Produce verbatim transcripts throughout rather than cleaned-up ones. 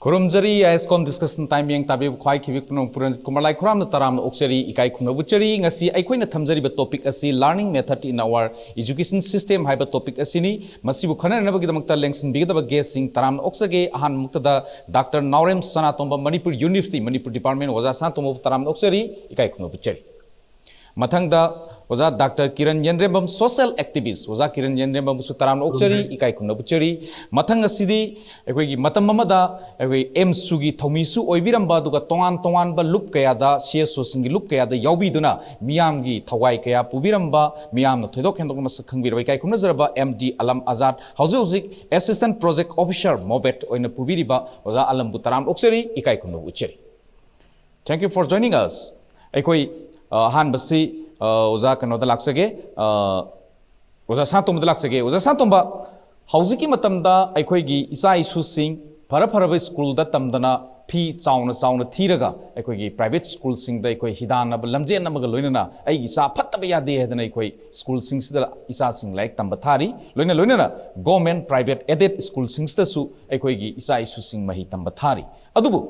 ꯈꯨꯔꯨꯝꯖꯔꯤ ꯑꯥꯏ ꯑꯦꯁ ꯀꯣꯝ discussion time ꯌꯦꯡ ꯇꯥꯕꯤꯕ ꯈ꯭ꯋꯥꯏ ꯈꯤꯕꯤꯛ ꯄꯨꯝꯅꯃꯛ ꯄꯨꯔꯟꯖꯤꯠ ꯀꯨꯃꯥꯔ ꯂꯥꯏ ꯈꯨꯔꯥꯝꯅ ꯇꯔꯥꯝꯅ ꯑꯣꯛꯆꯔꯤ, ꯏꯀꯥꯏ ꯈꯨꯝꯅꯕ ꯎꯠꯆꯔꯤ꯫ ꯉꯁꯤ ꯑꯩꯈꯣꯏꯅ ꯊꯝꯖꯔꯤꯕ ꯇꯣꯄꯤꯛ ꯑꯁꯤ learning method in our education system ꯍꯥꯏꯕ ꯇꯣꯄꯤꯛ ꯑꯁꯤꯅꯤ꯫ ꯃꯁꯤꯕꯨ ꯈꯟꯅꯅꯕꯒꯤꯗꯃꯛꯇ ꯂꯦꯡꯁꯤꯟꯕꯤꯒꯗꯕ ꯒꯦꯁꯁꯤꯡ ꯇꯔꯥꯝꯅ ꯑꯣꯛꯆꯒꯦ꯫ ꯑꯍꯥꯟꯕꯃꯛꯇꯗ ꯗꯥꯛꯇꯔ ꯅꯥꯎꯔꯦꯝ ꯁꯅꯥꯇꯣꯝꯕ, ꯃꯅꯤꯄꯨꯔ ꯌꯨꯅꯤꯚꯔꯁꯤꯇꯤ, ꯃꯅꯤꯄꯨꯔ ꯗꯤꯄꯥꯔꯠꯃꯦꯟ ꯑꯣꯖꯥ ꯁꯅꯥꯇꯣꯝꯕꯕꯨ ꯇꯔꯥꯝꯅ ꯑꯣꯛꯆꯔꯤ, ꯏꯀꯥꯏ ꯈꯨꯝꯅꯕ ꯎꯠꯆꯔꯤ꯫ ꯃꯊꯪꯗ ꯑꯣꯖꯥ ꯗꯥꯛꯇꯔ ꯀꯤꯔꯟ ꯌꯦꯟꯗ꯭ꯔꯦꯝꯕꯝ, social activist, ꯑꯣꯖꯥ ꯀꯤꯔꯟ ꯌꯦꯟꯗ꯭ꯔꯦꯝꯕꯝꯕꯨꯁꯨ ꯇꯔꯥꯝꯅ ꯑꯣꯛꯆꯔꯤ, ꯏꯀꯥꯏ ꯈꯨꯝꯅꯕ ꯎꯠꯆꯔꯤ꯫ ꯃꯊꯪ ꯑꯁꯤꯗꯤ ꯑꯩꯈꯣꯏꯒꯤ ꯃꯇꯝ ꯑꯃꯗ ꯑꯩꯈꯣꯏ ꯑꯦꯝꯁꯨꯒꯤ ꯊꯧꯃꯤꯁꯨ ꯑꯣꯏꯕꯤꯔꯝꯕ, ꯑꯗꯨꯒ ꯇꯣꯉꯥꯟ ꯇꯣꯉꯥꯟꯕ ꯂꯨꯞ ꯀꯌꯥꯗ, ꯁꯤ ꯑꯦꯁ ꯑꯣꯁꯤꯡꯒꯤ ꯂꯨꯞ ꯀꯌꯥꯗ ꯌꯥꯎꯕꯤꯗꯨꯅ ꯃꯤꯌꯥꯝꯒꯤ ꯊꯋꯥꯏ ꯀꯌꯥ ꯄꯨꯕꯤꯔꯝꯕ, ꯃꯤꯌꯥꯝꯅ ꯊꯣꯏꯗꯣꯛ ꯍꯦꯟꯗꯣꯛꯅ ꯃꯁꯛ ꯈꯪꯕꯤꯔꯕ ꯏꯀꯥꯏ ꯈꯨꯝꯅꯖꯔꯕ ꯑꯦꯝ ꯗꯤ ꯑꯂꯝ ꯑꯖꯥꯗ, ꯍꯧꯖꯤꯛ ꯍꯧꯖꯤꯛ Assistant Project Officer MOBET ꯑꯣꯏꯅ ꯄꯨꯕꯤꯔꯤꯕ ꯑꯣꯖꯥ ꯑꯂꯝꯕꯨ ꯇꯔꯥꯝꯅ ꯑꯣꯛꯆꯔꯤ, ꯏꯀꯥꯏ ꯈꯨꯝꯅꯕ ꯎꯠꯆꯔꯤ꯫ Thank you for joining us. ꯑꯩꯈꯣꯏ ꯑ, ꯑꯍꯥꯟꯕꯁꯤ ꯑ, ꯑꯣꯖꯥ ꯀꯩꯅꯣꯗ ꯂꯥꯛꯆꯒꯦ, ꯑ, ꯑꯣꯖꯥ ꯁꯅꯥꯇꯣꯝꯕꯗ ꯂꯥꯛꯆꯒꯦ꯫ ꯑꯣꯖꯥ ꯁꯅꯥꯇꯣꯝꯕ, ꯍꯧꯖꯤꯛꯀꯤ ꯃꯇꯝꯗ ꯑꯩꯈꯣꯏꯒꯤ ꯏꯆꯥ ꯏꯁꯨꯁꯤꯡ ꯐꯔ ꯐꯔꯕ ꯁ꯭ꯀꯨꯜꯗ ꯇꯝꯗꯅ ꯐꯤ ꯆꯥꯎꯅ ꯆꯥꯎꯅ ꯊꯤꯔꯒ ꯑꯩꯈꯣꯏꯒꯤ ꯄ꯭ꯔꯥꯏꯚꯦꯠ ꯁ꯭ꯀꯨꯜꯁꯤꯡꯗ ꯑꯩꯈꯣꯏ ꯍꯤꯗꯥꯟꯅꯕ ꯂꯝꯖꯦꯟ ꯑꯃꯒ ꯂꯣꯏꯅꯅ ꯑꯩꯒꯤ ꯏꯆꯥ ꯐꯠꯇꯕ ꯌꯥꯗꯦ ꯍꯥꯏꯗꯅ ꯑꯩꯈꯣꯏ ꯁ꯭ꯀꯨꯜꯁꯤꯡꯁꯤꯗ ꯏꯆꯥꯁꯤꯡ ꯂꯥꯏꯔꯤꯛ ꯇꯝꯕ ꯊꯥꯔꯤ꯫ ꯂꯣꯏꯅ ꯂꯣꯏꯅꯅ government, private, aided ꯁ꯭ꯀꯨꯜꯁꯤꯡꯁꯤꯗꯁꯨ ꯑꯩꯈꯣꯏꯒꯤ ꯏꯆꯥ ꯏꯁꯨꯁꯤꯡ ꯃꯍꯩ ꯇꯝꯕ ꯊꯥꯔꯤ꯫ ꯑꯗꯨꯕꯨ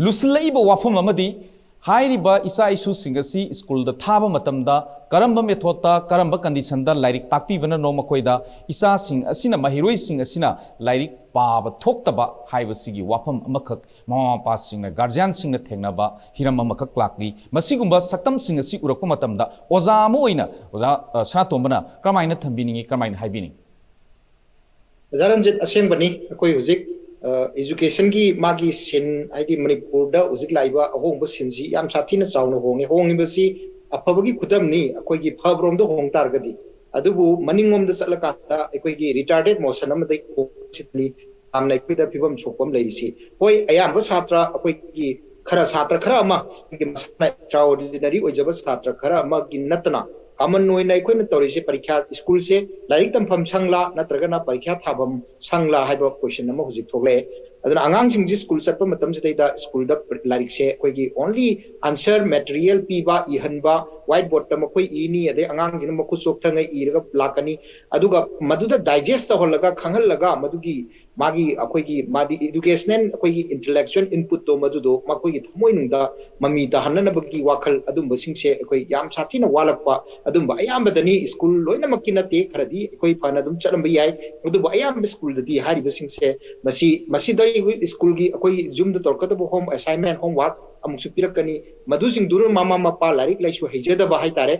ꯂꯨꯁꯤꯜꯂꯛꯏꯕ ꯋꯥꯐꯝ ꯑꯃꯗꯤ ꯍꯥꯏꯔꯤꯕ ꯏꯆꯥ ꯏꯁꯨꯁꯤꯡ ꯑꯁꯤ ꯁ꯭ꯀꯨꯜꯗ ꯊꯥꯕ ꯃꯇꯝꯗ ꯀꯔꯝꯕ ꯃꯦꯊꯣꯠꯇ, ꯀꯔꯝꯕ ꯀꯟꯗꯤꯁꯟꯗ ꯂꯥꯏꯔꯤꯛ ꯇꯥꯛꯄꯤꯕꯅꯅꯣ ꯃꯈꯣꯏꯗ ꯏꯆꯥꯁꯤꯡ ꯑꯁꯤꯅ, ꯃꯍꯩꯔꯣꯏꯁꯤꯡ ꯑꯁꯤꯅ ꯂꯥꯏꯔꯤꯛ ꯄꯥꯕ ꯊꯣꯛꯇꯕ ꯍꯥꯏꯕꯁꯤꯒꯤ ꯋꯥꯐꯝ ꯑꯃꯈꯛ ꯃꯃꯥ ꯃꯄꯥꯁꯤꯡꯅ, ꯒꯥꯔꯖꯤꯌꯥꯟꯁꯤꯡꯅ ꯊꯦꯡꯅꯕ ꯍꯤꯔꯝ ꯑꯃꯈꯛ ꯂꯥꯛꯂꯤ꯫ ꯃꯁꯤꯒꯨꯝꯕ ꯁꯛꯇꯝꯁꯤꯡ ꯑꯁꯤ ꯎꯔꯛꯄ ꯃꯇꯝꯗ ꯑꯣꯖꯥ ꯑꯃ ꯑꯣꯏꯅ ꯑꯣꯖꯥ, ꯑ, ꯁꯅꯥꯇꯣꯝꯕꯅ ꯀꯔꯝꯍꯥꯏꯅ ꯊꯝꯕꯤꯅꯤꯡꯏ, ꯀꯔꯝꯍꯥꯏꯅ ꯍꯥꯏꯕꯤꯅꯤꯡꯏ? ꯑꯣꯖꯥ ꯔꯟꯖꯤꯠ, ꯑꯁꯦꯡꯕꯅꯤ, ꯑꯩꯈꯣꯏ ꯍꯧꯖꯤꯛ, ꯑ, educationꯒꯤ ꯃꯥꯒꯤ scene, ꯍꯥꯏꯗꯤ ꯃꯅꯤꯄꯨꯔꯗ ꯍꯧꯖꯤꯛ ꯂꯥꯛꯏꯕ ꯑꯍꯣꯡꯕ sceneꯁꯤ ꯌꯥꯝ ꯁꯥꯊꯤꯅ ꯆꯥꯎꯅ ꯍꯣꯡꯉꯦ꯫ ꯍꯣꯡꯉꯤꯕꯁꯤ ꯑꯐꯕꯒꯤ ꯈꯨꯗꯝꯅꯤ, ꯑꯩꯈꯣꯏꯒꯤ ꯐꯕꯔꯣꯝꯗ ꯍꯣꯡ ꯇꯥꯔꯒꯗꯤ꯫ ꯑꯗꯨꯕꯨ ꯃꯅꯤꯡꯂꯣꯝꯗ ꯆꯠꯂꯀꯥꯟꯗ ꯑꯩꯈꯣꯏꯒꯤ retarded motion ꯑꯃꯗ ꯍꯣꯡꯕꯁꯤꯗꯅꯤ ꯌꯥꯝꯅ ꯑꯩꯈꯣꯏꯗ ꯐꯤꯕꯝ ꯁꯣꯛꯄ ꯑꯃ ꯂꯩꯔꯤꯁꯤ꯫ ꯍꯣꯏ, ꯑꯌꯥꯝꯕ ꯁꯥꯇ꯭ꯔ ꯑꯩꯈꯣꯏꯒꯤ ꯈꯔ, ꯁꯥꯇ꯭ꯔ ꯈꯔ ꯑꯃ, ꯑꯩꯈꯣꯏꯒꯤ ꯃꯁꯥꯅ extraordinary ꯑꯣꯏꯖꯕ ꯁꯥꯇ꯭ꯔ ꯈꯔ ꯑꯃꯒꯤ ꯅꯠꯇꯅ, common ꯑꯣꯏꯅ ꯑꯩꯈꯣꯏꯅ ꯇꯧꯔꯤꯁꯦ ꯄꯔꯤꯈ꯭ꯌꯥ, ꯁ꯭ꯀꯨꯜꯁꯦ ꯂꯥꯏꯔꯤꯛ ꯇꯝꯐꯝ ꯁꯪꯂꯥ ꯅꯠꯇ꯭ꯔꯒꯅ ꯄꯔꯤꯈ꯭ꯌꯥ ꯊꯥꯐꯝ ꯁꯪꯂꯥ ꯍꯥꯏꯕ question ꯑꯃ ꯍꯧꯖꯤꯛ ꯊꯣꯛꯂꯛꯑꯦ꯫ ꯑꯗꯨꯅ ꯑꯉꯥꯡꯁꯤꯡꯁꯤ ꯁ꯭ꯀꯨꯜ ꯆꯠꯄ ꯃꯇꯝꯁꯤꯗꯩꯗ ꯁ꯭ꯀꯨꯜꯗ ꯂꯥꯏꯔꯤꯛꯁꯦ ꯑꯩꯈꯣꯏꯒꯤ only answer material ꯄꯤꯕ, ꯏꯍꯟꯕ, white boardꯇ ꯃꯈꯣꯏ ꯏꯅꯤ, ꯑꯗꯩ ꯑꯉꯥꯡꯁꯤꯅ ꯃꯈꯨꯠ ꯆꯣꯛꯊꯉꯩ ꯏꯔꯒ ꯂꯥꯛꯀꯅꯤ꯫ ꯑꯗꯨꯒ ꯃꯗꯨꯗ digest ꯇꯧꯍꯜꯂꯒ, ꯈꯪꯍꯜꯂꯒ, ꯃꯗꯨꯒꯤ ꯃꯥꯒꯤ ꯑꯩꯈꯣꯏꯒꯤ ꯃꯥꯗꯤ educational ꯑꯩꯈꯣꯏꯒꯤ intellectual inputꯇꯣ ꯃꯗꯨꯗꯣ ꯃꯈꯣꯏꯒꯤ ꯊꯃꯣꯏꯅꯨꯡꯗ ꯃꯃꯤ ꯇꯥꯍꯟꯅꯅꯕꯒꯤ ꯋꯥꯈꯜ ꯑꯗꯨꯝꯕꯁꯤꯡꯁꯦ ꯑꯩꯈꯣꯏ ꯌꯥꯝ ꯁꯥꯊꯤꯅ ꯋꯥꯠꯂꯛꯄ ꯑꯗꯨꯝꯕ ꯑꯌꯥꯝꯕꯗꯅꯤ꯫ ꯁ꯭ꯀꯨꯜ ꯂꯣꯏꯅꯃꯛꯀꯤ ꯅꯠꯇꯦ, ꯈꯔꯗꯤ ꯑꯩꯈꯣꯏ ꯐꯅ ꯑꯗꯨꯝ ꯆꯠꯂꯝꯕ ꯌꯥꯏ, ꯑꯗꯨꯕꯨ ꯑꯌꯥꯝꯕ ꯁ꯭ꯀꯨꯜꯗꯗꯤ ꯍꯥꯏꯔꯤꯕꯁꯤꯡꯁꯦ ꯃꯁꯤ ꯃꯁꯤꯗ ꯑꯩꯈꯣꯏ ꯁ꯭ꯀꯨꯜꯒꯤ ꯑꯩꯈꯣꯏ ꯌꯨꯝꯗ ꯇꯧꯔꯛꯀꯗꯕ home assignment, homework ꯑꯃꯨꯛꯁꯨ ꯄꯤꯔꯛꯀꯅꯤ꯫ ꯃꯗꯨꯁꯤꯡꯗꯨꯅ ꯃꯃꯥ ꯃꯄꯥ ꯂꯥꯏꯔꯤꯛ ꯂꯥꯏꯁꯨ ꯍꯩꯖꯗꯕ ꯍꯥꯏꯇꯥꯔꯦ,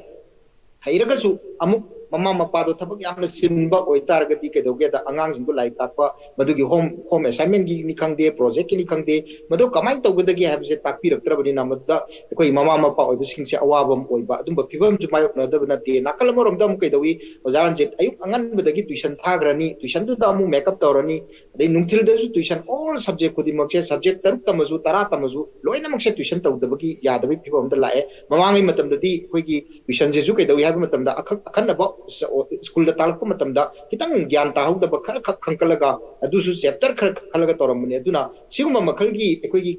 ꯍꯩꯔꯒꯁꯨ ꯑꯃꯨꯛ ꯃꯃꯥ ꯃꯄꯥꯗꯣ ꯊꯕꯛ ꯌꯥꯝꯅ ꯆꯤꯟꯕ ꯑꯣꯏꯇꯥꯔꯒꯗꯤ ꯀꯩꯗꯧꯒꯦꯗ ꯑꯉꯥꯡꯁꯤꯡꯗꯣ ꯂꯥꯏꯔꯤꯛ ꯇꯥꯛꯄ ꯃꯗꯨꯒꯤ home home assignmentꯀꯤꯅꯤ ꯈꯪꯗꯦ, projectꯀꯤꯅꯤ ꯈꯪꯗꯦ, ꯃꯗꯨ ꯀꯃꯥꯏꯅ ꯇꯧꯒꯗꯒꯦ ꯍꯥꯏꯕꯁꯦ ꯇꯥꯛꯄꯤꯔꯛꯇ꯭ꯔꯕꯅꯤꯅ ꯃꯗꯨꯗ ꯑꯩꯈꯣꯏ ꯃꯃꯥ ꯃꯄꯥ ꯑꯣꯏꯕꯁꯤꯡꯁꯦ ꯑꯋꯥꯕ ꯑꯃ ꯑꯣꯏꯕ ꯑꯗꯨꯝꯕ ꯐꯤꯕꯝꯁꯨ ꯃꯥꯌꯣꯛꯅꯗꯕ ꯅꯠꯇꯦ꯫ ꯅꯥꯀꯜ ꯑꯃꯔꯣꯝꯗ ꯑꯃꯨꯛ ꯀꯩꯗꯧꯏ, ꯑꯣꯖꯥ ꯔꯟꯖꯤꯠ ꯑꯌꯨꯛ ꯑꯉꯟꯕꯗꯒꯤ tuition ꯊꯥꯈ꯭ꯔꯅꯤ, tuitionꯗꯨꯗ ꯑꯃꯨꯛ makeup ꯇꯧꯔꯅꯤ, ꯑꯗꯩ ꯅꯨꯡꯊꯤꯜꯗꯁꯨ tuition, all subject ꯈꯨꯗꯤꯡꯃꯛꯁꯦ subject ꯇꯔꯨꯛ ꯇꯝꯃꯁꯨ ꯇꯔꯥ ꯇꯝꯃꯁꯨ ꯂꯣꯏꯅꯃꯛꯁꯦ tuition ꯇꯧꯗꯕꯒꯤ ꯌꯥꯗꯕꯒꯤ ꯐꯤꯕꯝ ꯑꯃꯗ ꯂꯥꯛꯑꯦ꯫ ꯃꯃꯥꯡꯉꯩ ꯃꯇꯝꯗꯗꯤ ꯑꯩꯈꯣꯏꯒꯤ tuitionꯁꯤꯁꯨ ꯀꯩꯗꯧꯏ ꯍꯥꯏꯕ ꯃꯇꯝꯗ ꯑꯈꯛ ꯑꯈꯟꯅꯕ ꯁ꯭ꯀꯨꯜꯗ ꯇꯥꯛꯂꯛꯄ ꯃꯇꯝꯗ ꯈꯤꯇꯪ ꯒ꯭ꯌꯥꯟ ꯇꯥꯍꯧꯗꯕ ꯈꯔ ꯈꯛ ꯈꯟꯀꯠꯂꯒ ꯑꯗꯨꯁꯨ chapter ꯈꯔ ꯈꯜꯂꯒ ꯇꯧꯔꯝꯕꯅꯦ꯫ ꯑꯗꯨꯅ ꯁꯤꯒꯨꯝꯕ ꯃꯈꯜꯒꯤ ꯑꯩꯈꯣꯏꯒꯤ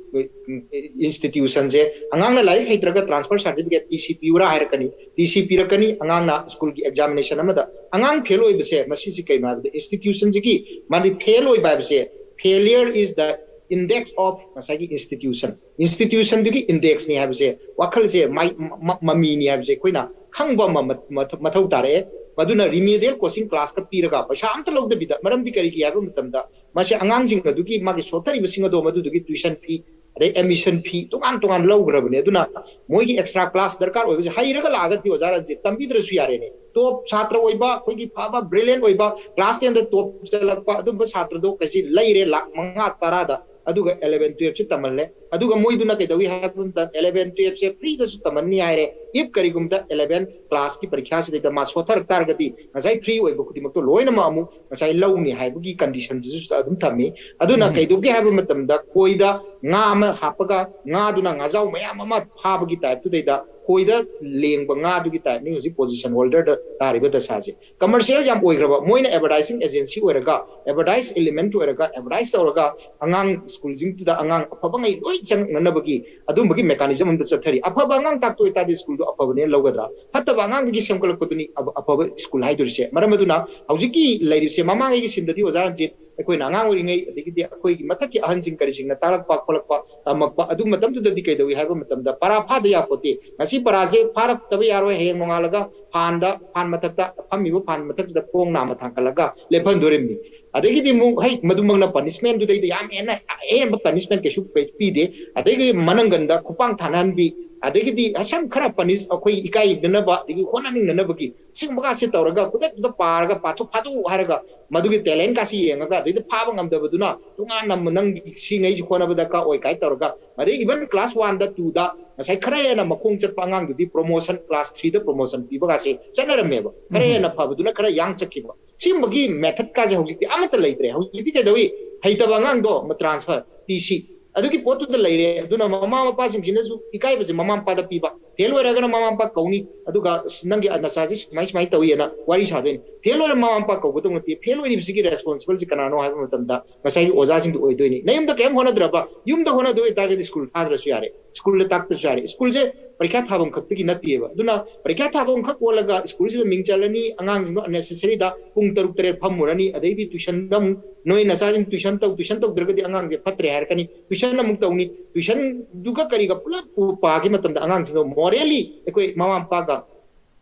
institutionꯁꯦ ꯑꯉꯥꯡꯅ ꯂꯥꯏꯔꯤꯛ ꯍꯩꯇ꯭ꯔꯒ transfer certificate T C ꯄꯤꯌꯨꯔꯥ ꯍꯥꯏꯔꯛꯀꯅꯤ, T C ꯄꯤꯔꯛꯀꯅꯤ, ꯑꯉꯥꯡꯅ ꯁ꯭ꯀꯨꯜꯒꯤ examination ꯑꯃꯗ ꯑꯉꯥꯡ fail ꯑꯣꯏꯕꯁꯦ ꯃꯁꯤꯁꯤ ꯀꯩꯅꯣ ꯍꯥꯏꯕꯗ institutionꯁꯤꯒꯤ ꯃꯥꯗꯤ fail ꯑꯣꯏꯕ ꯍꯥꯏꯕꯁꯦ failure is the index of ꯉꯁꯥꯏꯒꯤ institution, institutionꯗꯨꯒꯤ indexꯅꯤ ꯍꯥꯏꯕꯁꯦ ꯋꯥꯈꯜꯁꯦ ꯃꯥꯏ ꯃ- ꯃꯃꯤꯅꯤ ꯍꯥꯏꯕꯁꯦ ꯑꯩꯈꯣꯏꯅ ꯈꯪꯕ ꯑꯃ ꯃ- ꯃꯊ- ꯃꯊꯧ ꯇꯥꯔꯛꯑꯦ꯫ ꯃꯗꯨꯅ remedial coaching classꯀ ꯄꯤꯔꯒ ꯄꯩꯁꯥ ꯑꯝꯇ ꯂꯧꯗꯕꯤꯗ, ꯃꯔꯝꯗꯤ ꯀꯔꯤꯒꯤ ꯍꯥꯏꯕ ꯃꯇꯝꯗ ꯃꯁꯤ ꯑꯉꯥꯡꯁꯤꯡ ꯑꯗꯨꯒꯤ ꯃꯥꯒꯤ ꯁꯣꯠꯊꯔꯤꯕꯁꯤꯡ ꯑꯗꯣ ꯃꯗꯨꯗꯨꯒꯤ tuition fee ꯑꯗꯩ admission fee ꯇꯣꯉꯥꯟ ꯇꯣꯉꯥꯟ ꯂꯧꯈ꯭ꯔꯕꯅꯦ꯫ ꯑꯗꯨꯅ ꯃꯣꯏꯒꯤ extra class ꯗꯔꯀꯥꯔ ꯑꯣꯏꯕꯁꯦ ꯍꯩꯔꯒ ꯂꯥꯛꯑꯒꯗꯤ ꯑꯣꯖꯥ ꯔꯟꯖꯤꯠ ꯇꯝꯕꯤꯗ꯭ꯔꯁꯨ ꯌꯥꯔꯦꯅꯦ꯫ Top ꯁꯥꯇ꯭ꯔ ꯑꯣꯏꯕ, ꯑꯩꯈꯣꯏꯒꯤ ꯐꯕ brilliant ꯑꯣꯏꯕ class tenꯗ top ꯆꯠꯂꯛꯄ ꯑꯗꯨꯝꯕ ꯁꯥꯇ꯭ꯔꯗꯣ ꯀꯩꯁꯤ ꯂꯩꯔꯦ ꯂꯥꯛ ꯃꯉꯥ ꯇꯔꯥꯗ, ꯑꯗꯨꯒ eleven twelveꯁꯤ ꯇꯝꯍꯜꯂꯦ꯫ ꯑꯗꯨꯒ ꯃꯣꯏꯗꯨꯅ ꯀꯩꯗꯧꯏ ꯍꯥꯏꯕ ꯃꯇꯝꯗ eleven twelveꯁꯦ freeꯗꯁꯨ ꯇꯝꯍꯟꯅꯤ ꯍꯥꯏꯔꯦ꯫ If ꯀꯔꯤꯒꯨꯝꯕꯗ eleven classꯀꯤ ꯄꯔꯤꯈ꯭ꯌꯥꯁꯤꯗꯩꯗ ꯃꯥ ꯁꯣꯠꯊꯔꯛ ꯇꯥꯔꯒꯗꯤ ꯉꯁꯥꯏ free ꯑꯣꯏꯕ ꯈꯨꯗꯤꯡꯃꯛꯇꯣ ꯂꯣꯏꯅꯃꯛ ꯑꯃꯨꯛ ꯉꯁꯥꯏ ꯂꯧꯅꯤ ꯍꯥꯏꯕꯒꯤ conditionꯗꯨꯁꯨ ꯑꯗꯨꯝ ꯊꯝꯃꯤ꯫ ꯑꯗꯨꯅ ꯎꯝ꯫ ꯀꯩꯗꯧꯒꯦ ꯍꯥꯏꯕ ꯃꯇꯝꯗ ꯈꯣꯏꯗ ꯉꯥ ꯑꯃ ꯍꯥꯞꯄꯒ ꯉꯥꯗꯨꯅ ꯉꯥꯖꯥꯎ ꯃꯌꯥꯝ ꯑꯃ ꯐꯥꯕꯒꯤ typeꯇꯨꯗꯩꯗ ꯈꯣꯏꯗ ꯂꯦꯡꯕ ꯉꯥꯗꯨꯒꯤ typeꯅꯤ ꯍꯧꯖꯤꯛ position holderꯗ ꯇꯥꯔꯤꯕ ꯗꯁꯥꯁꯦ꯫ Commercial ꯌꯥꯝ ꯑꯣꯏꯈ꯭ꯔꯕ, ꯃꯣꯏꯅ advertising agency ꯑꯣꯏꯔꯒ, advertise element ꯑꯣꯏꯔꯒ, advertise ꯇꯧꯔꯒ ꯑꯉꯥꯡ ꯁ꯭ꯀꯨꯜꯁꯤꯡꯗꯨꯗ ꯑꯉꯥꯡ ꯑꯐꯕꯉꯩ ꯂꯣꯏ ꯆꯪꯉꯛꯅꯅꯕꯒꯤ ꯑꯗꯨꯝꯕꯒꯤ mechanism ꯑꯝꯗ ꯆꯠꯊꯔꯤ꯫ ꯑꯐꯕ ꯑꯉꯥꯡ ꯇꯥꯛꯇ ꯑꯣꯏꯇꯥꯔꯗꯤ ꯁ꯭ꯀꯨꯜꯗꯣ ꯑꯐꯕꯅꯦꯅ ꯂꯧꯒꯗ꯭ꯔꯥ? ꯐꯠꯇꯕ ꯑꯉꯥꯡꯗꯒꯤ ꯁꯦꯝꯒꯠꯂꯛꯄꯗꯨꯅꯤ ꯑꯐ- ꯑꯐꯕ ꯁ꯭ꯀꯨꯜ ꯍꯥꯏꯗꯣꯔꯤꯁꯦ꯫ ꯃꯔꯝ ꯑꯗꯨꯅ ꯍꯧꯖꯤꯛꯀꯤ ꯂꯩꯔꯤꯕꯁꯦ ꯃꯃꯥꯡꯉꯩꯒꯤ ꯁꯤꯟꯗꯗꯤ ꯑꯣꯖꯥ ꯔꯟꯖꯤꯠ ꯑꯩꯈꯣꯏꯅ ꯑꯉꯥꯡ ꯑꯣꯏꯔꯤꯉꯩ, ꯑꯗꯒꯤꯗꯤ ꯑꯩꯈꯣꯏꯒꯤ ꯃꯊꯛꯀꯤ ꯑꯍꯟꯁꯤꯡ ꯀꯔꯤꯁꯤꯡꯅ ꯇꯥꯛꯂꯛꯄ ꯈꯣꯠꯂꯛꯄ, ꯇꯝꯃꯛꯄ, ꯑꯗꯨ ꯃꯇꯝꯗꯨꯗꯗꯤ ꯀꯩꯗꯧꯏ ꯍꯥꯏꯕ ꯃꯇꯝꯗ ꯄꯔꯥ ꯐꯥꯗ ꯌꯥꯄꯣꯠꯇꯦ꯫ ꯉꯁꯤ ꯄꯔꯥꯁꯦ ꯐꯥꯔꯛꯇꯕ ꯌꯥꯔꯣꯏ, ꯍꯌꯦꯡ ꯅꯣꯡꯉꯥꯜꯂꯒ ꯐꯥꯟꯗ, ꯐꯥꯟ ꯃꯊꯛꯇ, ꯐꯝꯃꯤꯕ ꯐꯥꯟ ꯃꯊꯛꯁꯤꯗ ꯈꯣꯡ ꯅꯥꯝꯃ ꯊꯥꯡꯒꯠꯂꯒ ꯂꯦꯞꯍꯟꯗꯣꯔꯤꯕꯅꯤ꯫ ꯑꯗꯒꯤꯗꯤ ꯑꯃꯨꯛ ꯍꯩ ꯃꯗꯨꯃꯛꯅ ꯄꯅꯤꯁꯃꯦꯟꯗꯨꯗꯩꯗ ꯌꯥꯝ ꯍꯦꯟꯅ ꯑꯍꯦꯟꯕ ꯄꯅꯤꯁꯃꯦꯟ ꯀꯩꯁꯨ ꯄꯤꯗꯦ꯫ ꯑꯗꯒꯤ ꯃꯅꯪꯒꯟꯗ ꯈꯨꯄꯥꯡ ꯊꯥꯅꯍꯟꯕꯤ, ꯑꯗꯒꯤꯗꯤ ꯁꯝ ꯈꯔ ꯄꯅꯤꯁ, ꯑꯩꯈꯣꯏ ꯏꯀꯥꯏꯅꯅꯕ ꯑꯗꯒꯤ ꯍꯣꯠꯅꯅꯤꯡꯅꯅꯕꯒꯤ ꯁꯤꯒꯨꯝꯕꯒꯁꯦ ꯇꯧꯔꯒ ꯈꯨꯗꯛꯇꯨꯗ ꯄꯥꯔꯒ ꯄꯥꯊꯣꯛ ꯐꯥꯗꯣꯛꯎ ꯍꯥꯏꯔꯒ ꯃꯗꯨꯒꯤ ꯇꯦꯂꯦꯟꯀꯥꯁꯤ ꯌꯦꯡꯉꯒ ꯑꯗꯩꯗ ꯐꯥꯕ ꯉꯝꯗꯕꯗꯨꯅ ꯇꯣꯉꯥꯟꯅ ꯅꯪꯒꯤ ꯁꯤꯉꯩꯁꯤ ꯍꯣꯠꯅꯕ ꯗꯔꯀꯥꯔ ꯑꯣꯏ ꯀꯥꯏꯅ ꯇꯧꯔꯒ, ꯑꯗꯩ even class one ꯗ two ꯗ ꯉꯁꯥꯏ ꯈꯔ ꯍꯦꯟꯅ ꯃꯈꯣꯡ ꯆꯠꯄ ꯑꯉꯥꯡꯗꯨꯗꯤ promotion, class three ꯗ promotion ꯄꯤꯕꯒꯥꯁꯦ ꯆꯠꯅꯔꯝꯃꯦꯕ꯫ ꯈꯔ ꯎꯝ꯫ ꯍꯦꯟꯅ ꯐꯕꯗꯨꯅ ꯈꯔ ꯌꯥꯡ ꯆꯠꯈꯤꯕ꯫ ꯁꯤꯒꯨꯝꯕꯒꯤ method ꯀꯥꯁꯦ ꯍꯧꯖꯤꯛꯇꯤ ꯑꯃꯠꯇ ꯂꯩꯇ꯭ꯔꯦ꯫ ꯍꯧꯖꯤꯛꯇꯤ ꯀꯩꯗꯧꯏ? ꯍꯩꯇꯕ ꯑꯉꯥꯡꯗꯣ transfer, T C, ꯑꯗꯨꯒꯤ ꯄꯣꯠꯇꯨꯗ ꯂꯩꯔꯦ꯫ ꯑꯗꯨꯅ ꯃꯃꯥ ꯃꯄꯥꯁꯤꯡꯁꯤꯅꯁꯨ ꯏꯀꯥꯏꯕꯁꯦ ꯃꯃꯥ ꯃꯄꯥꯗ ꯄꯤꯕ꯫ ꯐꯦꯜ ꯑꯣꯏꯔꯒꯅ ꯃꯃꯥ ꯃꯄꯥ ꯀꯧꯅꯤ, ꯑꯗꯨꯒ "ꯑꯁ, ꯅꯪꯒꯤ ꯅꯆꯥꯁꯤ ꯁꯨꯃꯥꯏ ꯁꯨꯃꯥꯏꯅ ꯇꯧꯏ" ꯍꯥꯏꯅ ꯋꯥꯔꯤ ꯁꯥꯗꯣꯏꯅꯤ꯫ ꯐꯦꯜ ꯑꯣꯏꯔ ꯃꯃꯥ ꯃꯄꯥ ꯀꯧꯒꯗꯧ ꯅꯠꯇꯦ꯫ ꯐꯦꯜ ꯑꯣꯏꯔꯤꯕꯁꯤꯒꯤ responsible ꯁꯤ ꯀꯅꯥꯅꯣ ꯍꯥꯏꯕ ꯃꯇꯝꯗ ꯉꯁꯥꯏꯒꯤ ꯑꯣꯖꯥꯁꯤꯡꯗꯨ ꯑꯣꯏꯗꯣꯏꯅꯤ꯫ ꯅꯌꯨꯝꯗ ꯀꯔꯤꯝ ꯍꯣꯠꯅꯗ꯭ꯔꯕ, ꯌꯨꯝꯗ ꯍꯣꯠꯅꯗꯣꯏ ꯑꯣꯏꯇꯥꯔꯒꯗꯤ ꯁ꯭ꯀꯨꯜ ꯊꯥꯗ꯭ꯔꯁꯨ ꯌꯥꯔꯦ, ꯁ꯭ꯀꯨꯜꯗ ꯇꯥꯛꯇ꯭ꯔꯁꯨ ꯌꯥꯔꯦ꯫ ꯁ꯭ꯀꯨꯜꯁꯦ ꯄꯔꯤꯈ꯭ꯌꯥ ꯊꯥꯐꯝ ꯈꯛꯇꯒꯤ ꯅꯠꯇꯦꯕ꯫ ꯑꯗꯨꯅ ꯄꯔꯤꯈ꯭ꯌꯥ ꯊꯥꯐꯝ ꯈꯛ ꯑꯣꯜꯂꯒ ꯁ꯭ꯀꯨꯜꯁꯤꯗ ꯃꯤꯡ ꯆꯜꯂꯅꯤ, ꯑꯉꯥꯡꯁꯤꯡꯗꯣ unnecessary ꯗ ꯄꯨꯡ ꯇꯔꯨꯛ ꯇꯔꯦꯠ ꯐꯝꯃꯨꯔꯅꯤ, ꯑꯗꯩꯗꯤ tuition ꯗ ꯑꯃꯨꯛ ꯅꯣꯏ ꯅꯆꯥꯁꯤꯡ tuition ꯇꯧ, tuition ꯇꯧꯗ꯭ꯔꯒꯗꯤ ꯑꯉꯥꯡꯁꯦ ꯐꯠꯇ꯭ꯔꯦ ꯍꯥꯏꯔꯛꯀꯅꯤ, tuition ꯑꯃꯨꯛ ꯇꯧꯅꯤ, tuition ꯗꯨꯒ ꯀꯔꯤꯒ ꯄꯨꯂꯞ ꯄꯨ-, ꯄꯥꯈꯤꯕ ꯃꯇꯝꯗ ꯑꯉꯥꯡꯁꯤꯡꯗꯣ morally ꯑꯩꯈꯣꯏ ꯃꯃꯥ ꯃꯄꯥꯒ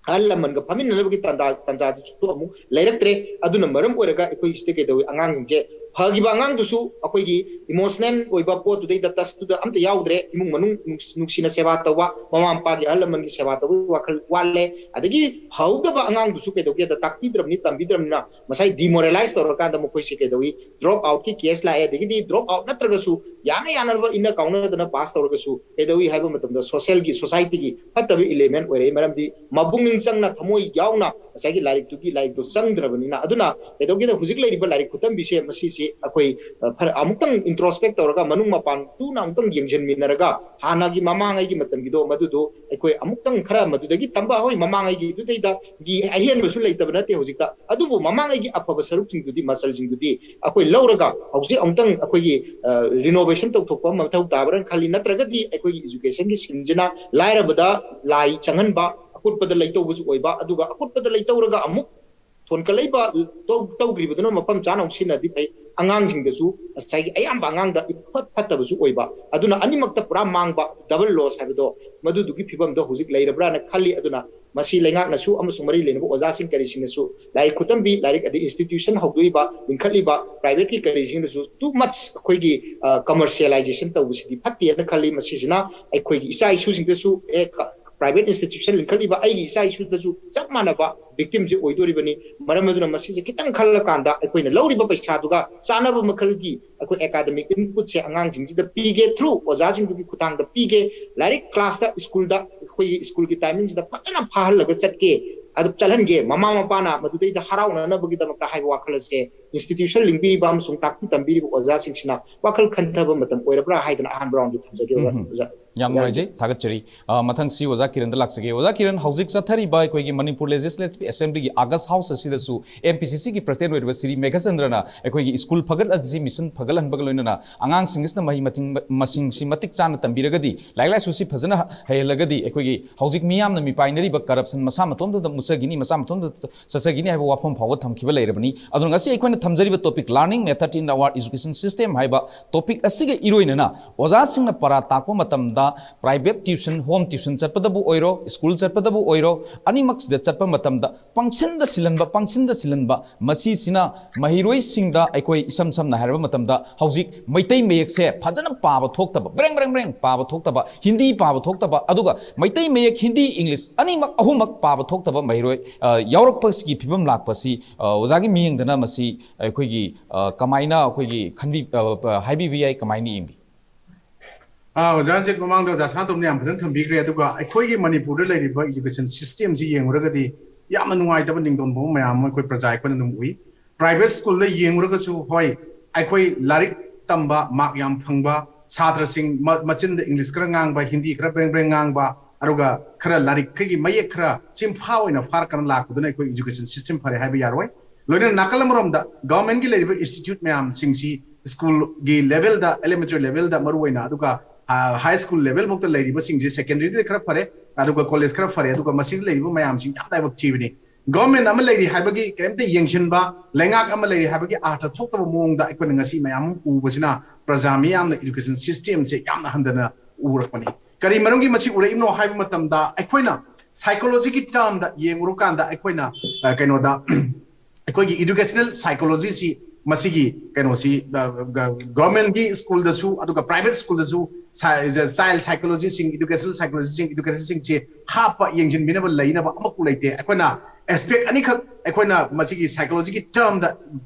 ꯑꯍꯜ ꯂꯃꯟꯒ ꯐꯝꯃꯤꯟꯅꯅꯕꯒꯤ ꯇꯥꯟꯖꯥ, ꯇꯥꯟꯖꯥꯗꯨꯁꯨ ꯑꯃꯨꯛ ꯂꯩꯔꯛꯇ꯭ꯔꯦ꯫ ꯑꯗꯨꯅ ꯃꯔꯝ ꯑꯣꯏꯔꯒ ꯑꯩꯈꯣꯏ ꯁꯤꯗ ꯀꯩꯗꯧꯏ, ꯑꯉꯥꯡꯁꯤꯡꯁꯦ ꯐꯈꯤꯕ ꯑꯉꯥꯡꯗꯨꯁꯨ ꯑꯩꯈꯣꯏꯒꯤ emotional ꯑꯣꯏꯕ ꯄꯣꯠꯇꯨꯗꯩꯗ touch ꯇꯨꯗ ꯑꯝꯇ ꯌꯥꯎꯗ꯭ꯔꯦ꯫ ꯏꯃꯨꯡ ꯃꯅꯨꯡ ꯅꯨꯡꯁꯤ-, ꯅꯨꯡꯁꯤꯅ ꯁꯦꯕꯥ ꯇꯧꯕ, ꯃꯃꯥ ꯃꯄꯥꯒꯤ ꯑꯍꯜ ꯂꯃꯟꯒꯤ ꯁꯦꯕꯥ ꯇꯧꯕꯒꯤ ꯋꯥꯈꯜ ꯋꯥꯠꯂꯦ꯫ ꯑꯗꯒꯤ ꯐꯍꯧꯗꯕ ꯑꯉꯥꯡꯗꯨꯁꯨ ꯀꯩꯗꯧꯒꯦꯗ ꯇꯥꯛꯄꯤꯗ꯭ꯔꯕꯅꯤ, ꯇꯝꯕꯤꯗ꯭ꯔꯕꯅꯤꯅ ꯉꯁꯥꯏ demoralize ꯇꯧꯔꯀꯥꯟꯗ ꯃꯈꯣꯏꯁꯦ ꯀꯩꯗꯧꯏ, drop out ꯀꯤ case ꯂꯥꯛꯑꯦ꯫ ꯑꯗꯒꯤꯗꯤ drop out ꯅꯠꯇ꯭ꯔꯒꯁꯨ ꯌꯥꯅ ꯌꯥꯅꯕ ꯏꯟꯅ ꯀꯥꯎꯅꯗꯅ pass ꯇꯧꯔꯒꯁꯨ ꯀꯩꯗꯧꯏ ꯍꯥꯏꯕ ꯃꯇꯝꯗ social ꯒꯤ, society ꯒꯤ ꯐꯠꯇꯕ element ꯑꯣꯏꯔꯛꯏ꯫ ꯃꯔꯝꯗꯤ ꯃꯄꯨꯛꯅꯤꯡ ꯆꯪꯅ ꯊꯃꯣꯏ ꯌꯥꯎꯅ ꯉꯁꯥꯏꯒꯤ ꯂꯥꯏꯔꯤꯛꯇꯨꯒꯤ, ꯂꯥꯏꯔꯤꯛꯇꯣ ꯆꯪꯗ꯭ꯔꯕꯅꯤꯅ꯫ ꯑꯗꯨꯅ ꯀꯩꯗꯧꯒꯦꯗ ꯍꯧꯖꯤꯛ ꯂꯩꯔꯤꯕ ꯂꯥꯏꯔꯤꯛ ꯈꯨꯇꯝꯕꯤꯁꯦ ꯃꯁꯤꯁꯦ ꯑꯩꯈꯣꯏ, ꯑ, ꯐꯔ-, ꯑꯃꯨꯛꯇꯪ introspect ꯇꯧꯔꯒ ꯃꯅꯨꯡ ꯃꯄꯥꯟ ꯇꯨꯅ ꯑꯃꯨꯛꯇꯪ ꯌꯦꯡꯁꯤꯟꯃꯤꯟꯅꯔꯒ ꯍꯥꯟꯅꯒꯤ ꯃꯃꯥꯡꯉꯩꯒꯤ ꯃꯇꯝꯒꯤꯗꯣ ꯃꯗꯨꯗꯣ ꯑꯩꯈꯣꯏ ꯑꯃꯨꯛꯇꯪ ꯈꯔ ꯃꯗꯨꯗꯒꯤ ꯇꯝꯕ, ꯍꯣꯏ, ꯃꯃꯥꯡꯉꯩꯒꯤꯗꯨꯗꯩꯗꯒꯤ ꯑꯍꯦꯟꯕꯁꯨ ꯂꯩꯇꯕ ꯅꯠꯇꯦ ꯍꯧꯖꯤꯛꯇ, ꯑꯗꯨꯕꯨ ꯃꯃꯥꯡꯉꯩꯒꯤ ꯑꯐꯕ ꯁꯔꯨꯛꯁꯤꯡꯗꯨꯗꯤ, ꯃꯆꯜꯁꯤꯡꯗꯨꯗꯤ ꯑꯩꯈꯣꯏ ꯂꯧꯔꯒ ꯍꯧꯖꯤꯛ ꯑꯃꯨꯛꯇꯪ ꯑꯩꯈꯣꯏꯒꯤ, ꯑ, renovation ꯇꯧꯊꯣꯛꯄ ꯑꯃ ꯃꯊꯧ ꯇꯥꯕ꯭ꯔꯅ ꯈꯜꯂꯤ꯫ ꯅꯠꯇ꯭ꯔꯒꯗꯤ ꯑꯩꯈꯣꯏꯒꯤ education ꯒꯤ ꯁꯤꯟꯁꯤꯅ ꯂꯥꯏꯔꯕꯗ ꯂꯥꯏ ꯆꯪꯍꯟꯕ, ꯑꯀꯨꯠꯄꯗ ꯂꯩꯇꯧꯕꯁꯨ ꯑꯣꯏꯕ, ꯑꯗꯨꯒ ꯑꯀꯨꯠꯄꯗ ꯂꯩꯇꯧꯔꯒ ꯑꯃꯨꯛ ꯊꯣꯟꯀꯠꯂꯛꯏꯕ ꯇꯧ-, ꯇꯧꯈ꯭ꯔꯤꯕꯗꯨꯅ ꯃꯐꯝ ꯆꯥꯅ ꯑꯃꯨꯛ ꯁꯤꯖꯤꯟꯅꯔꯗꯤ ꯐꯩ꯫ ꯑꯉꯥꯡꯁꯤꯡꯗꯁꯨ ꯉꯁꯥꯏꯒꯤ ꯑꯌꯥꯝꯕ ꯑꯉꯥꯡꯗ ꯏꯐꯠ ꯐꯠꯇꯕꯁꯨ ꯑꯣꯏꯕ, ꯑꯗꯨꯅ ꯑꯅꯤꯃꯛꯇ ꯄꯨꯔꯥ ꯃꯥꯡꯕ, double loss ꯍꯥꯏꯕꯗꯣ, ꯃꯗꯨꯗꯨꯒꯤ ꯐꯤꯕꯝꯗꯣ ꯍꯧꯖꯤꯛ ꯂꯩꯔꯕ꯭ꯔꯥꯅ ꯈꯜꯂꯤ꯫ ꯑꯗꯨꯅ ꯃꯁꯤ ꯂꯩꯉꯥꯛꯅꯁꯨ ꯑꯃꯁꯨꯡ ꯃꯔꯤ ꯂꯩꯅꯕ ꯑꯣꯖꯥꯁꯤꯡ ꯀꯔꯤꯁꯤꯡꯅꯁꯨ, ꯂꯥꯏꯔꯤꯛ ꯈꯨꯇꯝꯕꯤ, ꯂꯥꯏꯔꯤꯛ ꯑꯗꯩ institution ꯍꯧꯗꯣꯛꯏꯕ, ꯂꯤꯡꯈꯠꯂꯤꯕ privateꯀꯤ ꯀꯔꯤꯁꯤꯡꯅꯁꯨ too much ꯑꯩꯈꯣꯏꯒꯤ, ꯑ, commercialization ꯇꯧꯕꯁꯤꯗꯤ ꯐꯠꯇꯦꯅ ꯈꯜꯂꯤ꯫ ꯃꯁꯤꯁꯤꯅ ꯑꯩꯈꯣꯏꯒꯤ ꯏꯆꯥ ꯏꯁꯨꯁꯤꯡꯗꯁꯨ, ꯑꯦ, private institution ꯂꯤꯡꯈꯠꯂꯤꯕ ꯑꯩꯒꯤ ꯏꯆꯥ ꯏꯁꯨꯗꯁꯨ ꯆꯞ ꯃꯥꯟꯅꯕ victimꯁꯦ ꯑꯣꯏꯗꯣꯔꯤꯕꯅꯤ꯫ ꯃꯔꯝ ꯑꯗꯨꯅ ꯃꯁꯤꯁꯦ ꯈꯤꯇꯪ ꯈꯜꯂꯀꯥꯟꯗ ꯑꯩꯈꯣꯏꯅ ꯂꯧꯔꯤꯕ ꯄꯩꯁꯥꯗꯨꯒ ꯆꯥꯟꯅꯕ ꯃꯈꯜꯒꯤ ꯑꯩꯈꯣꯏ academic inputꯁꯦ ꯑꯉꯥꯡꯁꯤꯡꯁꯤꯗ ꯄꯤꯒꯦ, through ꯑꯣꯖꯥꯁꯤꯡꯗꯨꯒꯤ ꯈꯨꯠꯊꯥꯡꯗ ꯄꯤꯒꯦ, ꯂꯥꯏꯔꯤꯛ classꯇ, schoolꯗ, ꯑꯩꯈꯣꯏꯒꯤ schoolꯒꯤ timingꯁꯤꯗ ꯐꯖꯅ ꯐꯥꯍꯜꯂꯒ ꯆꯠꯀꯦ, ꯑꯗꯨ ꯆꯠꯍꯟꯒꯦ, ꯃꯃꯥ ꯃꯄꯥꯅ ꯃꯗꯨꯗꯩꯗ ꯍꯔꯥꯎꯅꯅꯕꯒꯤꯗꯃꯛꯇ ꯍꯥꯏꯕ ꯋꯥꯈꯜ ꯑꯁꯦ institution ꯂꯤꯡꯕꯤꯔꯤꯕ ꯑꯃꯁꯨꯡ ꯇꯥꯛꯄꯤ ꯇꯝꯕꯤꯔꯤꯕ ꯑꯣꯖꯥꯁꯤꯡꯁꯤꯅ ꯋꯥꯈꯜ ꯈꯟꯊꯕ ꯃꯇꯝ ꯑꯣꯏꯔꯕ꯭ꯔꯥ ꯍꯥꯏꯗꯅ ꯑꯍꯥꯟꯕ roundꯗ ꯊꯝꯖꯒꯦ, ꯑꯣꯖꯥ꯫ ꯎꯝ꯫ ꯑꯣꯖꯥ꯫ ꯌꯥꯝ ꯑꯣꯖꯥ ꯅꯨꯡꯉꯥꯏꯖꯩ, ꯊꯥꯒꯠꯆꯔꯤ꯫ ꯑ, ꯃꯊꯪꯁꯤ ꯑꯣꯖꯥ ꯀꯤꯔꯟꯗ ꯂꯥꯛꯆꯒꯦ꯫ ꯑꯣꯖꯥ ꯀꯤꯔꯟ, ꯍꯧꯖꯤꯛ ꯆꯠꯊꯔꯤꯕ ꯑꯩꯈꯣꯏꯒꯤ ꯃꯅꯤꯄꯨꯔ Legislative Assemblyꯒꯤ August House ꯑꯁꯤꯗꯁꯨ MPCCꯒꯤ President ꯑꯣꯏꯔꯤꯕ ꯁ꯭ꯔꯤ ꯃꯦꯘꯆꯟꯗ꯭ꯔꯅ ꯑꯩꯈꯣꯏꯒꯤ school ꯐꯒꯠ ꯑꯁꯤ mission ꯐꯒꯠꯍꯟꯕꯒ ꯂꯣꯏꯅꯅ ꯑꯉꯥꯡꯁꯤꯡ ꯑꯁꯤꯅ ꯃꯍꯩ ꯃꯁꯤꯡ, ꯃꯁꯤꯡꯁꯤ ꯃꯇꯤꯛ ꯆꯥꯅ ꯇꯝꯕꯤꯔꯒꯗꯤ, ꯂꯥꯏꯔꯤꯛ ꯂꯥꯏꯁꯨꯁꯤ ꯐꯖꯅ ꯍꯩꯍꯜꯂꯒꯗꯤ, ꯑꯩꯈꯣꯏꯒꯤ ꯍꯧꯖꯤꯛ ꯃꯤꯌꯥꯝꯅ ꯃꯤꯄꯥꯏꯅꯔꯤꯕ corruption ꯃꯁꯥ ꯃꯇꯣꯝꯇꯗ ꯃꯨꯠꯆꯈꯤꯅꯤ, ꯃꯁꯥ ꯃꯇꯣꯝꯇ ꯆꯠꯆꯈꯤꯅꯤ ꯍꯥꯏꯕ ꯋꯥꯐꯝ ꯐꯥꯎꯕ ꯊꯝꯈꯤꯕ ꯂꯩꯔꯕꯅꯤ꯫ ꯑꯗꯨꯅ ꯉꯁꯤ ꯑꯩꯈꯣꯏꯅ ꯊꯝꯖꯔꯤꯕ topic, Learning Method in Our Education System ꯍꯥꯏꯕ topic ꯑꯁꯤꯒ ꯏꯔꯣꯏꯅꯅ ꯑꯣꯖꯥꯁꯤꯡꯅ ꯄꯔꯥ ꯇꯥꯛꯄ ꯃꯇꯝꯗ private tuition, home tuition ꯆꯠꯄꯗꯕꯨ ꯑꯣꯏꯔꯣ, school ꯆꯠꯄꯗꯕꯨ ꯑꯣꯏꯔꯣ, ꯑꯅꯤꯃꯛꯁꯤꯗ ꯆꯠꯄ ꯃꯇꯝꯗ ꯄꯪꯁꯤꯟꯗ ꯁꯤꯜꯍꯟꯕ, ꯄꯪꯁꯤꯟꯗ ꯁꯤꯜꯍꯟꯕ, ꯃꯁꯤꯁꯤꯅ ꯃꯍꯩꯔꯣꯏꯁꯤꯡꯗ ꯑꯩꯈꯣꯏ ꯏꯁꯝ ꯁꯝꯅ ꯍꯥꯏꯔꯕ ꯃꯇꯝꯗ ꯍꯧꯖꯤꯛ ꯃꯩꯇꯩ ꯃꯌꯦꯛꯁꯦ ꯐꯖꯅ ꯄꯥꯕ ꯊꯣꯛꯇꯕ, ꯕ꯭ꯔꯦꯡ ꯕ꯭ꯔꯦꯡ ꯕ꯭ꯔꯦꯡ ꯄꯥꯕ ꯊꯣꯛꯇꯕ, ꯍꯤꯟꯗꯤ ꯄꯥꯕ ꯊꯣꯛꯇꯕ, ꯑꯗꯨꯒ ꯃꯩꯇꯩ ꯃꯌꯦꯛ, ꯍꯤꯟꯗꯤ, English ꯑꯅꯤꯃꯛ ꯑꯍꯨꯝꯃꯛ ꯄꯥꯕ ꯊꯣꯛꯇꯕ ꯃꯍꯩꯔꯣꯏ, ꯑ, ꯌꯥꯎꯔꯛꯄꯁꯤꯒꯤ ꯐꯤꯕꯝ ꯂꯥꯛꯄꯁꯤ, ꯑ, ꯑꯣꯖꯥꯒꯤ ꯃꯤꯠꯌꯦꯡꯗꯅ ꯃꯁꯤ ꯑꯩꯈꯣꯏꯒꯤ, ꯑ, ꯀꯃꯥꯏꯅ ꯑꯩꯈꯣꯏꯒꯤ ꯈꯟꯕꯤ-, ꯑ, ꯑ, ꯍꯥꯏꯕꯤꯕ ꯌꯥꯏ, ꯀꯃꯥꯏꯅ ꯌꯦꯡꯕꯤ? ꯑꯥ, ꯑꯣꯖꯥ ꯔꯟꯖꯤꯠ, ꯃꯃꯥꯡꯗ ꯑꯣꯖꯥ ꯁꯅꯥꯇꯣꯝꯅ ꯌꯥꯝ ꯐꯖꯅ ꯊꯝꯕꯤꯈ꯭ꯔꯦ꯫ ꯑꯗꯨꯒ ꯑꯩꯈꯣꯏꯒꯤ ꯃꯅꯤꯄꯨꯔꯗ ꯂꯩꯔꯤꯕ education systemꯁꯤ ꯌꯦꯡꯉꯨꯔꯒꯗꯤ ꯌꯥꯝꯅ ꯅꯨꯡꯉꯥꯏꯇꯕ, ꯅꯤꯡꯗꯣꯟ ꯐꯥꯎꯕ ꯃꯌꯥꯝ ꯑꯃ ꯑꯩꯈꯣꯏ ꯄ꯭ꯔꯖꯥ ꯑꯩꯈꯣꯏꯅ ꯑꯗꯨꯝ ꯎꯏ꯫ Private schoolꯗ ꯌꯦꯡꯉꯨꯔꯒꯁꯨ, ꯍꯣꯏ, ꯑꯩꯈꯣꯏ ꯂꯥꯏꯔꯤꯛ ꯇꯝꯕ, mark ꯌꯥꯝ ꯐꯪꯕ ꯁꯥꯇ꯭ꯔꯁꯤꯡ, ꯃ-, ꯃꯆꯤꯟꯗ English ꯈꯔ ꯉꯥꯡꯕ, ꯍꯤꯟꯗꯤ ꯈꯔ ꯕ꯭ꯔꯦꯡ ꯕ꯭ꯔꯦꯡ ꯉꯥꯡꯕ, ꯑꯗꯨꯒ ꯈꯔ ꯂꯥꯏꯔꯤꯛ, ꯑꯩꯈꯣꯏꯒꯤ ꯃꯌꯦꯛ ꯈꯔ ꯆꯤꯟꯐꯥ ꯑꯣꯏꯅ ꯐꯥꯔꯀꯅ ꯂꯥꯛꯄꯗꯨꯅ ꯑꯩꯈꯣꯏ education system ꯐꯔꯦ ꯍꯥꯏꯕ ꯌꯥꯔꯣꯏ꯫ ꯂꯣꯏꯅꯅ ꯅꯥꯀꯜ ꯑꯃꯔꯣꯝꯗ governmentꯀꯤ ꯂꯩꯔꯤꯕ institute ꯃꯌꯥꯝꯁꯤꯡꯁꯤ, schoolꯒꯤ levelꯗ, elementary levelꯗ ꯃꯔꯨ ꯑꯣꯏꯅ, ꯑꯗꯨꯒ, ꯑ, high school level ꯐꯥꯎꯗ ꯂꯩꯔꯤꯕꯁꯤꯡꯁꯤ, secondaryꯗ ꯈꯔ ꯐꯔꯦ, ꯑꯗꯨꯒ college ꯈꯔ ꯐꯔꯦ, ꯑꯗꯨꯒ ꯃꯁꯤꯗ ꯂꯩꯔꯤꯕ ꯃꯌꯥꯝꯁꯤꯡ ꯌꯥꯝ ꯂꯥꯏꯕꯛ ꯊꯤꯕꯅꯤ꯫ ꯒꯚꯔꯟꯃꯦꯟ ꯑꯃ ꯂꯩꯔꯤ ꯍꯥꯏꯕꯒꯤ ꯀꯔꯤꯝꯇ ꯌꯦꯡꯁꯤꯟꯕ, ꯂꯩꯉꯥꯛ ꯑꯃ ꯂꯩꯔꯤ ꯍꯥꯏꯕꯒꯤ ꯑꯥꯔꯊ ꯊꯣꯛꯇꯕ ꯃꯑꯣꯡꯗ ꯑꯩꯈꯣꯏꯅ ꯉꯁꯤ ꯃꯌꯥꯝ ꯑꯃ ꯎꯕꯁꯤꯅ ꯄ꯭ꯔꯖꯥ ꯃꯤꯌꯥꯝꯅ ꯏꯗꯨꯀꯦꯁꯟ ꯁꯤꯁꯇꯦꯝꯁꯦ ꯌꯥꯝꯅ ꯍꯟꯊꯅ ꯎꯔꯛꯄꯅꯤ꯫ ꯀꯔꯤ ꯃꯔꯝꯒꯤ ꯃꯁꯤ ꯎꯔꯛꯏꯕꯅꯣ ꯍꯥꯏꯕ ꯃꯇꯝꯗ, ꯑꯩꯈꯣꯏꯅ ꯁꯥꯏꯀꯣꯂꯣꯖꯤꯒꯤ ꯇꯔꯝꯗ ꯌꯦꯡꯉꯨꯔꯀꯥꯟꯗ ꯑꯩꯈꯣꯏꯅ ꯑ, ꯀꯩꯅꯣꯗ ꯑꯩꯈꯣꯏꯒꯤ ꯏꯗꯨꯀꯦꯁꯅꯦꯜ ꯁꯥꯏꯀꯣꯂꯣꯖꯤꯁꯤ, ꯃꯁꯤꯒꯤ ꯀꯩꯅꯣꯁꯤ ꯒꯚꯔꯟꯃꯦꯟꯒꯤ ꯁ꯭ꯀꯨꯜꯗꯁꯨ ꯑꯗꯨꯒ ꯄ꯭ꯔꯥꯏꯚꯦꯠ ꯁ꯭ꯀꯨꯜꯗꯁꯨ ꯆꯥꯏꯜ ꯁꯥꯏꯀꯣꯂꯣꯖꯤꯁꯤꯡ, ꯏꯗꯨꯀꯦꯁꯅꯦꯜ ꯁꯥꯏꯀꯣꯂꯣꯖꯤꯁꯤꯡ, ꯏꯗꯨꯀꯦꯁꯟꯁꯤꯡꯁꯤ ꯍꯥꯞꯄ, ꯌꯦꯡꯁꯤꯟꯕꯤꯅꯕ ꯂꯩꯅꯕ ꯑꯃꯐꯥꯎ ꯂꯩꯇꯦ꯫ ꯑꯩꯈꯣꯏꯅ ꯑꯦꯁꯄꯦꯛ ꯑꯅꯤꯈꯛ ꯑꯩꯈꯣꯏꯅ ꯃꯁꯤꯒꯤ ꯁꯥꯏꯀꯣꯂꯣꯖꯤꯒꯤ ꯇꯔꯝꯗ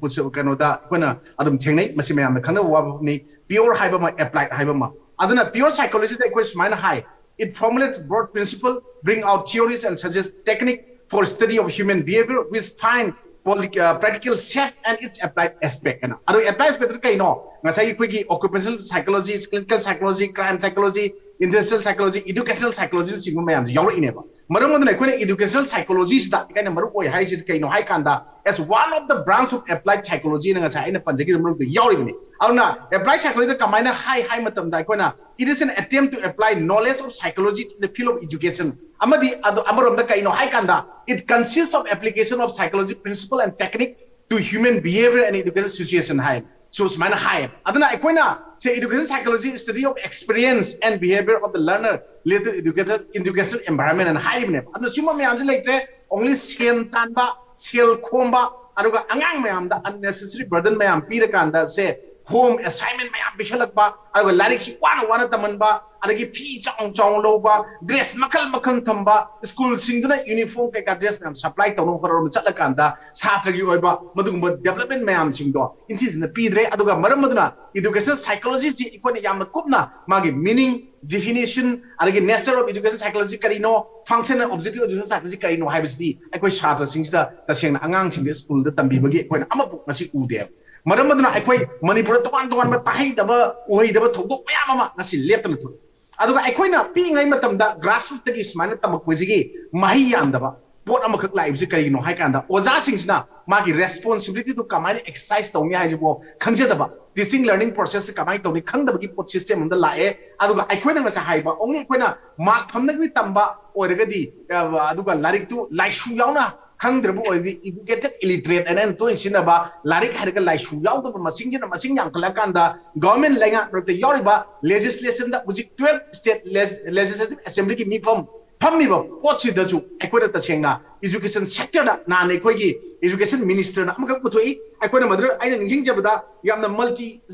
ꯀꯩꯅꯣꯗ ꯑꯩꯈꯣꯏꯅ ꯑꯗꯨꯝ ꯊꯦꯡꯅꯩ꯫ ꯃꯁꯤ ꯃꯌꯥꯝꯅ ꯈꯪꯅꯕ ꯋꯥꯐꯝꯅꯤ, ꯄꯤꯌꯣꯔ ꯍꯥꯏꯕ ꯑꯃ, ꯑꯦꯄ꯭ꯂꯥꯏꯠ ꯍꯥꯏꯕ ꯑꯃ꯫ ꯑꯗꯨꯅ ꯄꯤꯌꯣꯔ ꯁꯥꯏꯀꯣꯂꯣꯖꯤꯗ ꯑꯩꯈꯣꯏ ꯁꯨꯃꯥꯏꯅ ꯍꯥꯏ: It formulates broad principle, bring out theories and suggest technique for study of human behavior, which find polit- uh, practical shape and its applied aspect ꯍꯥꯏꯅ꯫ ꯑꯗꯣ ꯑꯦꯄ꯭ꯂꯥꯏ ꯑꯦꯁꯄꯦꯛꯇ ꯀꯩꯅꯣ? ꯉꯁꯥꯏ ꯑꯩꯈꯣꯏꯒꯤ occupational psychology, clinical psychology, crime psychology, industrial psychology, educational psychology ꯅꯆꯤꯡꯕ ꯃꯌꯥꯝꯁꯦ ꯌꯥꯎꯔꯛꯏꯅꯦꯕ꯫ ꯃꯔꯝ ꯑꯗꯨꯅ ꯑꯩꯈꯣꯏꯅ ꯏꯗꯨꯀꯦꯁꯅꯦꯜ ꯁꯥꯏꯀꯣꯂꯣꯖꯤꯁꯤꯗ ꯑꯩꯅ ꯃꯔꯨ ꯑꯣꯏ ꯍꯥꯏꯔꯤꯁꯤ ꯀꯩꯅꯣ ꯍꯥꯏ ꯀꯥꯟꯗ, as one of the branch of applied psychology ꯅ ꯉꯁꯥꯏ ꯑꯩꯅ ꯄꯟꯖꯈꯤꯕ ꯃꯔꯨꯞꯇ ꯌꯥꯎꯔꯤꯕꯅꯤ꯫ ꯑꯗꯨꯅ ꯑꯦꯄ꯭ꯂꯥꯏ ꯁꯥꯏꯀꯣꯂꯣꯖꯤꯗ ꯀꯃꯥꯏꯅ ꯍꯥꯏ ꯍꯥꯏ ꯃꯇꯝꯗ, ꯑꯩꯈꯣꯏꯅ it is an attempt to apply knowledge of psychology to the field of education. ꯑꯃꯗꯤ ꯑꯗꯨ ꯑꯃꯔꯣꯝꯗ ꯀꯩꯅꯣ ꯍꯥꯏ ꯀꯥꯟꯗ, it consists of application of psychology principle and technique to human behavior and educational situation ꯍꯥꯏ꯫ ꯁꯨ ꯁꯨꯃꯥꯏꯅ ꯍꯥꯏꯌꯦꯕ꯫ ꯑꯗꯨꯅ ꯑꯩꯈꯣꯏꯅ ꯁꯦ education psychology study of experience and behavior of the learner related educated educational environment ꯍꯥꯏꯅ ꯍꯥꯏꯔꯤꯕꯅꯦꯕ꯫ ꯑꯗꯨꯅ ꯁꯤꯒꯨꯝꯕ ꯃꯌꯥꯝꯁꯤ ꯂꯩꯇ꯭ꯔꯦ, only ꯁꯦꯟ ꯇꯥꯟꯕ, ꯁꯦꯜ ꯈꯣꯝꯕ, ꯑꯗꯨꯒ ꯑꯉꯥꯡ ꯃꯌꯥꯝꯗ unnecessary burden ꯃꯌꯥꯝ ꯄꯤꯔꯀꯥꯟꯗ ꯁꯦ home assignment ꯃꯌꯥꯝ ꯄꯤꯁꯜꯂꯛꯄ, ꯑꯗꯨꯒ ꯂꯥꯏꯔꯤꯛꯁꯤ ꯋꯥꯅ ꯋꯥꯅ ꯇꯝꯍꯟꯕ, ꯑꯗꯒꯤ ꯐꯤ ꯆꯥꯎꯅ ꯆꯥꯎꯅ ꯂꯧꯕ, ꯗ꯭ꯔꯦꯁ ꯃꯈꯜ ꯃꯈꯜ ꯊꯝꯕ, ꯁ꯭ꯀꯨꯜꯁꯤꯡꯗꯨꯅ ꯌꯨꯅꯤꯐꯣꯔꯝ ꯀꯩꯀꯥ ꯗ꯭ꯔꯦꯁ ꯃꯌꯥꯝ ꯁꯄ꯭ꯂꯥꯏ ꯇꯧꯅꯕ ꯍꯣꯠꯅꯕ ꯆꯠꯂꯀꯥꯟꯗ ꯁꯥꯇ꯭ꯔꯒꯤ ꯑꯣꯏꯕ ꯃꯗꯨꯒꯨꯝꯕ ꯗꯦꯕꯂꯞꯃꯦꯟ ꯃꯌꯥꯝꯁꯤꯡꯗꯣ ꯏꯟꯊꯤꯟꯁꯤꯅ ꯄꯤꯗ꯭ꯔꯦ꯫ ꯑꯗꯨꯒ ꯃꯔꯝ ꯑꯗꯨꯅ ꯏꯗꯨꯀꯦꯁꯟ ꯁꯥꯏꯀꯣꯂꯣꯖꯤꯁꯤ ꯑꯩꯈꯣꯏꯅ ꯌꯥꯝꯅ ꯀꯨꯞꯅ ꯃꯥꯒꯤ meaning, definition, ꯑꯗꯒꯤ nature of education psychology ꯀꯔꯤꯅꯣ, function and objective of education psychology ꯀꯔꯤꯅꯣ ꯍꯥꯏꯕꯁꯤꯗꯤ ꯑꯩꯈꯣꯏ ꯁꯥꯇ꯭ꯔꯁꯤꯡꯁꯤꯗ, ꯇꯁꯦꯡꯅ ꯑꯉꯥꯡꯁꯤꯡꯗ ꯁ꯭ꯀꯨꯜꯗ ꯇꯝꯕꯤꯕꯒꯤ ꯑꯩꯈꯣꯏꯅ ꯑꯃꯐꯥꯎ ꯉꯁꯤ ꯎꯗꯦꯕ꯫ ꯃꯔꯝ ꯑꯗꯨꯅ ꯑꯩꯈꯣꯏ ꯃꯅꯤꯄꯨꯔꯗ ꯇꯣꯉꯥꯟ ꯇꯣꯉꯥꯟꯕ ꯇꯥꯍꯩꯗꯕ ꯎꯍꯩꯗꯕ ꯊꯧꯗꯣꯛ ꯃꯌꯥꯝ ꯑꯃ ꯉꯁꯤ ꯂꯦꯞꯇꯅ ꯊꯣꯛꯏ꯫ ꯑꯗꯨꯒ ꯑꯩꯈꯣꯏꯅ ꯄꯤꯛꯏꯉꯩ ꯃꯇꯝꯗ ꯒ꯭ꯔꯥꯁꯔꯨꯠꯇꯒꯤ ꯁꯨꯃꯥꯏꯅ ꯇꯝꯃꯛꯄꯁꯤꯒꯤ ꯃꯍꯩ ꯌꯥꯟꯗꯕ ꯄꯣꯠ ꯑꯃꯈꯛ ꯂꯥꯛꯏꯕꯁꯤ ꯀꯔꯤꯒꯤꯅꯣ ꯍꯥꯏ ꯀꯥꯟꯗ, ꯑꯣꯖꯥꯁꯤꯡꯁꯤꯅ ꯃꯥꯒꯤ ꯔꯦꯁꯄꯣꯟꯁꯤꯕꯤꯂꯤꯇꯤꯗꯨ ꯀꯃꯥꯏꯅ ꯑꯦꯛꯁꯔꯁꯥꯏꯁ ꯇꯧꯅꯤ ꯍꯥꯏꯁꯤꯕꯨ ꯈꯪꯖꯗꯕ, ꯇꯤꯆꯤꯡ ꯂꯔꯅꯤꯡ ꯄ꯭ꯔꯣꯁꯦꯁꯁꯦ ꯀꯃꯥꯏꯅ ꯇꯧꯅꯤ ꯈꯪꯗꯕꯒꯤ ꯄꯣꯠ ꯁꯤꯁꯇꯦꯝ ꯑꯃꯗ ꯂꯥꯛꯑꯦ꯫ ꯑꯗꯨꯒ ꯑꯩꯈꯣꯏꯅ ꯉꯁꯥꯏ ꯍꯥꯏꯕ, ꯑꯣꯡꯂꯤ ꯑꯩꯈꯣꯏꯅ ꯃꯥꯔꯛ ꯐꯪꯅꯕꯒꯤ ꯇꯝꯕ ꯑꯣꯏꯔꯒꯗꯤ, ꯑ, ꯑꯗꯨꯒ ꯂꯥꯏꯔꯤꯛꯇꯨ ꯂꯥꯏꯁꯨ ꯌꯥꯎꯅ ꯈꯪꯗ꯭ꯔꯕ ꯑꯣꯏꯔꯗꯤ educated illiterate ꯍꯥꯏꯅ ꯑꯩꯅ ꯇꯣꯏꯅ ꯁꯤꯖꯤꯟꯅꯕ, ꯂꯥꯏꯔꯤꯛ ꯍꯩꯔꯒ ꯂꯥꯏꯁꯨ ꯌꯥꯎꯗꯕ ꯃꯁꯤꯡꯁꯤꯅ ꯃꯁꯤꯡ ꯌꯥꯝꯈꯠꯂꯛꯀꯥꯟꯗ government ꯂꯩꯉꯥꯛ ꯃꯔꯛꯇ ꯌꯥꯎꯔꯤꯕ legislationꯗ ꯍꯧꯖꯤꯛ twelve state legislative assemblyꯒꯤ ꯃꯤꯐꯝ ꯐꯝꯃꯤꯕ ꯄꯣꯠꯁꯤꯗꯁꯨ ꯑꯩꯈꯣꯏꯅ ꯇꯁꯦꯡꯅ education sectorꯗ ꯅꯍꯥꯟ ꯑꯩꯈꯣꯏꯒꯤ education ministerꯅ ꯑꯃꯈꯛ ꯄꯨꯊꯣꯛꯏ꯫ ꯑꯩꯈꯣꯏꯅ ꯃꯗꯨꯗ ꯑꯩꯅ ꯅꯤꯡꯁꯤꯡꯖꯕꯗ ꯌꯥꯝꯅ multi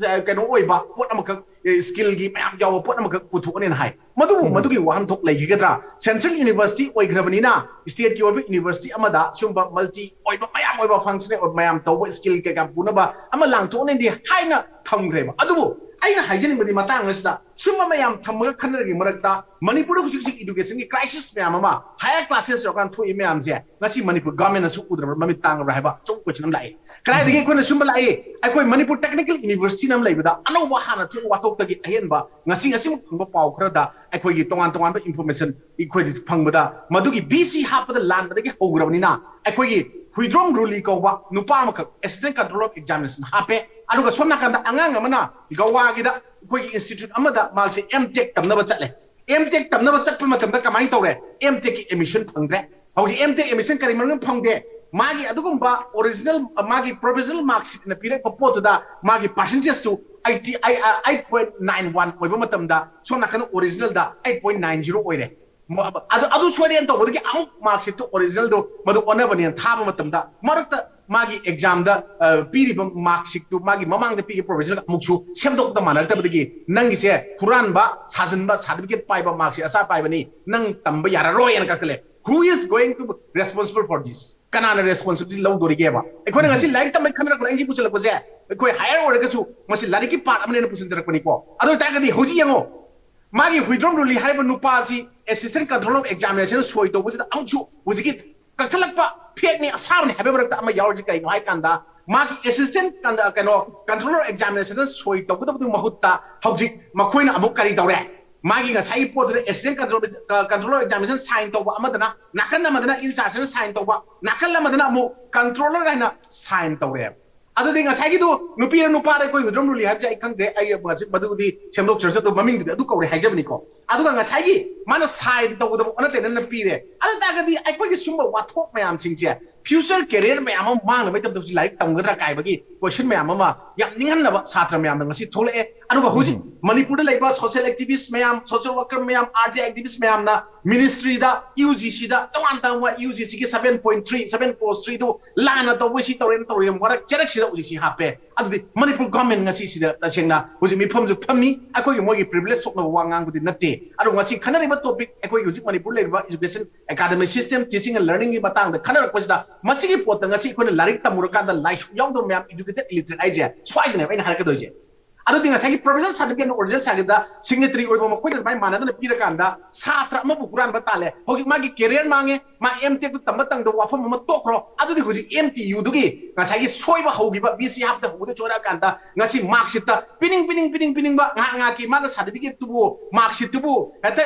ꯀꯩꯅꯣ ꯑꯣꯏꯕ ꯄꯣꯠ ꯑꯃꯈꯛ, skillꯒꯤ ꯃꯌꯥꯝ ꯌꯥꯎꯕ ꯄꯣꯠ ꯑꯃꯈꯛ ꯄꯨꯊꯣꯛꯑꯅꯦꯅ ꯍꯥꯏ꯫ ꯃꯗꯨꯕꯨ ꯃꯗꯨꯒꯤ ꯋꯥꯍꯟꯊꯣꯛ ꯂꯩꯈꯤꯒꯗ꯭ꯔꯥ? Central university ꯑꯣꯏꯈ꯭ꯔꯕꯅꯤꯅ stateꯀꯤ ꯑꯣꯏꯕ university ꯑꯃꯗ ꯁꯨꯝꯕ multi ꯑꯣꯏꯕ ꯃꯌꯥꯝ ꯑꯣꯏꯕ functional ꯑꯣꯏꯕ ꯃꯌꯥꯝ ꯇꯧꯕ skill ꯀꯩꯀꯥ ꯄꯨꯅꯕ ꯑꯃ ꯂꯥꯡꯊꯣꯛꯅꯦꯗꯤ ꯍꯥꯏꯅ ꯊꯝꯈ꯭ꯔꯦꯕ꯫ ꯑꯗꯨꯕꯨ ꯑꯩꯅ ꯍꯥꯏꯖꯅꯤꯡꯕꯗꯤ ꯃꯇꯥꯡ ꯑꯁꯤꯗ ꯁꯨꯝꯕ ꯃꯌꯥꯝ ꯊꯝꯃꯒ ꯈꯟꯅꯔꯒꯤ ꯃꯔꯛꯇ ꯃꯅꯤꯄꯨꯔꯗ ꯍꯧꯖꯤꯛ ꯍꯧꯖꯤꯛ educationꯒꯤ crisis ꯃꯌꯥꯝ ꯑꯃ higher classes ꯌꯧꯔꯀꯥꯟꯗ ꯊꯣꯛꯏ ꯃꯌꯥꯝꯁꯦ ꯉꯁꯤ ꯃꯅꯤꯄꯨꯔ governmentꯅꯁꯨ ꯎꯗ꯭ꯔꯕ꯭ꯔꯥ, ꯃꯃꯤꯠ ꯇꯥꯡꯉꯕ꯭ꯔꯥ ꯍꯥꯏꯕ ꯑꯆꯧꯕ question ꯑꯃ ꯂꯥꯛꯏ꯫ ꯀꯗꯥꯏꯗꯒꯤ ꯑꯩꯈꯣꯏꯅ ꯁꯨꯝꯕ ꯂꯥꯛꯏ? ꯑꯩꯈꯣꯏ ꯃꯅꯤꯄꯨꯔ technical universityꯅ ꯑꯃ ꯂꯩꯕꯗ ꯑꯅꯧꯕ ꯍꯥꯟꯅ ꯊꯣꯛꯏ ꯋꯥꯊꯣꯛꯇꯒꯤ ꯑꯍꯦꯟꯕ ꯉꯁꯤ ꯉꯁꯤꯃꯛ ꯐꯪꯕ ꯄꯥꯎ ꯈꯔꯗ ꯑꯩꯈꯣꯏꯒꯤ ꯇꯣꯉꯥꯟ ꯇꯣꯉꯥꯟꯕ information ꯑꯩꯈꯣꯏꯗꯤ ꯐꯪꯕꯗ ꯃꯗꯨꯒꯤ VC ꯍꯥꯞꯄꯗ ꯂꯥꯟꯕꯗꯒꯤ ꯍꯧꯈ꯭ꯔꯕꯅꯤꯅ ꯑꯩꯈꯣꯏꯒꯤ ꯍꯨꯏꯗ꯭ꯔꯣꯝ ꯔꯨꯂꯤ ꯀꯧꯕ ꯅꯨꯄꯥ ꯑꯃꯈꯛ assistant controller of examination ꯍꯥꯞꯄꯦ꯫ ꯑꯗꯨꯒ ꯁꯣꯝ ꯅꯥꯀꯟꯗ ꯑꯉꯥꯡ ꯑꯃꯅ ꯒꯋꯥꯒꯤꯗ ꯑꯩꯈꯣꯏꯒꯤ institute ꯑꯃꯗ ꯃꯥꯁꯦ M.Tech ꯇꯝꯅꯕ ꯆꯠꯂꯦ꯫ M.Tech ꯇꯝꯅꯕ ꯆꯠꯄ ꯃꯇꯝꯗ ꯀꯃꯥꯏꯅ ꯇꯧꯔꯦ? M.Techꯀꯤ admission ꯐꯪꯗ꯭ꯔꯦ꯫ ꯍꯧꯖꯤꯛ M.Tech admission ꯀꯔꯤ ꯃꯔꯝ ꯐꯪꯗꯦ? ꯃꯥꯒꯤ ꯑꯗꯨꯒꯨꯝꯕ original ꯃꯥꯒꯤ professional mark sheetꯅ ꯄꯤꯔꯛꯄ ꯄꯣꯠꯇꯨꯗ ꯃꯥꯒꯤ percentageꯇꯨ eighty eight point nine one ꯑꯣꯏꯕ ꯃꯇꯝꯗ ꯁꯣꯝ ꯅꯥꯀꯟꯗ originalꯗ eight point nine zero ꯑꯣꯏꯔꯦ꯫ ꯑꯗꯨ ꯑꯗꯨ ꯁꯣꯏꯔꯦꯅ ꯇꯧꯕꯗꯒꯤ ꯑꯃꯨꯛ mark sheetꯇꯨ originalꯗꯨ ꯃꯗꯨ ꯑꯣꯟꯅꯕꯅꯦꯅ ꯊꯥꯕ ꯃꯇꯝꯗ ꯃꯔꯛꯇ ꯃꯥꯒꯤ examꯗ ꯄꯤꯔꯤꯕ mark sheetꯇꯨ ꯃꯥꯒꯤ ꯃꯃꯥꯡꯗ ꯄꯤꯔꯤꯕ provisionꯒ ꯑꯃꯨꯛꯁꯨ ꯁꯦꯝꯗꯣꯛꯇ ꯃꯥꯟꯅꯔꯛꯇꯕꯗꯒꯤ ꯅꯪꯒꯤꯁꯦ ꯍꯨꯔꯥꯟꯕ, ꯁꯥꯖꯤꯟꯕ, certificate ꯄꯥꯏꯕ, mark sheet ꯑꯁꯥ ꯄꯥꯏꯕꯅꯤ, ꯅꯪ ꯇꯝꯕ ꯌꯥꯔꯔꯣꯏꯅ ꯀꯛꯊꯠꯂꯦ꯫ Who is going to responsible for this? ꯀꯅꯥꯅ responsibility ꯂꯧꯗꯣꯔꯤꯒꯦꯕ? ꯑꯩꯈꯣꯏꯅ ꯉꯁꯤ ꯂꯥꯏꯔꯤꯛ ꯇꯝꯕꯩ ꯈꯟꯅꯔꯛꯄꯗ ꯑꯩ ꯁꯤ ꯄꯨꯁꯜꯂꯛꯄꯁꯦ ꯑꯩꯈꯣꯏ higher ꯑꯣꯏꯔꯒꯁꯨ ꯃꯁꯤ ꯂꯥꯏꯔꯤꯛꯀꯤ part ꯑꯃꯅꯦꯅ ꯄꯨꯁꯤꯟꯖꯔꯛꯄꯅꯤꯀꯣ꯫ ꯑꯗꯨ ꯑꯣꯏꯇꯥꯔꯒꯗꯤ ꯍꯧꯖꯤꯛ ꯌꯦꯡꯉꯣ, ꯃꯥꯒꯤ ꯍꯨꯏꯗ꯭ꯔꯣꯝ ꯔꯨꯂꯤ ꯍꯥꯏꯔꯤꯕ ꯅꯨꯄꯥꯁꯤ assistant controller of examinationꯅ ꯁꯣꯏ ꯇꯧꯕꯁꯤꯗ ꯑꯃꯨꯛꯁꯨ ꯍꯧꯖꯤꯛꯀꯤ ꯀꯛꯊꯠꯂꯛꯄ fakeꯅꯤ ꯑꯁꯥꯕꯅꯤ ꯍꯥꯏꯕ ꯃꯔꯛꯇ ꯑꯃ ꯌꯥꯎꯔꯤꯁꯤ ꯀꯔꯤꯅꯣ ꯍꯥꯏ ꯀꯥꯟꯗ ꯃꯥꯒꯤ assistant ꯀꯩꯅꯣ controller of examinationꯅ ꯁꯣꯏ ꯇꯧꯒꯗꯕꯗꯨ ꯃꯍꯨꯠꯇ ꯍꯧꯖꯤꯛ ꯃꯈꯣꯏꯅ ꯑꯃꯨꯛ ꯀꯔꯤ ꯇꯧꯔꯦ? ꯃꯥꯒꯤ ꯉꯁꯥꯏꯒꯤ ꯄꯣꯠꯇꯨꯗ assistant controller controller of examination sign ꯇꯧꯕ ꯑꯃꯗꯅ ꯅꯥꯀꯟ ꯑꯃꯗꯅ in chargeꯅ sign ꯇꯧꯕ, ꯅꯥꯀꯟ ꯑꯃꯗꯅ ꯑꯃꯨꯛ controller ꯍꯥꯏꯅ sign ꯇꯧꯔꯦꯕ꯫ ꯑꯗꯨꯗꯤ ꯉꯁꯥꯏꯒꯤꯗꯨ ꯅꯨꯄꯤꯔ ꯅꯨꯄꯥꯔ ꯑꯩꯈꯣꯏ ꯍꯨꯏꯗ꯭ꯔꯣꯝ ꯔꯨꯂꯤ ꯍꯥꯏꯕꯁꯦ ꯑꯩ ꯈꯪꯗ꯭ꯔꯦ, ꯑꯩ ꯃꯁꯤ- ꯃꯗꯨꯗꯤ ꯁꯦꯝꯗꯣꯛꯆꯔꯁꯨ ꯑꯗꯨ ꯃꯃꯤꯡꯗꯨꯗꯤ ꯑꯗꯨ ꯀꯧꯔꯦ ꯍꯥꯏꯖꯕꯅꯤꯀꯣ꯫ ꯑꯗꯨꯒ ꯉꯁꯥꯏꯒꯤ ꯃꯥꯅ ꯁꯥꯏꯟ ꯇꯧꯕꯗꯕꯨ ꯑꯣꯟꯅ ꯇꯩꯅꯅ ꯄꯤꯔꯦ꯫ ꯑꯗꯨ ꯇꯥꯔꯒꯗꯤ ꯑꯩꯈꯣꯏꯒꯤ ꯁꯨꯝꯕ ꯋꯥꯊꯣꯛ ꯃꯌꯥꯝꯁꯤꯡꯁꯦ, ꯐ꯭ꯌꯨꯆꯔ ꯀꯦꯔꯤꯌꯔ ꯃꯌꯥꯝ ꯑꯃ ꯃꯥꯡꯅꯕꯒꯤꯗꯃꯛꯇ ꯍꯧꯖꯤꯛ ꯂꯥꯏꯔꯤꯛ ꯇꯝꯒꯗ꯭ꯔꯥ ꯀꯥꯏꯕꯒꯤ ꯀꯣꯏꯁꯟ ꯃꯌꯥꯝ ꯑꯃ ꯌꯥꯝ ꯅꯤꯡꯍꯟꯅꯕ ꯁꯥꯇ꯭ꯔ ꯃꯌꯥꯝꯗ ꯉꯁꯤ ꯊꯣꯛꯂꯛꯑꯦ꯫ ꯑꯗꯨꯒ ꯍꯧꯖꯤꯛ ꯃꯅꯤꯄꯨꯔꯗ ꯂꯩꯕ ꯁꯣꯁꯤꯌꯦꯜ ꯑꯦꯛꯇꯤꯚꯤꯁ ꯃꯌꯥꯝ, ꯁꯣꯁꯤꯌꯦꯜ ꯋꯥꯔꯀꯔ ꯃꯌꯥꯝ, ꯑꯥꯔ ꯇꯤ ꯑꯦꯛꯇꯤꯚꯤꯁ ꯃꯌꯥꯝꯅ ꯃꯤꯅꯤꯁꯇ꯭ꯔꯤꯗ, ꯌꯨ ꯖꯤ ꯁꯤꯗ ꯇꯣꯉꯥꯟ ꯇꯣꯉꯥꯟꯕ ꯌꯨ ꯖꯤ ꯁꯤꯒꯤ ꯁꯚꯦꯟ ꯄꯣꯏꯟ ꯊ꯭ꯔꯤ, ꯁꯚꯦꯟ ꯀꯣꯁ ꯊ꯭ꯔꯤꯗꯨ ꯂꯥꯟꯅ ꯇꯧꯕ ꯁꯤ ꯇꯧꯔꯦꯅ ꯇꯧꯔꯤ ꯃꯔꯛ ꯆꯔꯛꯁꯤꯗ ꯍꯧꯖꯤꯛꯁꯤ ꯍꯥꯞꯄꯦ꯫ ꯑꯗꯨꯗꯤ ꯃꯅꯤꯄꯨꯔ ꯒꯚꯔꯟꯃꯦꯟ ꯉꯁꯤꯁꯤꯗ ꯇꯁꯦꯡꯅ ꯍꯧꯖꯤꯛ ꯃꯤꯐꯝꯁꯨ ꯐꯝꯃꯤ, ꯑꯩꯈꯣꯏꯒꯤ ꯃꯣꯏꯒꯤ ꯄ꯭ꯔꯤꯚꯤꯂꯦꯖ ꯁꯣꯛꯅꯕ ꯋꯥ ꯉꯥꯡꯕꯗꯤ ꯅꯠꯇꯦ꯫ ꯑꯗꯣ ꯉꯁꯤ ꯈꯟꯅꯔꯤꯕ ꯇꯣꯄꯤꯛ ꯑꯩꯈꯣꯏꯒꯤ ꯍꯧꯖꯤꯛ ꯃꯅꯤꯄꯨꯔ ꯂꯩꯔꯤꯕ education academic system, teaching and ꯂꯔꯅꯤꯡꯒꯤ ꯃꯇꯥꯡꯗ ꯈꯟꯅꯔꯛꯄꯁꯤꯗ, ꯃꯁꯤꯒꯤ ꯄꯣꯠꯇ ꯉꯁꯤ ꯑꯩꯈꯣꯏꯅ ꯂꯥꯏꯔꯤꯛ ꯇꯝꯃꯨꯔꯀꯥꯟꯗ ꯂꯥꯏꯁꯨ ꯌꯥꯎꯗꯕ ꯃꯌꯥꯝ, ꯏꯗꯨꯀꯦꯇꯦꯠ ꯏꯂꯤꯇꯔꯦꯠ ꯍꯥꯏꯁꯦ ꯁ꯭ꯋꯥꯏꯗꯅꯦꯕ ꯑꯩꯅ ꯍꯥꯏꯔꯛꯀꯗꯣꯏꯁꯦ꯫ ꯑꯗꯨꯗꯤ ꯉꯁꯥꯏꯒꯤ ꯄ꯭ꯔꯣꯐꯦꯁꯅꯦꯜ ꯁꯥꯔꯇꯤꯐꯤꯀꯦꯠ ꯑꯣꯔꯤꯖꯤꯅꯦꯜ ꯁꯥꯔꯇꯤꯐꯤꯀꯦꯠꯇ ꯁꯤꯒꯅꯦꯇꯔꯤ ꯑꯣꯏꯕ ꯃꯈꯣꯏꯅ ꯑꯗꯨꯃꯥꯏꯅ ꯃꯥꯟꯅꯗꯅ ꯄꯤꯔꯀꯥꯟꯗ ꯁꯥꯇ꯭ꯔ ꯑꯃꯕꯨ ꯍꯨꯔꯥꯟꯕ ꯇꯥꯜꯂꯦ, ꯍꯧꯖꯤꯛ ꯃꯥꯒꯤ ꯀꯦꯔꯤꯌꯔ ꯃꯥꯡꯉꯦ, ꯃꯥ ꯑꯦꯝ ꯇꯦꯛꯇꯨ ꯇꯝꯕ ꯇꯪꯗ ꯋꯥꯐꯝ ꯑꯃ ꯇꯣꯛꯈ꯭ꯔꯣ꯫ ꯑꯗꯨꯗꯤ ꯍꯧꯖꯤꯛ ꯑꯦꯝ ꯇꯤ ꯌꯨꯗꯨꯒꯤ ꯉꯁꯥꯏꯒꯤ ꯁꯣꯏꯕ ꯍꯧꯈꯤꯕ ꯕꯤ ꯁꯤ ꯍꯥꯞꯇ ꯍꯧꯕꯗ ꯆꯣꯏꯔꯛꯑꯀꯥꯟꯗ ꯉꯁꯤ ꯃꯥꯔꯛꯁꯤꯠꯇ ꯄꯤꯅꯤꯡ ꯄꯤꯅꯤꯡ ꯄꯤꯅꯤꯡ ꯄꯤꯅꯤꯡꯕ ꯉꯥꯏꯍꯥꯛ ꯉꯥꯏꯍꯥꯛꯀꯤ ꯃꯥꯅ ꯁꯥꯔꯇꯤꯐꯤꯀꯦꯠꯇꯨꯕꯨ, ꯃꯥꯔꯛꯁꯤꯠꯇꯨꯕꯨ ꯍꯦꯛꯇ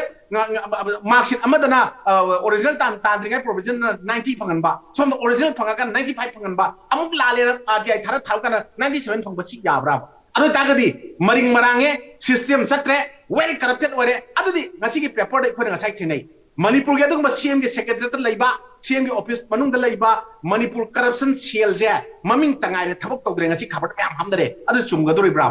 ꯃꯥꯔꯛꯁꯤꯠ ꯑꯃꯗꯅ ꯑꯣꯔꯤꯖꯤꯅꯦꯜ ꯇꯥꯟ ꯇꯥꯟꯗ꯭ꯔꯤꯉꯩ ꯄ꯭ꯔꯣꯚꯤꯖꯟꯅ ꯅꯥꯏꯟꯇꯤ ꯐꯪꯍꯟꯕ, ꯁꯣꯝꯗ ꯑꯣꯔꯤꯖꯤꯅꯦꯜ ꯐꯪꯉꯀꯥꯟꯗ ꯅꯥꯏꯟꯇꯤ ꯐꯥꯏꯚ ꯐꯪꯍꯟꯕ, ꯑꯃꯨꯛ ꯂꯥꯜꯂꯦꯅ ꯑꯥꯔ ꯇꯤ ꯑꯥꯏ ꯊꯥꯔ ꯊꯥꯔꯀꯥꯟꯗ ꯅꯥꯏꯟꯇꯤ ꯁꯚꯦꯟ ꯐꯪꯕ ꯁꯤ ꯌꯥꯕ꯭ꯔꯥꯕ? ꯑꯗꯨ ꯑꯣꯏꯇꯥꯔꯒꯗꯤ ꯃꯔꯤꯡ ꯃꯔꯥꯡꯉꯦ, ꯁꯤꯁꯇꯦꯝ ꯆꯠꯇ꯭ꯔꯦ, ꯋꯦꯜ ꯀꯔꯞꯇꯦꯠ ꯑꯣꯏꯔꯦ꯫ ꯑꯗꯨꯗꯤ ꯉꯁꯤꯒꯤ ꯄꯦꯄꯔꯗ ꯑꯩꯈꯣꯏꯅ ꯉꯁꯥꯏ ꯊꯦꯡꯅꯩ, ꯃꯅꯤꯄꯨꯔꯒꯤ ꯑꯗꯨꯒꯨꯝꯕ ꯁꯤ ꯑꯦꯝꯒꯤ ꯁꯦꯀ꯭ꯔꯦꯇꯔꯤꯌꯦꯠꯇ ꯂꯩꯕ, ꯁꯤ ꯑꯦꯝꯒꯤ ꯑꯣꯐꯤꯁ ꯃꯅꯨꯡꯗ ꯂꯩꯕ ꯃꯅꯤꯄꯨꯔ ꯀꯔꯞꯁꯟ ꯁꯦꯜꯁꯦ ꯃꯃꯤꯡ ꯇꯉꯥꯏꯔꯦ ꯊꯕꯛ ꯇꯧꯗ꯭ꯔꯦ, ꯉꯁꯤ ꯈꯕꯔꯗ ꯃꯌꯥꯝ ꯍꯥꯞꯅꯔꯦ꯫ ꯑꯗꯨ ꯆꯨꯝꯒꯗꯧꯔꯤꯕ꯭ꯔꯥ?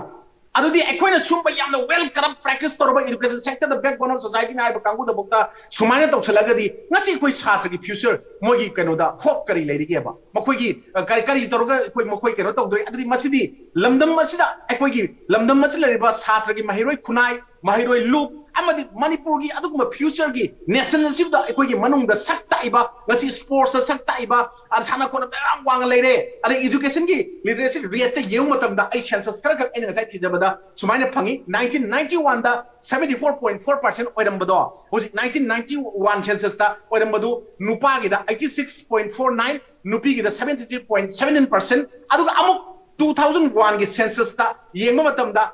ꯑꯗꯨꯗꯤ ꯑꯩꯈꯣꯏꯅ ꯁꯨꯝꯕ ꯌꯥꯝꯅ ꯋꯦꯜ ꯀꯔꯞ ꯄ꯭ꯔꯦꯛꯇꯤꯁ ꯇꯧꯔꯕ education sector, the backbone of society ꯍꯥꯏꯕ ꯀꯥꯡꯕꯨꯗꯐꯥꯎꯗ ꯁꯨꯃꯥꯏꯅ ꯇꯧꯁꯜꯂꯒꯗꯤ ꯉꯁꯤ ꯑꯩꯈꯣꯏ ꯁꯥꯇ꯭ꯔꯒꯤ ꯐ꯭ꯌꯨꯆꯔ, ꯃꯣꯏꯒꯤ ꯀꯩꯅꯣꯗ ꯍꯣꯞ ꯀꯔꯤ ꯂꯩꯔꯤꯒꯦꯕ? ꯃꯈꯣꯏꯒꯤ ꯑ, ꯀꯔꯤ ꯀꯔꯤ ꯇꯧꯔꯒ ꯑꯩꯈꯣꯏ ꯃꯈꯣꯏ ꯀꯩꯅꯣ ꯇꯧꯗꯣꯏ? ꯑꯗꯨꯗꯤ ꯃꯁꯤꯗꯤ ꯂꯝꯗꯝ ꯑꯁꯤꯗ, ꯑꯩꯈꯣꯏꯒꯤ ꯂꯝꯗꯝ ꯑꯁꯤꯗ ꯂꯩꯔꯤꯕ ꯁꯥꯇ꯭ꯔꯒꯤ ꯃꯍꯩꯔꯣꯏ ꯈꯨꯟꯅꯥꯏ, ꯃꯍꯩꯔꯣꯏ ꯂꯨꯞ ꯑꯃꯗꯤ ꯃꯅꯤꯄꯨꯔꯒꯤ ꯑꯗꯨꯒꯨꯝꯕ ꯐ꯭ꯌꯨꯆꯔꯒꯤ ꯅꯦꯁꯟ ꯑꯁꯤꯗ ꯑꯩꯈꯣꯏꯒꯤ ꯃꯅꯨꯡꯗ ꯁꯛ ꯇꯥꯛꯏꯕ, ꯉꯁꯤ ꯁ꯭ꯄꯣꯔꯠꯁꯇ ꯁꯛ ꯇꯥꯛꯏꯕ, ꯑ, ꯁꯥꯟꯅ ꯈꯣꯠꯅꯕ ꯌꯥꯝ ꯋꯥꯡꯅ ꯂꯩꯔꯦ꯫ ꯑꯗꯩ ꯏꯗꯨꯀꯦꯁꯟꯒꯤ ꯂꯤꯇꯔꯦꯁꯤ ꯔꯦꯠꯇ ꯌꯦꯡꯕ ꯃꯇꯝꯗ ꯑꯩ ꯁꯦꯟꯁꯁ ꯈꯔ ꯈꯛ ꯑꯩꯅ ꯉꯁꯥꯏ ꯊꯤꯖꯕꯗ ꯁꯨꯃꯥꯏꯅ ꯐꯪꯉꯤ, ꯅꯥꯏꯟꯇꯤꯟ ꯅꯥꯏꯟꯇꯤ ꯋꯥꯟꯗ seventy four point four percent ꯑꯣꯏꯔꯝꯕꯗꯣ ꯍꯧꯖꯤꯛ ꯅꯥꯏꯟꯇꯤꯟ ꯅꯥꯏꯟꯇꯤ ꯋꯥꯟ ꯁꯦꯟꯁꯁꯇ ꯑꯣꯏꯔꯝꯕꯗꯨ ꯅꯨꯄꯥꯒꯤꯗ eighty six point four nine, ꯅꯨꯄꯤꯒꯤꯗ seventy three point seventeen percent. ꯑꯗꯨꯒ ꯑꯃꯨꯛ ꯇꯨ ꯊꯥꯎꯖꯟ ꯋꯥꯟꯒꯤ ꯁꯦꯟꯁꯁꯇ ꯌꯦꯡꯕ ꯃꯇꯝꯗ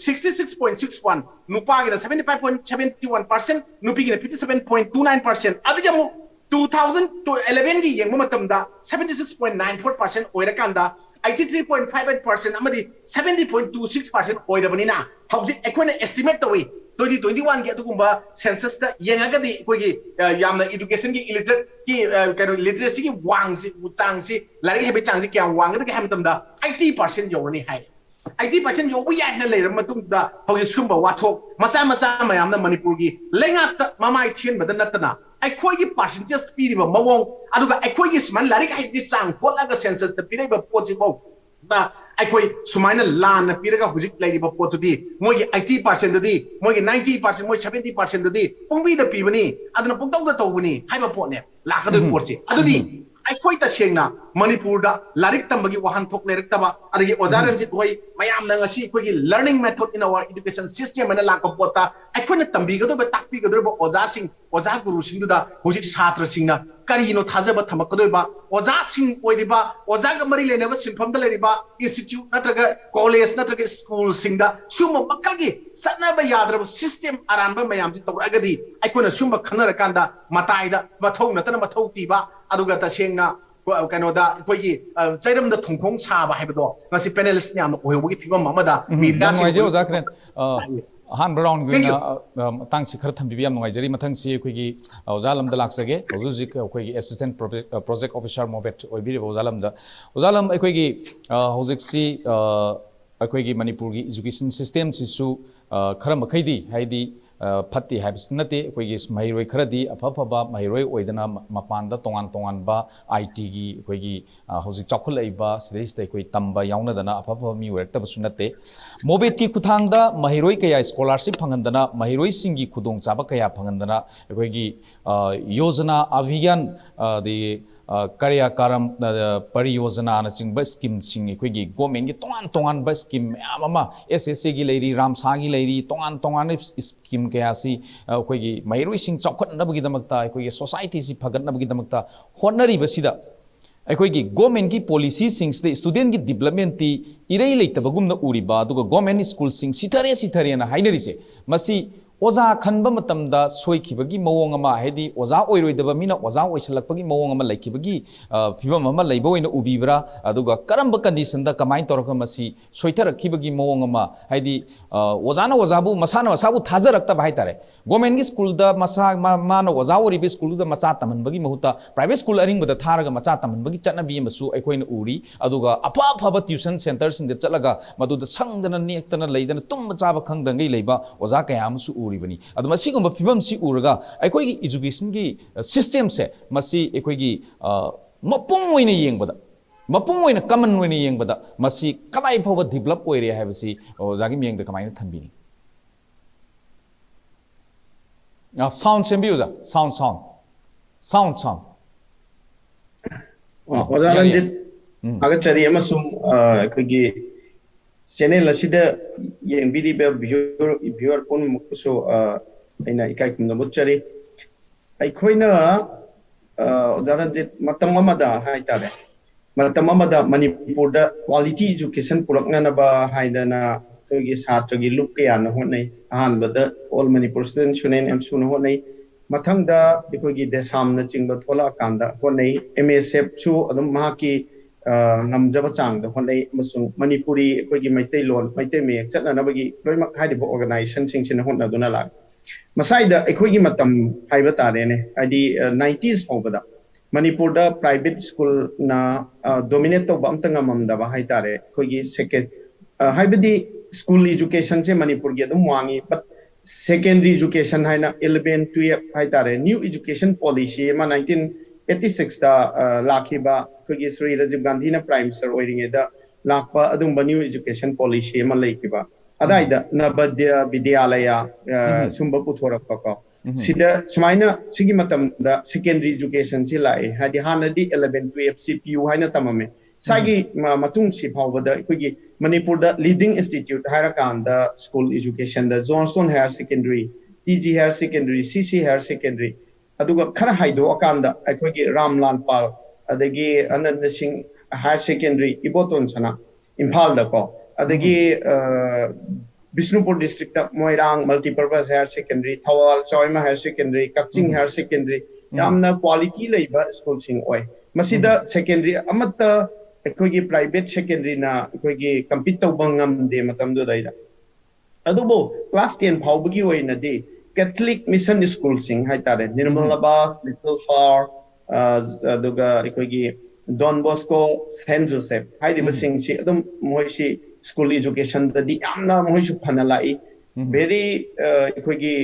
sixty six point six one, ꯅꯨꯄꯥꯒꯤꯅ seventy five point seventy one percent, ꯅꯨꯄꯤꯒꯤꯅ fifty seven point two nine percent. ꯑꯗꯨꯒꯤ ꯑꯃꯨꯛ ꯇꯨ ꯊꯥꯎꯖꯟ ꯏꯂꯚꯦꯟꯒꯤ ꯌꯦꯡꯕ ꯃꯇꯝꯗ seventy six point nine four percent ꯑꯣꯏꯔꯀꯥꯟꯗ eighty three point five eight percent ꯑꯃꯗꯤ seventy point two six percent ꯑꯣꯏꯔꯕꯅꯤꯅ, ꯍꯧꯖꯤꯛ ꯑꯩꯈꯣꯏꯅ estimate ꯇꯧꯏ, twenty twenty one ꯒꯤ ꯑꯗꯨꯒꯨꯝꯕ census ꯇ ꯌꯦꯡꯉꯒꯗꯤ ꯑꯩꯈꯣꯏꯒꯤ, ꯑ, ꯌꯥꯝꯅ education ꯒꯤ illiterate ꯀꯤ, ꯑ, ꯀꯩꯅꯣ, literacy ꯒꯤ ꯋꯥꯡꯁꯤ, ꯆꯥꯡꯁꯤ, ꯂꯥꯏꯔꯤꯛ ꯍꯩꯕꯒꯤ ꯆꯥꯡꯁꯤ ꯀꯌꯥꯝ ꯋꯥꯡꯒꯗꯒꯦ ꯍꯥꯏꯕ ꯃꯇꯝꯗ, eighty percent ꯌꯧꯔꯅꯤ ꯍꯥꯏ꯫ Eighty percent ꯌꯧꯕ ꯌꯥꯏ ꯍꯥꯏꯅ ꯂꯩꯔꯕ ꯃꯇꯨꯡꯗ, ꯍꯧꯖꯤꯛ ꯁꯨꯝꯕ ꯋꯥꯊꯣꯛ ꯃꯆꯥ ꯃꯆꯥ ꯃꯌꯥꯝꯅ ꯃꯅꯤꯄꯨꯔꯒꯤ ꯂꯩꯉꯥꯛꯇ ꯃꯃꯥꯏ ꯊꯤꯍꯟꯕꯗ ꯅꯠꯇꯅ, ꯑꯩꯈꯣꯏꯒꯤ percentage ꯄꯤꯔꯤꯕ ꯃꯑꯣꯡ, ꯑꯗꯨꯒ ꯑꯩꯈꯣꯏꯒꯤ ꯁꯨꯃꯥꯏꯅ ꯂꯥꯏꯔꯤꯛ ꯍꯩꯕꯒꯤ ꯆꯥꯡ ꯍꯣꯠꯂꯒ census ꯇ ꯄꯤꯔꯛꯏꯕ ꯄꯣꯠꯁꯤꯐꯥꯎ ꯗ ꯑꯩꯈꯣꯏ ꯁꯨꯃꯥꯏꯅ ꯂꯥꯟꯅ ꯄꯤꯔꯒ ꯍꯧꯖꯤꯛ ꯂꯩꯔꯤꯕ ꯄꯣꯠꯇꯨꯗꯤ, ꯃꯣꯏꯒꯤ eighty percent ꯗꯗꯤ, ꯃꯣꯏꯒꯤ ninety percent, ꯃꯣꯏ seventy percent ꯗꯗꯤ ꯄꯨꯡꯄꯤꯗ ꯄꯤꯕꯅꯤ, ꯑꯗꯨꯅ ꯄꯨꯡꯇꯧꯗ ꯇꯧꯕꯅꯤ ꯍꯥꯏꯕ ꯄꯣꯠꯅꯦ ꯂꯥꯛꯀꯗꯣꯏꯕ ꯎꯝ꯫ ꯄꯣꯠꯁꯦ꯫ ꯑꯗꯨꯗꯤ ꯎꯝ꯫ ꯑꯩꯈꯣꯏ ꯇꯁꯦꯡꯅ ꯃꯅꯤꯄꯨꯔꯗ ꯂꯥꯏꯔꯤꯛ ꯇꯝꯕꯒꯤ ꯋꯥꯍꯟꯊꯣꯛ ꯂꯩꯔꯛꯇꯕ, ꯑꯗꯒꯤ ꯑꯣꯖꯥ ꯎꯝ꯫ ꯔꯟꯖꯤꯠ ꯍꯣꯏ ꯃꯌꯥꯝꯅ ꯉꯁꯤ ꯑꯩꯈꯣꯏꯒꯤ learning method in our education system ꯍꯥꯏꯅ ꯂꯥꯛꯄ ꯄꯣꯠꯇ, ꯑꯩꯈꯣꯏꯅ ꯇꯝꯕꯤꯒꯗꯧꯔꯤꯕ, ꯇꯥꯛꯄꯤꯒꯗꯧꯔꯤꯕ ꯑꯣꯖꯥꯁꯤꯡ, ꯑꯣꯖꯥ ꯒꯨꯔꯨꯁꯤꯡꯗꯨꯗ ꯍꯧꯖꯤꯛ ꯁꯥꯇ꯭ꯔꯁꯤꯡꯅ ꯀꯔꯤꯅꯣ ꯊꯥꯖꯕ ꯊꯝꯃꯛꯀꯗꯣꯏꯕ? ꯑꯣꯖꯥꯁꯤꯡ ꯑꯣꯏꯔꯤꯕ, ꯑꯣꯖꯥꯒ ꯃꯔꯤ ꯂꯩꯅꯕ ꯁꯤꯟꯐꯝꯗ ꯂꯩꯔꯤꯕ institute ꯅꯠꯇ꯭ꯔꯒ college ꯅꯠꯇ꯭ꯔꯒ school ꯁꯤꯡꯗ ꯁꯤꯒꯨꯝꯕ ꯃꯈꯜꯒꯤ ꯆꯠꯅꯕ ꯌꯥꯗ꯭ꯔꯕ system ꯑꯔꯥꯟꯕ ꯃꯌꯥꯝꯁꯤ ꯇꯧꯔꯛꯑꯒꯗꯤ, ꯑꯩꯈꯣꯏꯅ ꯁꯤꯒꯨꯝꯕ ꯈꯟꯅꯔꯀꯥꯟꯗ ꯃꯇꯥꯏꯗ ꯃꯊꯧ ꯅꯠꯇꯅ ꯃꯊꯧ ꯊꯤꯕ, ꯑꯗꯨꯒ ꯇꯁꯦꯡꯅ ꯀ-, ꯀꯩꯅꯣꯗ ꯑꯩꯈꯣꯏꯒꯤ, ꯑ, ꯆꯩꯔꯝꯗ ꯊꯣꯡꯈꯣꯡ ꯁꯥꯕ ꯍꯥꯏꯕꯗꯣ ꯉꯁꯤ panelist ꯃꯌꯥꯝꯅ ꯑꯣꯏꯍꯧꯕꯒꯤ ꯐꯤꯕꯝ ꯑꯃꯗ ꯎꯝ, ꯌꯥꯝ media ꯁꯤꯡ ꯅꯨꯡꯉꯥꯏꯖꯩ ꯑꯣꯏ-, ꯑꯣꯖꯥ ꯀꯤꯔꯟ꯫ ꯑ, ꯑꯍꯥꯟꯕ round ꯒꯤ Thank ꯑꯣꯏꯅ, you. ꯑ, ꯑ, ꯃꯇꯥꯡꯁꯤ ꯈꯔ ꯊꯝꯕꯤꯕ ꯌꯥꯝ ꯅꯨꯡꯉꯥꯏꯖꯔꯤ꯫ ꯃꯊꯪꯁꯤ ꯑꯩꯈꯣꯏꯒꯤ, ꯑ, ꯑꯣꯖꯥ ꯂꯝꯗ ꯂꯥꯛꯆꯒꯦ꯫ ꯍꯧꯖꯤꯛ ꯍꯧꯖꯤꯛ ꯑꯩꯈꯣꯏꯒꯤ assistant proje-, ꯑ, project officer ꯃꯣꯕꯦꯠ ꯑꯣꯏꯕꯤꯔꯤꯕ ꯑꯣꯖꯥ ꯂꯝꯗ꯫ ꯑꯣꯖꯥ ꯂꯝ, ꯑꯩꯈꯣꯏꯒꯤ, ꯑ, ꯍꯧꯖꯤꯛꯁꯤ, ꯑ, ꯑꯩꯈꯣꯏꯒꯤ ꯃꯅꯤꯄꯨꯔꯒꯤ education system ꯁꯤꯁꯨ, ꯑ, ꯈꯔ ꯃꯈꯩꯗꯤ, ꯍꯥꯏꯗꯤ, ꯑ, ꯐꯠꯇꯦ ꯍꯥꯏꯕꯁꯨ ꯅꯠꯇꯦ꯫ ꯑꯩꯈꯣꯏꯒꯤ ꯃꯍꯩꯔꯣꯏ ꯈꯔꯗꯤ ꯑꯐ ꯑꯐꯕ ꯃꯍꯩꯔꯣꯏ ꯑꯣꯏꯗꯅ ꯃ-, ꯃꯄꯥꯟꯗ ꯇꯣꯉꯥꯟ ꯇꯣꯉꯥꯟꯕ I T ꯒꯤ ꯑꯩꯈꯣꯏꯒꯤ, ꯑ, ꯍꯧꯖꯤꯛ ꯆꯥꯎꯈꯠꯂꯛꯏꯕ ꯁꯤꯗꯩꯁꯤꯗ ꯑꯩꯈꯣꯏ ꯇꯝꯕ ꯌꯥꯎꯅꯗꯅ ꯑꯐ ꯑꯐꯕ ꯃꯤ ꯑꯣꯏꯔꯛꯇꯕꯁꯨ ꯅꯠꯇꯦ꯫ ꯃꯣꯕꯦꯠꯀꯤ ꯈꯨꯠꯊꯥꯡꯗ ꯃꯍꯩꯔꯣꯏ ꯀꯌꯥ scholarship ꯐꯪꯍꯟꯗꯅ, ꯃꯍꯩꯔꯣꯏꯁꯤꯡꯒꯤ ꯈꯨꯗꯣꯡꯆꯥꯕ ꯀꯌꯥ ꯐꯪꯍꯟꯗꯅ, ꯑꯩꯈꯣꯏꯒꯤ, ꯑ, ꯌꯣꯖꯅꯥ ꯑꯚꯤꯌꯥꯟ, ꯑ, ꯑꯗꯒꯤ, ꯑ, ꯀꯔꯌꯥꯀꯥꯔꯝ, ꯑ, ꯄꯔꯤꯌꯣꯖꯅꯥꯅꯆꯤꯡꯕ scheme ꯁꯤꯡ, ꯑꯩꯈꯣꯏꯒꯤ government ꯀꯤ ꯇꯣꯉꯥꯟ ꯇꯣꯉꯥꯟꯕ scheme ꯃꯌꯥꯝ ꯑꯃ, S S A ꯒꯤ ꯂꯩꯔꯤ, ꯔꯥꯝꯁꯥꯒꯤ ꯂꯩꯔꯤ, ꯇꯣꯉꯥꯟ ꯇꯣꯉꯥꯟꯕ scheme ꯀꯌꯥꯁꯤ, ꯑ, ꯑꯩꯈꯣꯏꯒꯤ ꯃꯍꯩꯔꯣꯏꯁꯤꯡ ꯆꯥꯎꯈꯠꯅꯕꯒꯤꯗꯃꯛꯇ, ꯑꯩꯈꯣꯏꯒꯤ society ꯁꯤ ꯐꯒꯠꯅꯕꯒꯤꯗꯃꯛꯇ ꯍꯣꯠꯅꯔꯤꯕꯁꯤꯗ, ꯑꯩꯈꯣꯏꯒꯤ government ꯀꯤ policy ꯁꯤꯡꯁꯤꯗ student ꯀꯤ development ꯇꯤ ꯏꯔꯩ ꯂꯩꯇꯕꯒꯨꯝꯅ ꯎꯔꯤꯕ, ꯑꯗꯨꯒ government school ꯁꯤꯡ ꯁꯤꯊꯔꯦ, ꯁꯤꯊꯔꯦꯅ ꯍꯥꯏꯅꯔꯤꯁꯦ, ꯃꯁꯤ ꯑꯣꯖꯥ ꯈꯟꯕ ꯃꯇꯝꯗ ꯁꯣꯏꯈꯤꯕꯒꯤ ꯃꯑꯣꯡ ꯑꯃ, ꯍꯥꯏꯗꯤ ꯑꯣꯖꯥ ꯑꯣꯏꯔꯣꯏꯗꯕ ꯃꯤꯅ ꯑꯣꯖꯥ ꯑꯣꯏꯁꯜꯂꯛꯄꯒꯤ ꯃꯑꯣꯡ ꯑꯃ ꯂꯩꯈꯤꯕꯒꯤ, ꯑ, ꯐꯤꯕꯝ ꯑꯃ ꯂꯩꯕ ꯑꯣꯏꯅ ꯎꯕꯤꯕ꯭ꯔꯥ? ꯑꯗꯨꯒ ꯀꯔꯝꯕ conditionꯗ ꯀꯃꯥꯏꯅ ꯇꯧꯔꯒ ꯃꯁꯤ ꯁꯣꯏꯊꯔꯛꯈꯤꯕꯒꯤ ꯃꯑꯣꯡ ꯑꯃ, ꯍꯥꯏꯗꯤ, ꯑ, ꯑꯣꯖꯥꯅ ꯑꯣꯖꯥꯕꯨ, ꯃꯁꯥꯅ ꯃꯁꯥꯕꯨ ꯊꯥꯖꯔꯛꯇꯕ ꯍꯥꯏꯇꯥꯔꯦ꯫ Governmentꯀꯤ schoolꯗ ꯃꯁꯥ, ꯃꯥ-, ꯃꯥꯅ ꯑꯣꯖꯥ ꯑꯣꯏꯔꯤꯕ schoolꯗꯨꯗ ꯃꯆꯥ ꯇꯝꯍꯟꯕꯒꯤ ꯃꯍꯨꯠꯇ private school ꯑꯔꯤꯡꯕꯗ ꯊꯥꯔꯒ ꯃꯆꯥ ꯇꯝꯍꯟꯕꯒꯤ ꯆꯠꯅꯕꯤ ꯑꯃꯁꯨ ꯑꯩꯈꯣꯏꯅ ꯎꯔꯤ꯫ ꯑꯗꯨꯒ ꯑꯐ ꯑꯐꯕ tuition centreꯁꯤꯡꯗ ꯆꯠꯂꯒ ꯃꯗꯨꯗ ꯁꯪꯗꯅ ꯅꯦꯛꯇꯅ ꯂꯩꯗꯅ ꯇꯨꯝꯕ ꯆꯥꯕ ꯈꯪꯗꯉꯩ ꯂꯩꯕ ꯑꯣꯖꯥ ꯀꯌꯥ ꯑꯃꯁꯨ ꯎꯔꯤꯕꯅꯤ꯫ ꯑꯗꯨ ꯃꯁꯤꯒꯨꯝꯕ ꯐꯤꯕꯝꯁꯤ ꯎꯔꯒ ꯑꯩꯈꯣꯏꯒꯤ educationꯒꯤ systemꯁꯦ, ꯃꯁꯤ ꯑꯩꯈꯣꯏꯒꯤ, ꯑ, ꯃꯄꯨꯡ ꯑꯣꯏꯅ ꯌꯦꯡꯕꯗ, ꯃꯄꯨꯡ ꯑꯣꯏꯅ, common ꯑꯣꯏꯅ ꯌꯦꯡꯕꯗ ꯃꯁꯤ ꯀꯗꯥꯏ ꯐꯥꯎꯕ develop ꯑꯣꯏꯔꯦ ꯍꯥꯏꯕꯁꯤ ꯑꯣꯖꯥꯒꯤ ꯃꯤꯠꯌꯦꯡꯗ ꯀꯃꯥꯏꯅ ꯊꯝꯕꯤꯅꯤ? ꯑ, sound ꯁꯦꯝꯕꯤꯌꯨ, ꯑꯣꯖꯥ꯫ Sound, sound. Sound, sound. ꯑ, ꯑꯣꯖꯥ ꯌꯥꯏ, ꯌꯥꯏ꯫ ꯔꯟꯖꯤꯠ, ꯎꯝ꯫ ꯊꯥꯒꯠꯆꯔꯤ, ꯑꯃꯁꯨꯡ, ꯑ, ꯑꯩꯈꯣꯏꯒꯤ channel ꯑꯁꯤꯗ ꯌꯦꯡꯕꯤꯔꯤꯕ viewer, viewer ꯄꯨꯝꯅꯃꯛꯄꯨꯁꯨ, ꯑ, ꯑꯩꯅ ꯏꯀꯥꯏ ꯈꯨꯝꯅꯕ ꯎꯠꯆꯔꯤ꯫ ꯑꯩꯈꯣꯏꯅ, ꯑ, ꯑꯣꯖꯥ ꯔꯟꯖꯤꯠ, ꯃꯇꯝ ꯑꯃꯗ ꯍꯥꯏꯇꯥꯔꯦ, ꯃꯇꯝ ꯑꯃꯗ ꯃꯅꯤꯄꯨꯔꯗ quality education ꯄꯨꯔꯛꯅꯅꯕ ꯍꯥꯏꯗꯅ ꯑꯩꯈꯣꯏꯒꯤ ꯁꯥꯇ꯭ꯔꯒꯤ ꯂꯨꯞ ꯀꯌꯥꯅ ꯍꯣꯠꯅꯩ꯫ ꯑꯍꯥꯟꯕꯗ All Manipur Students Union, AMSUꯅ ꯍꯣꯠꯅꯩ꯫ ꯃꯊꯪꯗ ꯑꯩꯈꯣꯏꯒꯤ DESAMꯅꯆꯤꯡꯕ ꯊꯣꯛꯂꯛꯑꯀꯥꯟꯗ ꯍꯣꯠꯅꯩ꯫ MSFꯁꯨ ꯑꯗꯨꯝ ꯃꯍꯥꯛꯀꯤ, ꯑ, ꯉꯝꯖꯕ ꯆꯥꯡꯗ ꯍꯣꯠꯅꯩ, ꯑꯃꯁꯨꯡ ꯃꯅꯤꯄꯨꯔꯤ, ꯑꯩꯈꯣꯏꯒꯤ ꯃꯩꯇꯩꯂꯣꯟ, ꯃꯩꯇꯩ ꯃꯌꯦꯛ ꯆꯠꯅꯅꯕꯒꯤ ꯂꯣꯏꯅꯃꯛ ꯍꯥꯏꯔꯤꯕ organizationꯁꯤꯡꯁꯤꯅ ꯍꯣꯠꯅꯗꯨꯅ ꯂꯥꯛꯏ꯫ ꯃꯁꯥꯏꯗ ꯑꯩꯈꯣꯏꯒꯤ ꯃꯇꯝ ꯍꯥꯏꯕ ꯇꯥꯔꯦꯅꯦ, ꯍꯥꯏꯗꯤ, ꯑ, nineties ꯐꯥꯎꯕꯗ ꯃꯅꯤꯄꯨꯔꯗ private schoolꯅ, ꯑ, dominate ꯇꯧꯕ ꯑꯝꯇ ꯉꯝꯃꯝꯗꯕ ꯍꯥꯏꯇꯥꯔꯦ꯫ ꯑꯩꯈꯣꯏꯒꯤ second, ꯑ, ꯍꯥꯏꯕꯗꯤ school educationꯁꯦ ꯃꯅꯤꯄꯨꯔꯒꯤ ꯑꯗꯨꯝ ꯋꯥꯡꯉꯤ, but secondary education ꯍꯥꯏꯅ eleven, twelve ꯍꯥꯏꯇꯥꯔꯦ, new education policy ꯑꯃ nineteen eighty sixꯇ, ꯑ, ꯂꯥꯛꯈꯤꯕ, ꯑꯩꯈꯣꯏꯒꯤ ꯁ꯭ꯔꯤ ꯔꯥꯖꯤꯕ ꯒꯥꯟꯙꯤꯅ Prime Minister ꯑꯣꯏꯔꯤꯉꯩꯗ ꯂꯥꯛꯄ ꯑꯗꯨꯝꯕ new education policy ꯑꯃ ꯂꯩꯈꯤꯕ꯫ ꯑꯗꯥꯏꯗ ꯅꯕꯣꯗꯌ ꯕꯤꯗ꯭ꯌꯥꯂꯌ, ꯑ, ꯎꯝ꯫ ꯁꯨꯝꯕ ꯄꯨꯊꯣꯔꯛꯄꯀꯣ꯫ ꯎꯝ꯫ ꯁꯤꯗ ꯁꯨꯃꯥꯏꯅ ꯁꯤꯒꯤ ꯃꯇꯝꯗ secondary educationꯁꯤ ꯂꯥꯛꯑꯦ꯫ ꯍꯥꯏꯗꯤ ꯍꯥꯟꯅꯗꯤ eleven, twelve ꯁꯤ ꯄꯤꯌꯨ ꯍꯥꯏꯅ ꯇꯝꯃꯝꯃꯦ꯫ ꯁꯥꯏꯒꯤ ꯃ-, ꯃꯇꯨꯡꯁꯤ ꯐꯥꯎꯕꯗ ꯑꯩꯈꯣꯏꯒꯤ ꯃꯅꯤꯄꯨꯔꯗ leading institute ꯍꯥꯏꯔꯀꯥꯟꯗ school educationꯗ Johnstone Higher Secondary, TG Higher Secondary, CC Higher Secondary, ꯑꯗꯨꯒ ꯈꯔ ꯍꯥꯏꯗꯣꯛꯑꯀꯥꯟꯗ ꯑꯩꯈꯣꯏꯒꯤ ꯔꯥꯝ ꯂꯥꯜꯄꯥꯜ, ꯑꯗꯒꯤ ꯑꯅꯟꯗ ꯁꯤꯡ Higher Secondary, ꯏꯕꯣꯇꯣꯟ ꯁꯅꯥ, ꯏꯝꯐꯥꯜꯗꯀꯣ, ꯑꯗꯒꯤ, ꯑ, Bishnupur district Moirang multipurpose higher secondary, Thoubal Chaoima higher secondary, Kakching higher secondary, ꯌꯥꯝꯅ ꯀ꯭ꯋꯥꯂꯤꯇꯤ ꯂꯩꯕ ꯁ꯭ꯀꯨꯜꯁꯤꯡ ꯑꯣꯏ꯫ ꯃꯁꯤꯗ ꯁꯦꯀꯦꯟꯗꯔꯤ ꯑꯃꯠꯇ ꯑꯩꯈꯣꯏꯒꯤ ꯄ꯭ꯔꯥꯏꯚꯦꯠ ꯁꯦꯀꯦꯟꯗꯔꯤꯅ ꯑꯩꯈꯣꯏꯒꯤ ꯀꯝꯄꯤꯠ ꯇꯧꯕ ꯉꯝꯗꯦ ꯃꯇꯝꯗꯨꯗꯩꯗ꯫ ꯑꯗꯨꯕꯨ ꯀ꯭ꯂꯥꯁ ꯇꯦꯟ ꯐꯥꯎꯕꯒꯤ ꯑꯣꯏꯅꯗꯤ ꯀꯦꯊꯂꯤꯛ ꯃꯤꯁꯟ ꯁ꯭ꯀꯨꯜꯁꯤꯡ ꯍꯥꯏꯇꯥꯔꯦ, ꯅꯤꯔꯃꯜ ꯑꯕꯥꯁ, ꯂꯤꯇꯜ ꯐꯥꯋꯔ, ꯑꯗꯨꯒ ꯑꯩꯈꯣꯏꯒꯤ ꯗꯣꯟ ꯕꯣꯁꯀꯣ, ꯁꯦꯟ ꯖꯣꯁꯦꯐ ꯍꯥꯏꯔꯤꯕꯁꯤꯡꯁꯤ ꯑꯗꯨꯝ ꯃꯣꯏꯁꯤ ꯁ꯭ꯀꯨꯜ ꯏꯖꯨꯀꯦꯁꯟꯗꯗꯤ ꯌꯥꯝꯅ ꯃꯣꯏꯁꯨ ꯐꯅ ꯂꯥꯛꯏ꯫ ꯚꯦꯔꯤ ꯑꯩꯈꯣꯏꯒꯤ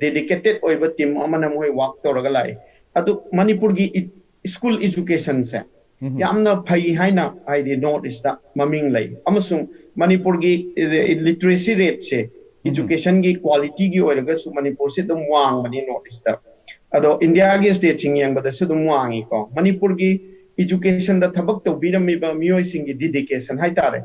ꯗꯦꯗꯤꯀꯦꯇꯦꯠ ꯑꯣꯏꯕ ꯇꯤꯝ ꯑꯃꯅ ꯃꯣꯏ ꯋꯥꯛ ꯇꯧꯔꯒ ꯂꯥꯛꯏ꯫ ꯑꯗꯨ ꯃꯅꯤꯄꯨꯔꯒꯤ ꯁ꯭ꯀꯨꯜ ꯏꯖꯨꯀꯦꯁꯟꯁꯦ ꯌꯥꯝꯅ ꯐꯩ ꯍꯥꯏꯅ, ꯍꯥꯏꯗꯤ ꯅꯣꯔꯠ ꯏꯁꯇ ꯃꯃꯤꯡ ꯂꯩ, ꯑꯃꯁꯨꯡ ꯃꯅꯤꯄꯨꯔꯒꯤ ꯂꯤꯇꯔꯦꯁꯤ ꯔꯦꯠꯁꯦ, ꯏꯖꯨꯀꯦꯁꯟꯒꯤ ꯀ꯭ꯋꯥꯂꯤꯇꯤꯒꯤ ꯑꯣꯏꯔꯒꯁꯨ ꯃꯅꯤꯄꯨꯔꯁꯤ ꯑꯗꯨꯝ ꯋꯥꯡꯕꯅꯤ ꯅꯣꯔꯠ ꯏꯁꯇ꯫ ꯑꯗꯣ ꯏꯟꯗꯤꯌꯥꯒꯤ ꯁ꯭ꯇꯦꯠꯁꯤꯡ ꯌꯦꯡꯕꯗꯁꯨ ꯑꯗꯨꯝ ꯋꯥꯡꯉꯤꯀꯣ꯫ ꯃꯅꯤꯄꯨꯔꯒꯤ ꯏꯖꯨꯀꯦꯁꯟꯗ ꯊꯕꯛ ꯇꯧꯕꯤꯔꯝꯃꯤꯕ ꯃꯤꯑꯣꯏꯁꯤꯡꯒꯤ ꯗꯤꯗꯤꯀꯦꯁꯟ ꯍꯥꯏꯇꯥꯔꯦ꯫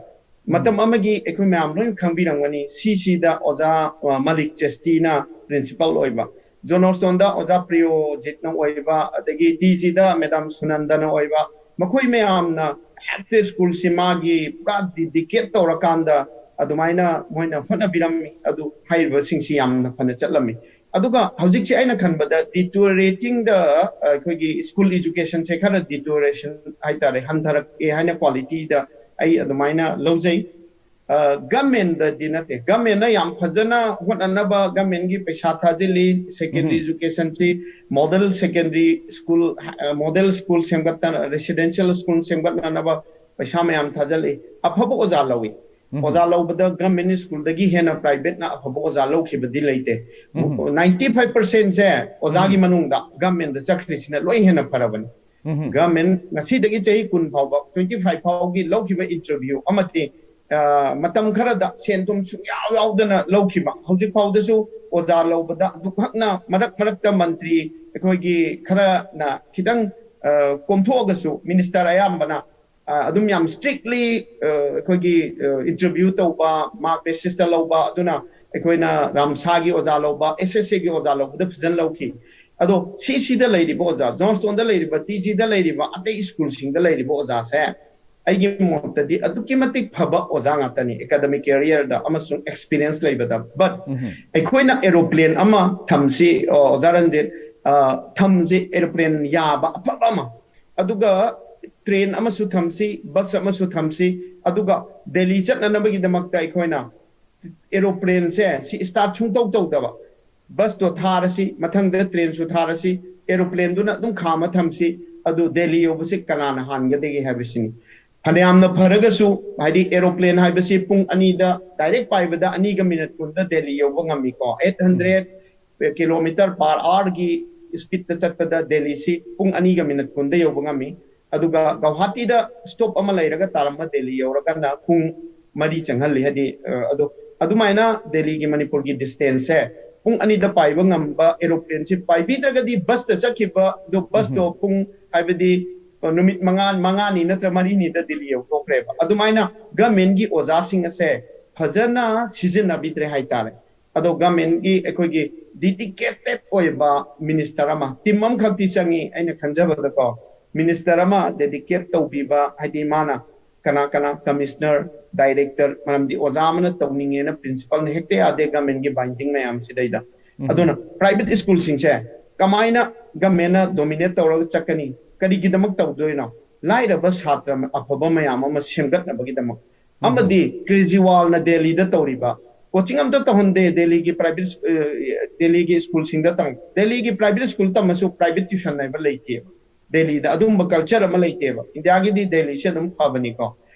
ꯃꯇꯝ ꯑꯃꯒꯤ ꯑꯩꯈꯣꯏ ꯃꯌꯥꯝ ꯂꯣꯏꯅ ꯈꯪꯕꯤꯔꯝꯒꯅꯤ, ꯁꯤ ꯁꯤꯗ ꯑꯣꯖꯥ, ꯑ, ꯃꯂꯤꯛ ꯆꯦꯁꯇꯤꯅ ꯄ꯭ꯔꯤꯟꯁꯤꯄꯜ ꯑꯣꯏꯕ, ꯖꯣꯅꯣꯁꯇꯣꯟꯗ ꯑꯣꯖꯥ ꯄ꯭ꯔꯤꯌꯣꯖꯤꯠꯅ ꯑꯣꯏꯕ, ꯑꯗꯒꯤ ꯇꯤ ꯖꯤꯗ ꯃꯦꯗꯥꯝ ꯁꯨꯅꯟꯗꯅ ꯑꯣꯏꯕ, ꯃꯈꯣꯏ ꯃꯌꯥꯝꯅ ꯍꯦꯛꯇ ꯁ꯭ꯀꯨꯜꯁꯤ ꯃꯥꯒꯤ ꯄꯨꯔꯥ ꯗꯤꯗꯤꯀꯦꯠ ꯇꯧꯔꯀꯥꯟꯗ ꯑꯗꯨꯃꯥꯏꯅ ꯃꯣꯏꯅ ꯍꯣꯠꯅꯕꯤꯔꯝꯃꯤ꯫ ꯑꯗꯨ ꯍꯥꯏꯔꯤꯕꯁꯤꯡꯁꯤ ꯌꯥꯝꯅ ꯐꯅ ꯆꯠꯂꯝꯃꯤ꯫ ꯑꯗꯨꯒ ꯍꯧꯖꯤꯛꯁꯦ ꯑꯩꯅ ꯈꯟꯕꯗ ꯗꯤꯇꯣꯔꯦꯇꯤꯡꯗ ꯑꯩꯈꯣꯏꯒꯤ ꯁ꯭ꯀꯨꯜ ꯏꯖꯨꯀꯦꯁꯟꯁꯦ ꯈꯔ ꯗꯤꯇꯣꯔꯦꯁꯟ ꯍꯥꯏꯇꯥꯔꯦ, ꯍꯟꯊꯔꯛꯑꯦ ꯍꯥꯏꯅ ꯀ꯭ꯋꯥꯂꯤꯇꯤꯗ ꯑꯩ ꯑꯗꯨꯃꯥꯏꯅ ꯂꯧꯖꯩ꯫ ꯒꯃꯦꯟꯗꯗꯤ ꯅꯠꯇꯦ, ꯒꯃꯦꯟꯅ ꯌꯥꯝ ꯐꯖꯅ ꯍꯣꯠꯅꯅꯕ ꯒꯃꯦꯟꯒꯤ ꯄꯩꯁꯥ ꯊꯥꯖꯤꯜꯂꯤ꯫ ꯁꯦꯀꯦꯟꯗꯔꯤ ꯏꯖꯨꯀꯦꯁꯟꯁꯤ model secondary school, model school ꯁꯦꯝꯒꯠꯇꯅ, ꯔꯦꯁꯤꯗꯦꯟꯁꯤꯌꯦꯜ ꯁ꯭ꯀꯨꯜ ꯁꯦꯝꯒꯠꯅꯅꯕ ꯄꯩꯁꯥ ꯃꯌꯥꯝ ꯊꯥꯖꯤꯜꯂꯤ꯫ ꯑꯐꯕ ꯑꯣꯖꯥ ꯂꯧꯏ꯫ ꯑꯣꯖꯥ ꯂꯧꯕꯗ ꯒꯃꯦꯟ ꯁ꯭ꯀꯨꯜꯗꯒꯤ ꯍꯦꯟꯅ ꯄ꯭ꯔꯥꯏꯚꯦꯠꯅ ꯑꯐꯕ ꯑꯣꯖꯥ ꯂꯧꯈꯤꯕꯗꯤ ꯂꯩꯇꯦ꯫ ꯅꯥꯏꯟꯇꯤ ꯐꯥꯏꯚ ꯄꯥꯔꯁꯦꯟꯁꯦ ꯑꯣꯖꯥꯒꯤ ꯃꯅꯨꯡꯗ ꯒꯃꯦꯟꯗ ꯆꯠꯈ꯭ꯔꯤꯁꯤꯅ ꯂꯣꯏ ꯍꯦꯟꯅ ꯐꯔꯕꯅꯤ꯫ ꯒꯃꯦꯟ ꯉꯁꯤꯗꯒꯤ ꯆꯍꯤ ꯀꯨꯟ ꯐꯥꯎꯕ, ꯇ꯭ꯋꯦꯟꯇꯤ ꯐꯥꯏꯚ ꯐꯥꯎꯒꯤ ꯂꯧꯈꯤꯕ ꯏꯟꯇꯔꯚ꯭ꯌꯨ ꯑꯃꯗꯤ, ꯑ, ꯃꯇꯝ ꯈꯔꯗ ꯁꯦꯟ ꯊꯨꯝ ꯁꯨꯡꯌꯥꯎ ꯌꯥꯎꯗꯅ ꯂꯧꯈꯤꯕ, ꯍꯧꯖꯤꯛ ꯐꯥꯎꯗꯁꯨ ꯑꯣꯖꯥ ꯂꯧꯕꯗ ꯑꯗꯨꯈꯛꯅ ꯃꯔꯛ ꯃꯔꯛꯇ ꯃꯟꯇ꯭ꯔꯤ ꯑꯩꯈꯣꯏꯒꯤ ꯈꯔꯅ ꯈꯤꯇꯪ, ꯑ, ꯀꯣꯝꯊꯣꯛꯑꯒꯁꯨ ꯃꯤꯅꯤꯁꯇꯔ ꯑꯌꯥꯝꯕꯅ, ꯑ, ꯑꯗꯨꯝ ꯌꯥꯝ ꯁ꯭ꯇꯔꯤꯛꯂꯤ, ꯑ, ꯑꯩꯈꯣꯏꯒꯤ, ꯑ, ꯏꯟꯇꯔꯚ꯭ꯌꯨ ꯇꯧꯕ, ꯃꯥꯔꯛ ꯕꯦꯁꯤꯁꯇ ꯂꯧꯕ, ꯑꯗꯨꯅ ꯑꯩꯈꯣꯏꯅ ꯔꯥꯝꯁꯥꯒꯤ ꯑꯣꯖꯥ ꯂꯧꯕ, ꯑꯦꯁ ꯑꯦꯁ ꯑꯦꯒꯤ ꯑꯣꯖꯥ ꯂꯧꯕꯗ ꯐꯖꯅ ꯂꯧꯈꯤ꯫ ꯑꯗꯣ ꯁꯤ ꯁꯤꯗ ꯂꯩꯔꯤꯕ ꯑꯣꯖꯥ, ꯖꯣꯟꯁꯇꯣꯟꯗ ꯂꯩꯔꯤꯕ, ꯇꯤ ꯖꯤꯗ ꯂꯩꯔꯤꯕ, ꯑꯇꯩ ꯁ꯭ꯀꯨꯜꯁꯤꯡꯗ ꯂꯩꯔꯤꯕ ꯑꯣꯖꯥꯁꯦ ꯑꯩꯒꯤ ꯃꯣꯠꯇꯗꯤ ꯑꯗꯨꯛꯀꯤ ꯃꯇꯤꯛ ꯐꯕ ꯑꯣꯖꯥ ꯉꯥꯛꯇꯅꯤ, academic career ꯗ ꯑꯃꯁꯨꯡ experience ꯂꯩꯕꯗ꯫ But ꯑꯩꯈꯣꯏꯅ aeroplane ꯑꯃ ꯊꯝꯁꯤ, ꯑꯣꯖꯥ ꯔꯟꯖꯤꯠ, ꯊꯝꯁꯤ aeroplane ꯌꯥꯕ ꯑꯐꯕ ꯑꯃ, ꯑꯗꯨꯒ train ꯑꯃꯁꯨ ꯊꯝꯁꯤ, bus ꯑꯃꯁꯨ ꯊꯝꯁꯤ, ꯑꯗꯨꯒ ꯗꯦꯜꯂꯤ ꯆꯠꯅꯅꯕꯒꯤꯗꯃꯛꯇ ꯑꯩꯈꯣꯏꯅ aeroplane ꯁꯦ ꯁꯤ start ꯁꯨꯡꯇꯧ ꯇꯧꯗꯕ, bus ꯇꯣ ꯊꯥꯔꯁꯤ, ꯃꯊꯪꯗ train ꯁꯨ ꯊꯥꯔꯁꯤ, aeroplane ꯗꯨꯅ ꯑꯗꯨꯝ ꯈꯥꯝꯃ ꯊꯝꯁꯤ, ꯑꯗꯨ ꯗꯦꯜꯂꯤ ꯌꯧꯕꯁꯤ ꯀꯅꯥꯅ ꯍꯥꯟꯒꯗꯒꯦ ꯍꯥꯏꯕꯁꯤꯅꯤ꯫ ꯐꯅꯌꯥꯝꯅ ꯐꯔꯒꯁꯨ, ꯍꯥꯏꯗꯤ aeroplane ꯍꯥꯏꯕꯁꯤ ꯄꯨꯡ ꯑꯅꯤꯗ direct ꯄꯥꯏꯕꯗ ꯑꯅꯤꯒ minute ꯀꯨꯟꯗ ꯗꯦꯜꯂꯤ ꯌꯧꯕ ꯉꯝꯃꯤꯀꯣ꯫ Eight hundred kilometre per hour ꯒꯤ speed ꯇ ꯆꯠꯄꯗ ꯗꯦꯜꯂꯤꯁꯤ ꯄꯨꯡ ꯑꯅꯤꯒ minute ꯀꯨꯟꯗ ꯌꯧꯕ ꯉꯝꯃꯤ꯫ ꯑꯗꯨꯒ ꯒꯧꯍꯥꯇꯤꯗ stop ꯑꯃ ꯂꯩꯔꯒ ꯇꯥꯔꯝꯕ ꯗꯦꯜꯂꯤ ꯌꯧꯔꯒꯅ ꯄꯨꯡ ꯃꯔꯤ ꯆꯪꯍꯜꯂꯤ꯫ ꯍꯥꯏꯗꯤ, ꯑ, ꯑꯗꯣ ꯑꯗꯨꯃꯥꯏꯅ ꯗꯦꯜꯂꯤꯒꯤ ꯃꯅꯤꯄꯨꯔꯒꯤ distance ꯁꯦ ꯄꯨꯡ ꯑꯅꯤꯗ ꯄꯥꯏꯕ ꯉꯝꯕ aeroplane ꯁꯤ ꯄꯥꯏꯕꯤꯗ꯭ꯔꯒꯗꯤ bus ꯇ ꯆꯠꯈꯤꯕ ꯑꯗꯣ bus ꯇꯣ ꯄꯨꯡ, ꯍꯥꯏꯕꯗꯤ, ꯑ, ꯅꯨꯃꯤꯠ ꯃꯉꯥ, ꯃꯉꯥꯅꯤ ꯅꯠꯇ꯭ꯔ ꯃꯔꯤꯅꯤꯗ ꯗꯦꯜꯂꯤ ꯌꯧꯊꯣꯛꯈ꯭ꯔꯦꯕ꯫ ꯑꯗꯨꯃꯥꯏꯅ government ꯀꯤ ꯑꯣꯖꯥꯁꯤꯡ ꯑꯁꯦ ꯐꯖꯅ ꯁꯤꯖꯤꯟꯅꯕꯤꯗ꯭ꯔꯦ ꯍꯥꯏꯇꯥꯔꯦ꯫ ꯑꯗꯣ government ꯀꯤ ꯑꯩꯈꯣꯏꯒꯤ dedicated ꯑꯣꯏꯕ minister ꯑꯃ, team ꯑꯃꯈꯛꯇꯤ ꯆꯪꯉꯤ ꯑꯩꯅ ꯈꯟꯖꯕꯗꯀꯣ, minister ꯑꯃ dedicate ꯇꯧꯕꯤꯕ, ꯍꯥꯏꯗꯤ ꯃꯥꯅ ꯀꯅꯥ ꯀꯅꯥ commissioner, director, ꯃꯔꯝꯗꯤ ꯑꯣꯖꯥ ꯑꯃꯅ ꯇꯧꯅꯤꯡꯉꯦꯅ principal ꯅ ꯍꯦꯛꯇ ꯌꯥꯗꯦ government ꯀꯤ binding ꯃꯌꯥꯝꯁꯤꯗꯩꯗ꯫ ꯑꯗꯨꯅ private school ꯁꯤꯡꯁꯦ ꯀꯃꯥꯏꯅ government ꯅ dominate ꯇꯧꯔꯒ ꯆꯠꯀꯅꯤ? ꯀꯔꯤꯒꯤꯗꯃꯛ ꯇꯧꯗꯣꯏꯅꯣ? ꯂꯥꯏꯔꯕ ꯁꯥꯇ꯭ꯔ ꯑꯐꯕ ꯃꯌꯥꯝ ꯑꯃ ꯁꯦꯝꯒꯠꯅꯕꯒꯤꯗꯃꯛ꯫ ꯑꯃꯗꯤ ꯀꯦꯖ꯭ꯔꯤꯋꯥꯜꯅ ꯗꯦꯜꯂꯤꯗ ꯇꯧꯔꯤꯕ coaching ꯑꯝꯇ ꯇꯧꯍꯟꯗꯦ ꯗꯦꯜꯂꯤꯒꯤ private, ꯑ, ꯗꯦꯜꯂꯤꯒꯤ school ꯁꯤꯡꯗ ꯇꯝ-, ꯗꯦꯜꯂꯤꯒꯤ private school ꯇꯝꯃꯁꯨ private tuition ꯍꯥꯏꯕ ꯂꯩꯇꯦꯕ꯫ ꯗꯦꯜꯂꯤꯗ ꯑꯗꯨꯝꯕ culture ꯑꯃ ꯂꯩꯇꯦꯕ꯫ ꯏꯟꯗꯤꯌꯥꯒꯤꯗꯤ ꯗꯦꯜꯂꯤꯁꯦ ꯑꯗꯨꯝ ꯐꯕꯅꯤꯀꯣ꯫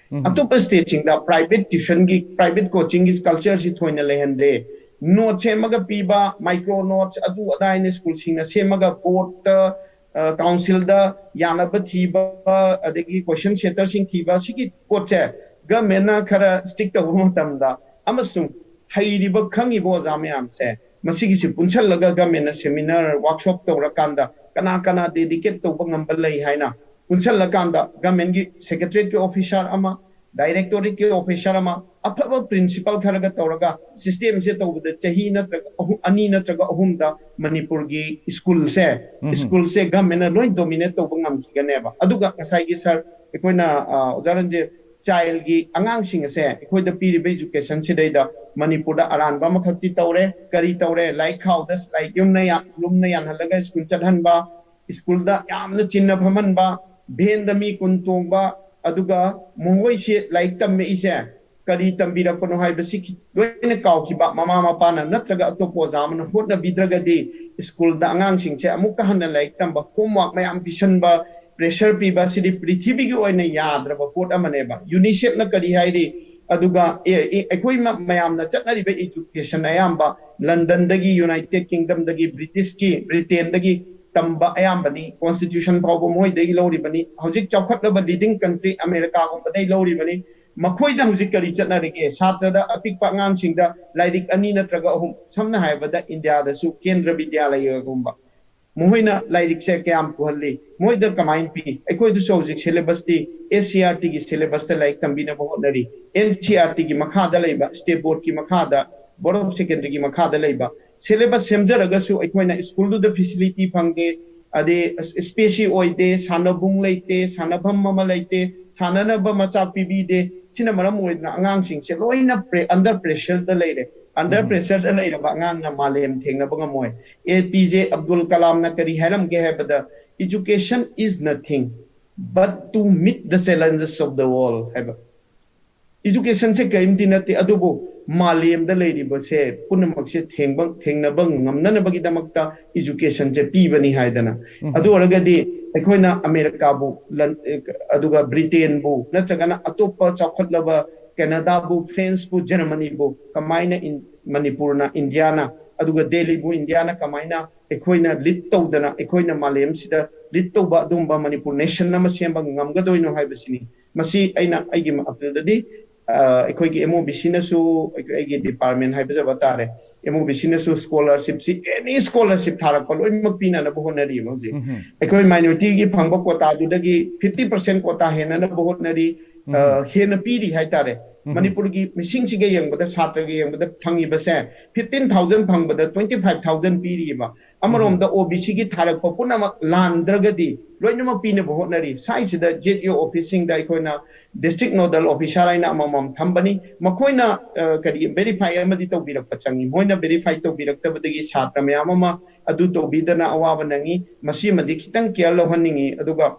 ꯑꯇꯣꯞꯄ state ꯁꯤꯡꯗ private tuition ꯒꯤ, private coaching ꯒꯤ culture ꯁꯤ ꯊꯣꯏꯅ ꯂꯩꯍꯟꯗꯦ꯫ Note ꯁꯦꯝꯃꯒ ꯄꯤꯕ, micro notes, ꯑꯗꯨ ꯑꯗꯥ ꯍꯥꯏꯅ school ꯁꯤꯡꯅ ꯁꯦꯝꯃꯒ board ꯇ, ꯑ, council ꯗ ꯌꯥꯅꯕ ꯊꯤꯕ, ꯑꯗꯒꯤ question setter ꯁꯤꯡ ꯊꯤꯕ, ꯁꯤꯒꯤ ꯄꯣꯠꯁꯦ government ꯅ ꯈꯔ strict ꯇꯧꯕ ꯃꯇꯝꯗ ꯑꯃꯁꯨꯡ ꯍꯩꯔꯤꯕ ꯈꯪꯉꯤꯕ ꯑꯣꯖꯥ ꯃꯌꯥꯝꯁꯦ ꯃꯁꯤꯒꯤꯁꯤ ꯄꯨꯟꯁꯜꯂꯒ government ꯅ seminar, workshop ꯇꯧꯔꯀꯥꯟꯗ ꯀꯅꯥ ꯀꯅꯥ dedicate ꯇꯧꯕ ꯉꯝꯕ ꯂꯩ ꯍꯥꯏꯅ ꯄꯨꯟꯁꯜꯂꯀꯥꯟꯗ government ꯀꯤ secretariat ꯀꯤ officer ꯑꯃ, directorate ꯀꯤ officer ꯑꯃ, ꯑꯐꯕ ꯄ꯭ꯔꯤꯟꯁꯤꯄꯜ ꯈꯔꯒ ꯇꯧꯔꯒ ꯁꯤꯁꯇꯦꯝꯁꯦ ꯇꯧꯕꯗ ꯆꯍꯤ ꯅꯠꯇ꯭ꯔꯒ ꯑꯍꯨꯝ, ꯑꯅꯤ ꯅꯠꯇ꯭ꯔꯒ ꯑꯍꯨꯝꯗ ꯃꯅꯤꯄꯨꯔꯒꯤ ꯁ꯭ꯀꯨꯜꯁꯦ, ꯁ꯭ꯀꯨꯜꯁꯦ ꯒꯚꯔꯟꯃꯦꯟꯅ ꯂꯣꯏ ꯗꯣꯃꯤꯅꯦꯠ ꯇꯧꯕ ꯉꯝꯈꯤꯒꯅꯦꯕ꯫ ꯑꯗꯨꯒ ꯉꯁꯥꯏꯒꯤ ꯁꯥꯔ, ꯑꯩꯈꯣꯏꯅ, ꯑ, ꯑꯣꯖꯥ ꯔꯟꯖꯤꯠ, ꯆꯥꯏꯜꯒꯤ ꯑꯉꯥꯡꯁꯤꯡ ꯑꯁꯦ ꯑꯩꯈꯣꯏꯗ ꯄꯤꯔꯤꯕ ꯏꯖꯨꯀꯦꯁꯟꯁꯤꯗꯩꯗ ꯃꯅꯤꯄꯨꯔꯗ ꯑꯔꯥꯟꯕ ꯑꯃꯈꯛꯇꯤ ꯇꯧꯔꯦ꯫ ꯀꯔꯤ ꯇꯧꯔꯦ? ꯂꯥꯏꯔꯤꯛ ꯈꯥꯎꯗ ꯂꯥꯏꯔꯤꯛ ꯌꯨꯝꯅ ꯌꯥ-, ꯂꯨꯝꯅ ꯌꯥꯟꯍꯜꯂꯒ ꯁ꯭ꯀꯨꯜ ꯆꯠꯍꯟꯕ, ꯁ꯭ꯀꯨꯜꯗ ꯌꯥꯝꯅ ꯆꯤꯟꯅ ꯐꯝꯍꯟꯕ, ꯚꯦꯟꯗ ꯃꯤ ꯀꯨꯟ ꯇꯣꯡꯕ, ꯑꯗꯨꯒ ꯃꯈꯣꯏꯁꯦ ꯂꯥꯏꯔꯤꯛ ꯇꯝꯃꯛꯏꯁꯦ ꯀꯔꯤ ꯇꯝꯕꯤꯔꯛꯄꯅꯣ ꯍꯥꯏꯕꯁꯤ ꯈꯤ-, ꯂꯣꯏꯅ ꯀꯥꯎꯈꯤꯕ꯫ ꯃꯃꯥ ꯃꯄꯥꯅ ꯅꯠꯇ꯭ꯔꯒ ꯑꯇꯣꯞꯄ ꯑꯣꯖꯥ ꯑꯃꯅ ꯍꯣꯠꯅꯕꯤꯗ꯭ꯔꯒꯗꯤ ꯁ꯭ꯀꯨꯜꯗ ꯑꯉꯥꯡꯁꯤꯡꯁꯦ ꯑꯃꯨꯛꯀ ꯍꯟꯅ ꯂꯥꯏꯔꯤꯛ ꯇꯝꯕ, ꯍꯣꯝꯋꯥꯔꯛ ꯃꯌꯥꯝ ꯄꯤꯁꯟꯕ, ꯄ꯭ꯔꯦꯁꯔ ꯄꯤꯕ, ꯁꯤꯗꯤ ꯄ꯭ꯔꯤꯊꯤꯕꯤꯒꯤ ꯑꯣꯏꯅ ꯌꯥꯗ꯭ꯔꯕ ꯄꯣꯠ ꯑꯃꯅꯦꯕ꯫ ꯌꯨꯅꯤꯁꯦꯐꯅ ꯀꯔꯤ ꯍꯥꯏꯔꯤ? ꯑꯗꯨꯒ ꯑꯦ, ꯑꯦ, ꯑꯩꯈꯣꯏ ꯃ-, ꯃꯌꯥꯝꯅ ꯆꯠꯅꯔꯤꯕ ꯏꯖꯨꯀꯦꯁꯟ ꯑꯌꯥꯝꯕ ꯂꯟꯗꯟꯗꯒꯤ, ꯌꯨꯅꯥꯏꯇꯦꯗ ꯀꯤꯡꯗꯝꯗꯒꯤ, ꯕ꯭ꯔꯤꯇꯤꯁꯀꯤ, ꯕ꯭ꯔꯤꯇꯦꯟꯗꯒꯤ ꯇꯝꯕ ꯑꯌꯥꯝꯕꯅꯤ꯫ ꯀꯣꯟꯁꯇꯤꯇ꯭ꯌꯨꯁꯟ ꯐꯥꯎꯕ ꯃꯣꯏꯗꯒꯤ ꯂꯧꯔꯤꯕꯅꯤ꯫ ꯍꯧꯖꯤꯛ ꯆꯥꯎꯈꯠꯂꯕ ꯂꯤꯗꯤꯡ ꯀꯟꯇ꯭ꯔꯤ ꯑꯃꯦꯔꯤꯀꯥꯒꯨꯝꯕꯗꯒꯤ ꯂꯧꯔꯤꯕꯅꯤ꯫ ꯃꯈꯣꯏꯗ ꯍꯧꯖꯤꯛ ꯀꯔꯤ ꯆꯠꯅꯔꯤꯒꯦ? ꯁꯥꯇ꯭ꯔꯗ, ꯑꯄꯤꯛꯄ ꯑꯉꯥꯡꯁꯤꯡꯗ ꯂꯥꯏꯔꯤꯛ ꯑꯅꯤ ꯅꯠꯇ꯭ꯔꯒ ꯑꯍꯨꯝ, ꯁꯝꯅ ꯍꯥꯏꯔꯕꯗ ꯏꯟꯗꯤꯌꯥꯗꯁꯨ ꯀꯦꯟꯗ꯭ꯔ ꯕꯤꯗ꯭ꯌꯥꯂꯌꯒꯨꯝꯕ, ꯃꯈꯣꯏꯅ ꯂꯥꯏꯔꯤꯛꯁꯦ ꯀꯌꯥꯝ ꯄꯨꯍꯜꯂꯤ? ꯃꯣꯏꯗ ꯀꯃꯥꯏꯅ ꯄꯤ? ꯑꯩꯈꯣꯏꯗꯁꯨ ꯍꯧꯖꯤꯛ ꯁꯤꯂꯦꯕꯁꯇꯤ ꯑꯦꯁ ꯁꯤ ꯑꯥꯔ ꯇꯤꯒꯤ ꯁꯤꯂꯦꯕꯁꯇ ꯂꯥꯏꯔꯤꯛ ꯇꯝꯕꯤꯅꯕ ꯍꯣꯠꯅꯔꯤ꯫ ꯑꯦꯟ ꯁꯤ ꯑꯥꯔ ꯇꯤꯒꯤ ꯃꯈꯥꯗ ꯂꯩꯕ, ꯁ꯭ꯇꯦꯠ ꯕꯣꯔꯗꯀꯤ ꯃꯈꯥꯗ, ꯕꯣꯔꯗ ꯑꯣꯐ ꯁꯦꯀꯦꯟꯗꯔꯤꯒꯤ ꯃꯈꯥꯗ ꯂꯩꯕ ꯁꯤꯂꯦꯕꯁ ꯁꯦꯝꯖꯔꯒꯁꯨ ꯑꯩꯈꯣꯏꯅ ꯁ꯭ꯀꯨꯜꯗꯨꯗ ꯐꯦꯁꯤꯂꯤꯇꯤ ꯐꯪꯗꯦ, ꯑꯗꯩ ꯏꯁꯄꯦꯁꯤ ꯑꯣꯏꯗꯦ, ꯁꯥꯟꯅꯕꯨꯡ ꯂꯩꯇꯦ, ꯁꯥꯟꯅꯐꯝ ꯑꯃ ꯂꯩꯇꯦ, ꯁꯥꯟꯅꯅꯕ ꯃꯆꯥꯛ ꯄꯤꯕꯤꯗꯦ꯫ ꯁꯤꯅ ꯃꯔꯝ ꯑꯣꯏꯗꯨꯅ ꯑꯉꯥꯡꯁꯤꯡꯁꯦ ꯂꯣꯏꯅ ꯄ꯭ꯔꯦ-, ꯑꯟꯗꯔ ꯄ꯭ꯔꯦꯁꯔꯗ ꯂꯩꯔꯦ꯫ ꯑꯟꯗꯔ ꯄ꯭ꯔꯦꯁꯔꯗ ꯂꯩꯔꯕ ꯑꯉꯥꯡꯅ ꯃꯥꯂꯦꯝ ꯊꯦꯡꯅꯕ ꯉꯝꯃꯣꯏ꯫ ꯑꯦ ꯄꯤ ꯖꯦ ꯑꯕꯗꯨꯜ ꯀꯂꯥꯝꯅ ꯀꯔꯤ ꯍꯥꯏꯔꯝꯒꯦ ꯍꯥꯏꯕꯗ, "Education is nothing but to meet the challenges of the world" ꯍꯥꯏꯕ꯫ ꯏꯖꯨꯀꯦꯁꯟꯁꯦ ꯀꯔꯤꯝꯇ ꯅꯠꯇꯦ, ꯑꯗꯨꯕꯨ ꯃꯥꯂꯦꯝꯗ ꯂꯩꯔꯤꯕꯁꯦ ꯄꯨꯝꯅꯃꯛꯁꯦ ꯊꯦꯡꯕ, ꯊꯦꯡꯅꯕ ꯉꯝꯅꯅꯕꯒꯤꯗꯃꯛꯇ ꯏꯖꯨꯀꯦꯁꯟꯁꯦ ꯄꯤꯕꯅꯤ ꯍꯥꯏꯗꯅ꯫ ꯑꯗꯨ ꯑꯣꯏꯔꯒꯗꯤ ꯑꯩꯈꯣꯏꯅ ꯑꯃꯦꯔꯤꯀꯥꯕꯨ, ꯂꯟ-, ꯑꯗꯨꯒ ꯕ꯭ꯔꯤꯇꯦꯟꯕꯨ, ꯅꯠꯇ꯭ꯔꯒꯅ ꯑꯇꯣꯞꯄ ꯆꯥꯎꯈꯠꯂꯕ ꯀꯦꯅꯥꯗꯥꯕꯨ, ꯐ꯭ꯔꯦꯟꯁꯄꯨ, ꯖꯔꯃꯅꯤꯕꯨ ꯀꯃꯥꯏꯅ ꯏꯟ-, ꯃꯅꯤꯄꯨꯔꯅ, ꯏꯟꯗꯤꯌꯥꯅ, ꯑꯗꯨꯒ ꯗꯦꯜꯂꯤꯕꯨ ꯏꯟꯗꯤꯌꯥꯅ ꯀꯃꯥꯏꯅ ꯑꯩꯈꯣꯏꯅ ꯂꯤꯗ ꯇꯧꯗꯅ, ꯑꯩꯈꯣꯏꯅ ꯃꯥꯂꯦꯝꯁꯤꯗ ꯂꯤꯗ ꯇꯧꯕ ꯑꯗꯨꯒꯨꯝꯕ ꯃꯅꯤꯄꯨꯔ ꯅꯦꯁꯟ ꯑꯃ ꯁꯦꯝꯕ ꯉꯝꯒꯗꯣꯏꯅꯣ ꯍꯥꯏꯕꯁꯤꯅꯤ꯫ ꯃꯁꯤ ꯑꯩꯅ ꯑꯩꯒꯤ ꯑꯄꯤꯜꯗꯗꯤ, ꯑ, ꯑꯩꯈꯣꯏꯒꯤ ꯑꯦꯝ ꯑꯣ ꯕꯤ ꯁꯤꯅꯁꯨ, ꯑꯩꯈꯣꯏ, ꯑꯩꯒꯤ ꯗꯤꯄꯥꯔꯠꯃꯦꯟ ꯍꯥꯏꯕꯖꯕ ꯇꯥꯔꯦ, ꯑꯦꯝ ꯑꯣ ꯕꯤ ꯁꯤꯅꯁꯨ ꯁ꯭ꯀꯣꯂꯔꯁꯤꯞꯁꯤ, ꯑꯦꯅꯤ ꯁ꯭ꯀꯣꯂꯔꯁꯤꯞ ꯊꯥꯔꯛꯄ ꯂꯣꯏꯅꯃꯛ ꯄꯤꯅꯅꯕ ꯍꯣꯠꯅꯔꯤꯕ ꯍꯧꯖꯤꯛ꯫ ꯑꯩꯈꯣꯏ ꯃꯥꯏꯅꯣꯔꯤꯇꯤꯒꯤ ꯐꯪꯕ ꯀꯣꯇꯥꯗꯨꯗꯒꯤ ꯐꯤꯐꯇꯤ ꯄꯥꯔꯁꯦꯟ ꯀꯣꯇꯥ ꯍꯦꯟꯅꯅꯕ ꯍꯣꯠꯅꯔꯤ, ꯑ, ꯍꯦꯟꯅ ꯄꯤꯔꯤ ꯍꯥꯏꯇꯥꯔꯦ꯫ ꯃꯅꯤꯄꯨꯔꯒꯤ ꯃꯤꯁꯤꯡꯁꯤꯒ ꯌꯦꯡꯕꯗ, ꯁꯥꯇ꯭ꯔꯒ ꯌꯦꯡꯕꯗ ꯐꯪꯉꯤꯕꯁꯦ, fifteen thousand ꯐꯪꯕꯗ twenty five thousand ꯄꯤꯔꯤꯕ꯫ ꯑꯃꯔꯣꯝꯗ OBCꯒꯤ ꯊꯥꯔꯛꯄ ꯄꯨꯝꯅꯃꯛ ꯂꯥꯟꯗ꯭ꯔꯒꯗꯤ ꯂꯣꯏꯅꯃꯛ ꯄꯤꯅꯕ ꯍꯣꯠꯅꯔꯤ꯫ ꯁ꯭ꯋꯥꯏꯁꯤꯗ ZEO officeꯁꯤꯡꯗ ꯑꯩꯈꯣꯏꯅ district nodal officer ꯍꯥꯏꯅ ꯑꯃꯃꯝ ꯊꯝꯕꯅꯤ꯫ ꯃꯈꯣꯏꯅ ꯑ, ꯀꯔꯤ, verify ꯑꯃꯗꯤ ꯇꯧꯕꯤꯔꯛꯄ ꯆꯪꯉꯤ꯫ ꯃꯣꯏꯅ verify ꯇꯧꯕꯤꯔꯛꯇꯕꯗꯒꯤ ꯁꯥꯇ꯭ꯔ ꯃꯌꯥꯝ ꯑꯃ ꯑꯗꯨ ꯇꯧꯕꯤꯗꯅ ꯑꯋꯥꯕ ꯅꯪꯉꯤ꯫ ꯃꯁꯤꯃꯗꯤ ꯈꯤꯇꯪ care ꯂꯧꯍꯟꯅꯤꯡꯉꯤ꯫ ꯑꯗꯨꯒ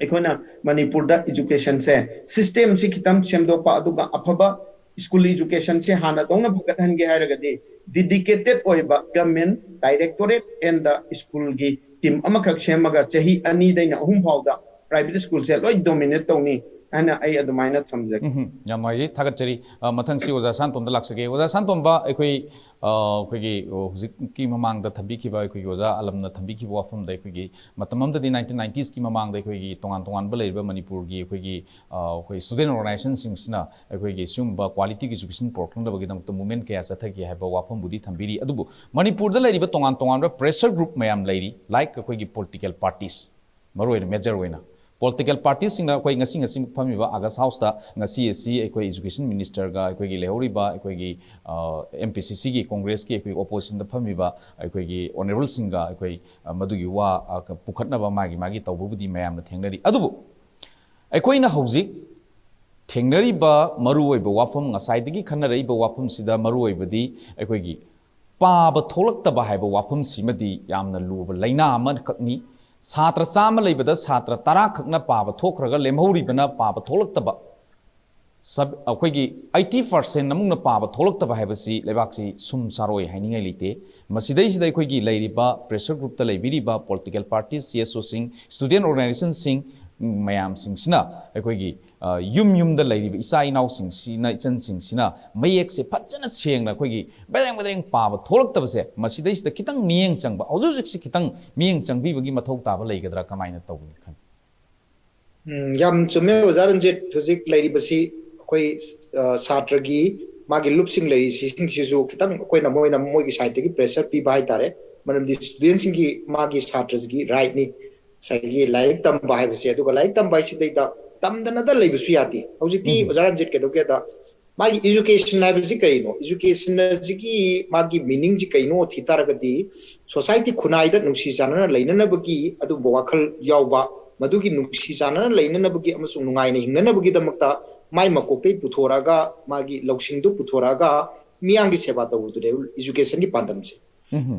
ꯑꯩꯈꯣꯏꯅ ꯃꯅꯤꯄꯨꯔꯗ educationꯁꯦ, systemꯁꯤ ꯈꯤꯇꯪ ꯁꯦꯝꯗꯣꯛꯄ, ꯑꯗꯨꯒ ꯑꯐꯕ school educationꯁꯦ ꯍꯥꯟꯅꯗꯧꯅ ꯐꯒꯠꯍꯟꯒꯦ ꯍꯥꯏꯔꯒꯗꯤ dedicated ꯑꯣꯏꯕ government directorate and the schoolꯒꯤ team ꯑꯃꯈꯛ ꯁꯦꯝꯃꯒ ꯆꯍꯤ ꯑꯅꯤꯗꯩꯅ ꯑꯍꯨꯝ ꯐꯥꯎꯗ private schoolꯁꯦ ꯂꯣꯏ dominate ꯇꯧꯅꯤ ꯍꯥꯏꯅ ꯑꯩ ꯑꯗꯨꯃꯥꯏꯅ ꯊꯝꯖꯒꯦ꯫ ꯎꯝ, ꯌꯥꯝ ꯅꯨꯡꯉꯥꯏꯖꯩ꯫ ꯊꯥꯒꯠꯆꯔꯤ꯫ ꯑ, ꯃꯊꯪꯁꯤ ꯑꯣꯖꯥ ꯁꯥꯟꯇꯣꯝꯗ ꯂꯥꯛꯆꯒꯦ꯫ ꯑꯣꯖꯥ ꯁꯥꯟꯇꯣꯝꯕ, ꯑꯩꯈꯣꯏ, ꯑ, ꯑꯩꯈꯣꯏꯒꯤ, ꯑ, ꯍꯧꯖꯤꯛꯀꯤ ꯃꯃꯥꯡꯗ ꯊꯝꯕꯤꯈꯤꯕ, ꯑꯩꯈꯣꯏꯒꯤ ꯑꯣꯖꯥ ꯑꯂꯝꯅ ꯊꯝꯕꯤꯈꯤꯕ ꯋꯥꯐꯝꯗ, ꯑꯩꯈꯣꯏꯒꯤ ꯃꯇꯝ ꯑꯃꯗꯗꯤ nineteen nineties ꯀꯤ ꯃꯃꯥꯡꯗ ꯑꯩꯈꯣꯏꯒꯤ ꯇꯣꯉꯥꯟ ꯇꯣꯉꯥꯟꯕ ꯂꯩꯔꯤꯕ ꯃꯅꯤꯄꯨꯔꯒꯤ ꯑꯩꯈꯣꯏꯒꯤ, ꯑ, ꯑꯩꯈꯣꯏ student organization ꯁꯤꯡꯁꯤꯅ ꯑꯩꯈꯣꯏꯒꯤ ꯁꯤꯒꯨꯝꯕ quality education ꯄꯨꯔꯛꯅꯕꯒꯤꯗꯃꯛꯇ movement ꯀꯌꯥ ꯆꯠꯊꯈꯤ ꯍꯥꯏꯕ ꯋꯥꯐꯝꯕꯨꯗꯤ ꯊꯝꯕꯤꯔꯤ꯫ ꯑꯗꯨꯕꯨ ꯃꯅꯤꯄꯨꯔꯗ ꯂꯩꯔꯤꯕ ꯇꯣꯉꯥꯟ ꯇꯣꯉꯥꯟꯕ pressure group ꯃꯌꯥꯝ ꯂꯩꯔꯤ, like ꯑꯩꯈꯣꯏꯒꯤ political parties, ꯃꯔꯨꯑꯣꯏꯅ major ꯑꯣꯏꯅ political parties ꯁꯤꯡꯅ ꯑꯩꯈꯣꯏ ꯉꯁꯤ, ꯉꯁꯤ ꯐꯝꯃꯤꯕ August House ꯇ ꯉꯁꯤ ꯑꯁꯤ ꯑꯩꯈꯣꯏ education minister ꯒ ꯑꯩꯈꯣꯏꯒꯤ ꯂꯩꯍꯧꯔꯤꯕ ꯑꯩꯈꯣꯏꯒꯤ, ꯑ, MPCC ꯒꯤ Congress ꯀꯤ ꯑꯩꯈꯣꯏ opposition ꯗ ꯐꯝꯃꯤꯕ ꯑꯩꯈꯣꯏꯒꯤ honourable ꯁꯤꯡꯒ ꯑꯩꯈꯣꯏ, ꯑ, ꯃꯗꯨꯒꯤ ꯋꯥ, ꯑ, ꯄꯨꯈꯠꯅꯕ ꯃꯥꯒꯤ, ꯃꯥꯒꯤ ꯇꯧꯕꯕꯨꯗꯤ ꯃꯌꯥꯝꯅ ꯊꯦꯡꯅꯔꯤ꯫ ꯑꯗꯨꯕꯨ ꯑꯩꯈꯣꯏꯅ ꯍꯧꯖꯤꯛ ꯊꯦꯡꯅꯔꯤꯕ ꯃꯔꯨꯑꯣꯏꯕ ꯋꯥꯐꯝ, ꯉꯁꯥꯏꯗꯒꯤ ꯈꯟꯅꯔꯛꯏꯕ ꯋꯥꯐꯝꯁꯤꯗ ꯃꯔꯨꯑꯣꯏꯕꯗꯤ ꯑꯩꯈꯣꯏꯒꯤ ꯄꯥꯕ ꯊꯣꯛꯂꯛꯇꯕ ꯍꯥꯏꯕ ꯋꯥꯐꯝꯁꯤꯃꯗꯤ ꯌꯥꯝꯅ ꯂꯨꯕ ꯂꯩꯅꯥ ꯑꯃꯈꯛꯅꯤ꯫ ꯁꯥꯇ꯭ꯔ ꯆꯥꯝꯃ ꯂꯩꯕꯗ ꯁꯥꯇ꯭ꯔ ꯇꯔꯥ ꯈꯛꯅ ꯄꯥꯕ ꯊꯣꯛꯈ꯭ꯔꯒ ꯂꯦꯝꯍꯧꯔꯤꯕꯅ ꯄꯥꯕ ꯊꯣꯛꯂꯛꯇꯕ꯫ ꯁꯕ-, ꯑꯩꯈꯣꯏꯒꯤ eighty percent ꯃꯨꯛꯅ ꯄꯥꯕ ꯊꯣꯛꯂꯛꯇꯕ ꯍꯥꯏꯕꯁꯤ ꯂꯩꯕꯥꯛꯁꯤ ꯁꯨꯝ ꯁꯥꯔꯣꯏ ꯍꯥꯏꯅꯤꯡꯉꯥꯏ ꯂꯩꯇꯦ꯫ ꯃꯁꯤꯗꯩꯁꯤꯗ ꯑꯩꯈꯣꯏꯒꯤ ꯂꯩꯔꯤꯕ pressure group ꯇ ꯂꯩꯕꯤꯔꯤꯕ political parties, CSO ꯁꯤꯡ, student organization ꯁꯤꯡ, ꯃꯌꯥꯝꯁꯤꯡꯁꯤꯅ ꯑꯩꯈꯣꯏꯒꯤ, ꯑ, ꯌꯨꯝ ꯌꯨꯝꯗ ꯂꯩꯔꯤꯕ ꯏꯆꯥ ꯏꯅꯥꯎꯁꯤꯡꯁꯤꯅ, ꯏꯆꯟꯁꯤꯡꯁꯤꯅ ꯃꯌꯦꯛꯁꯦ ꯐꯖꯅ ꯁꯦꯡꯅ ꯑꯩꯈꯣꯏꯒꯤ ꯕꯦꯗ꯭ꯔꯦꯡ ꯕꯦꯗ꯭ꯔꯦꯡ ꯄꯥꯕ ꯊꯣꯛꯂꯛꯇꯕꯁꯦ, ꯃꯁꯤꯗꯩꯁꯤꯗ ꯈꯤꯇꯪ ꯃꯤꯠꯌꯦꯡ ꯆꯪꯕ, ꯍꯧꯖꯤꯛ ꯍꯧꯖꯤꯛꯁꯤ ꯈꯤꯇꯪ ꯃꯤꯠꯌꯦꯡ ꯆꯪꯕꯤꯕꯒꯤ ꯃꯊꯧ ꯇꯥꯕ ꯂꯩꯒꯗ꯭ꯔꯥ, ꯀꯃꯥꯏꯅ ꯇꯧꯒꯅꯤ ꯈꯟꯕꯤ? ꯎꯝ, ꯌꯥꯝ ꯆꯨꯝꯃꯦ ꯑꯣꯖꯥ ꯔꯟꯖꯤꯠ꯫ ꯍꯧꯖꯤꯛ ꯂꯩꯔꯤꯕꯁꯤ ꯑꯩꯈꯣꯏ, ꯑ, ꯁꯥꯇ꯭ꯔꯒꯤ ꯃꯥꯒꯤ ꯂꯨꯞꯁꯤꯡ ꯂꯩꯔꯤꯁꯤꯡꯁꯤꯁꯨ ꯈꯤꯇꯪ ꯑꯩꯈꯣꯏꯅ, ꯃꯣꯏꯅ ꯃꯣꯏꯒꯤ side ꯇꯒꯤ pressure ꯄꯤꯕ ꯍꯥꯏꯇꯥꯔꯦ꯫ ꯃꯔꯝꯗꯤ student ꯁꯤꯡꯒꯤ, ꯃꯥꯒꯤ ꯁꯥꯇ꯭ꯔꯁꯤꯒꯤ right ꯅꯤ ꯉꯁꯥꯏꯒꯤ ꯂꯥꯏꯔꯤꯛ ꯇꯝꯕ ꯍꯥꯏꯕꯁꯦ꯫ ꯑꯗꯨꯒ ꯂꯥꯏꯔꯤꯛ ꯇꯝꯕ ꯍꯥꯏꯁꯤꯗꯩꯗ ꯇꯝꯗꯅꯗ ꯂꯩꯕꯁꯨ ꯌꯥꯗꯦ꯫ ꯍꯧꯖꯤꯛꯇꯤ ꯑꯣꯖꯥ ꯔꯟꯖꯤꯠ ꯀꯩꯗꯧꯒꯦꯗ, ꯃꯥꯒꯤ education ꯍꯥꯏꯕꯁꯤ ꯀꯩꯅꯣ? Education ꯑꯁꯤꯒꯤ ꯃꯥꯒꯤ meaning ꯁꯤ ꯀꯩꯅꯣ ꯊꯤ ꯇꯥꯔꯒꯗꯤ, society ꯈꯨꯟꯅꯥꯏꯗ ꯅꯨꯡꯁꯤ ꯆꯥꯟꯅꯅ ꯂꯩꯅꯅꯕꯒꯤ ꯑꯗꯨꯒꯨꯝꯕ ꯋꯥꯈꯜ ꯌꯥꯎꯕ, ꯃꯗꯨꯒꯤ ꯅꯨꯡꯁꯤ ꯆꯥꯟꯅꯅ ꯂꯩꯅꯅꯕꯒꯤ ꯑꯃꯁꯨꯡ ꯅꯨꯡꯉꯥꯏꯅ ꯍꯤꯡꯅꯅꯕꯒꯤꯗꯃꯛꯇ ꯃꯥꯏ ꯃꯀꯣꯛꯇꯒꯤ ꯄꯨꯊꯣꯔꯛꯑꯒ, ꯃꯥꯒꯤ ꯂꯧꯁꯤꯡꯗꯨ ꯄꯨꯊꯣꯔꯛꯑꯒ ꯃꯤꯌꯥꯝꯒꯤ ꯁꯦꯕꯥ ꯇꯧꯕꯗꯨꯅꯦꯕ education ꯒꯤ ꯄꯥꯟꯗꯝꯁꯦ꯫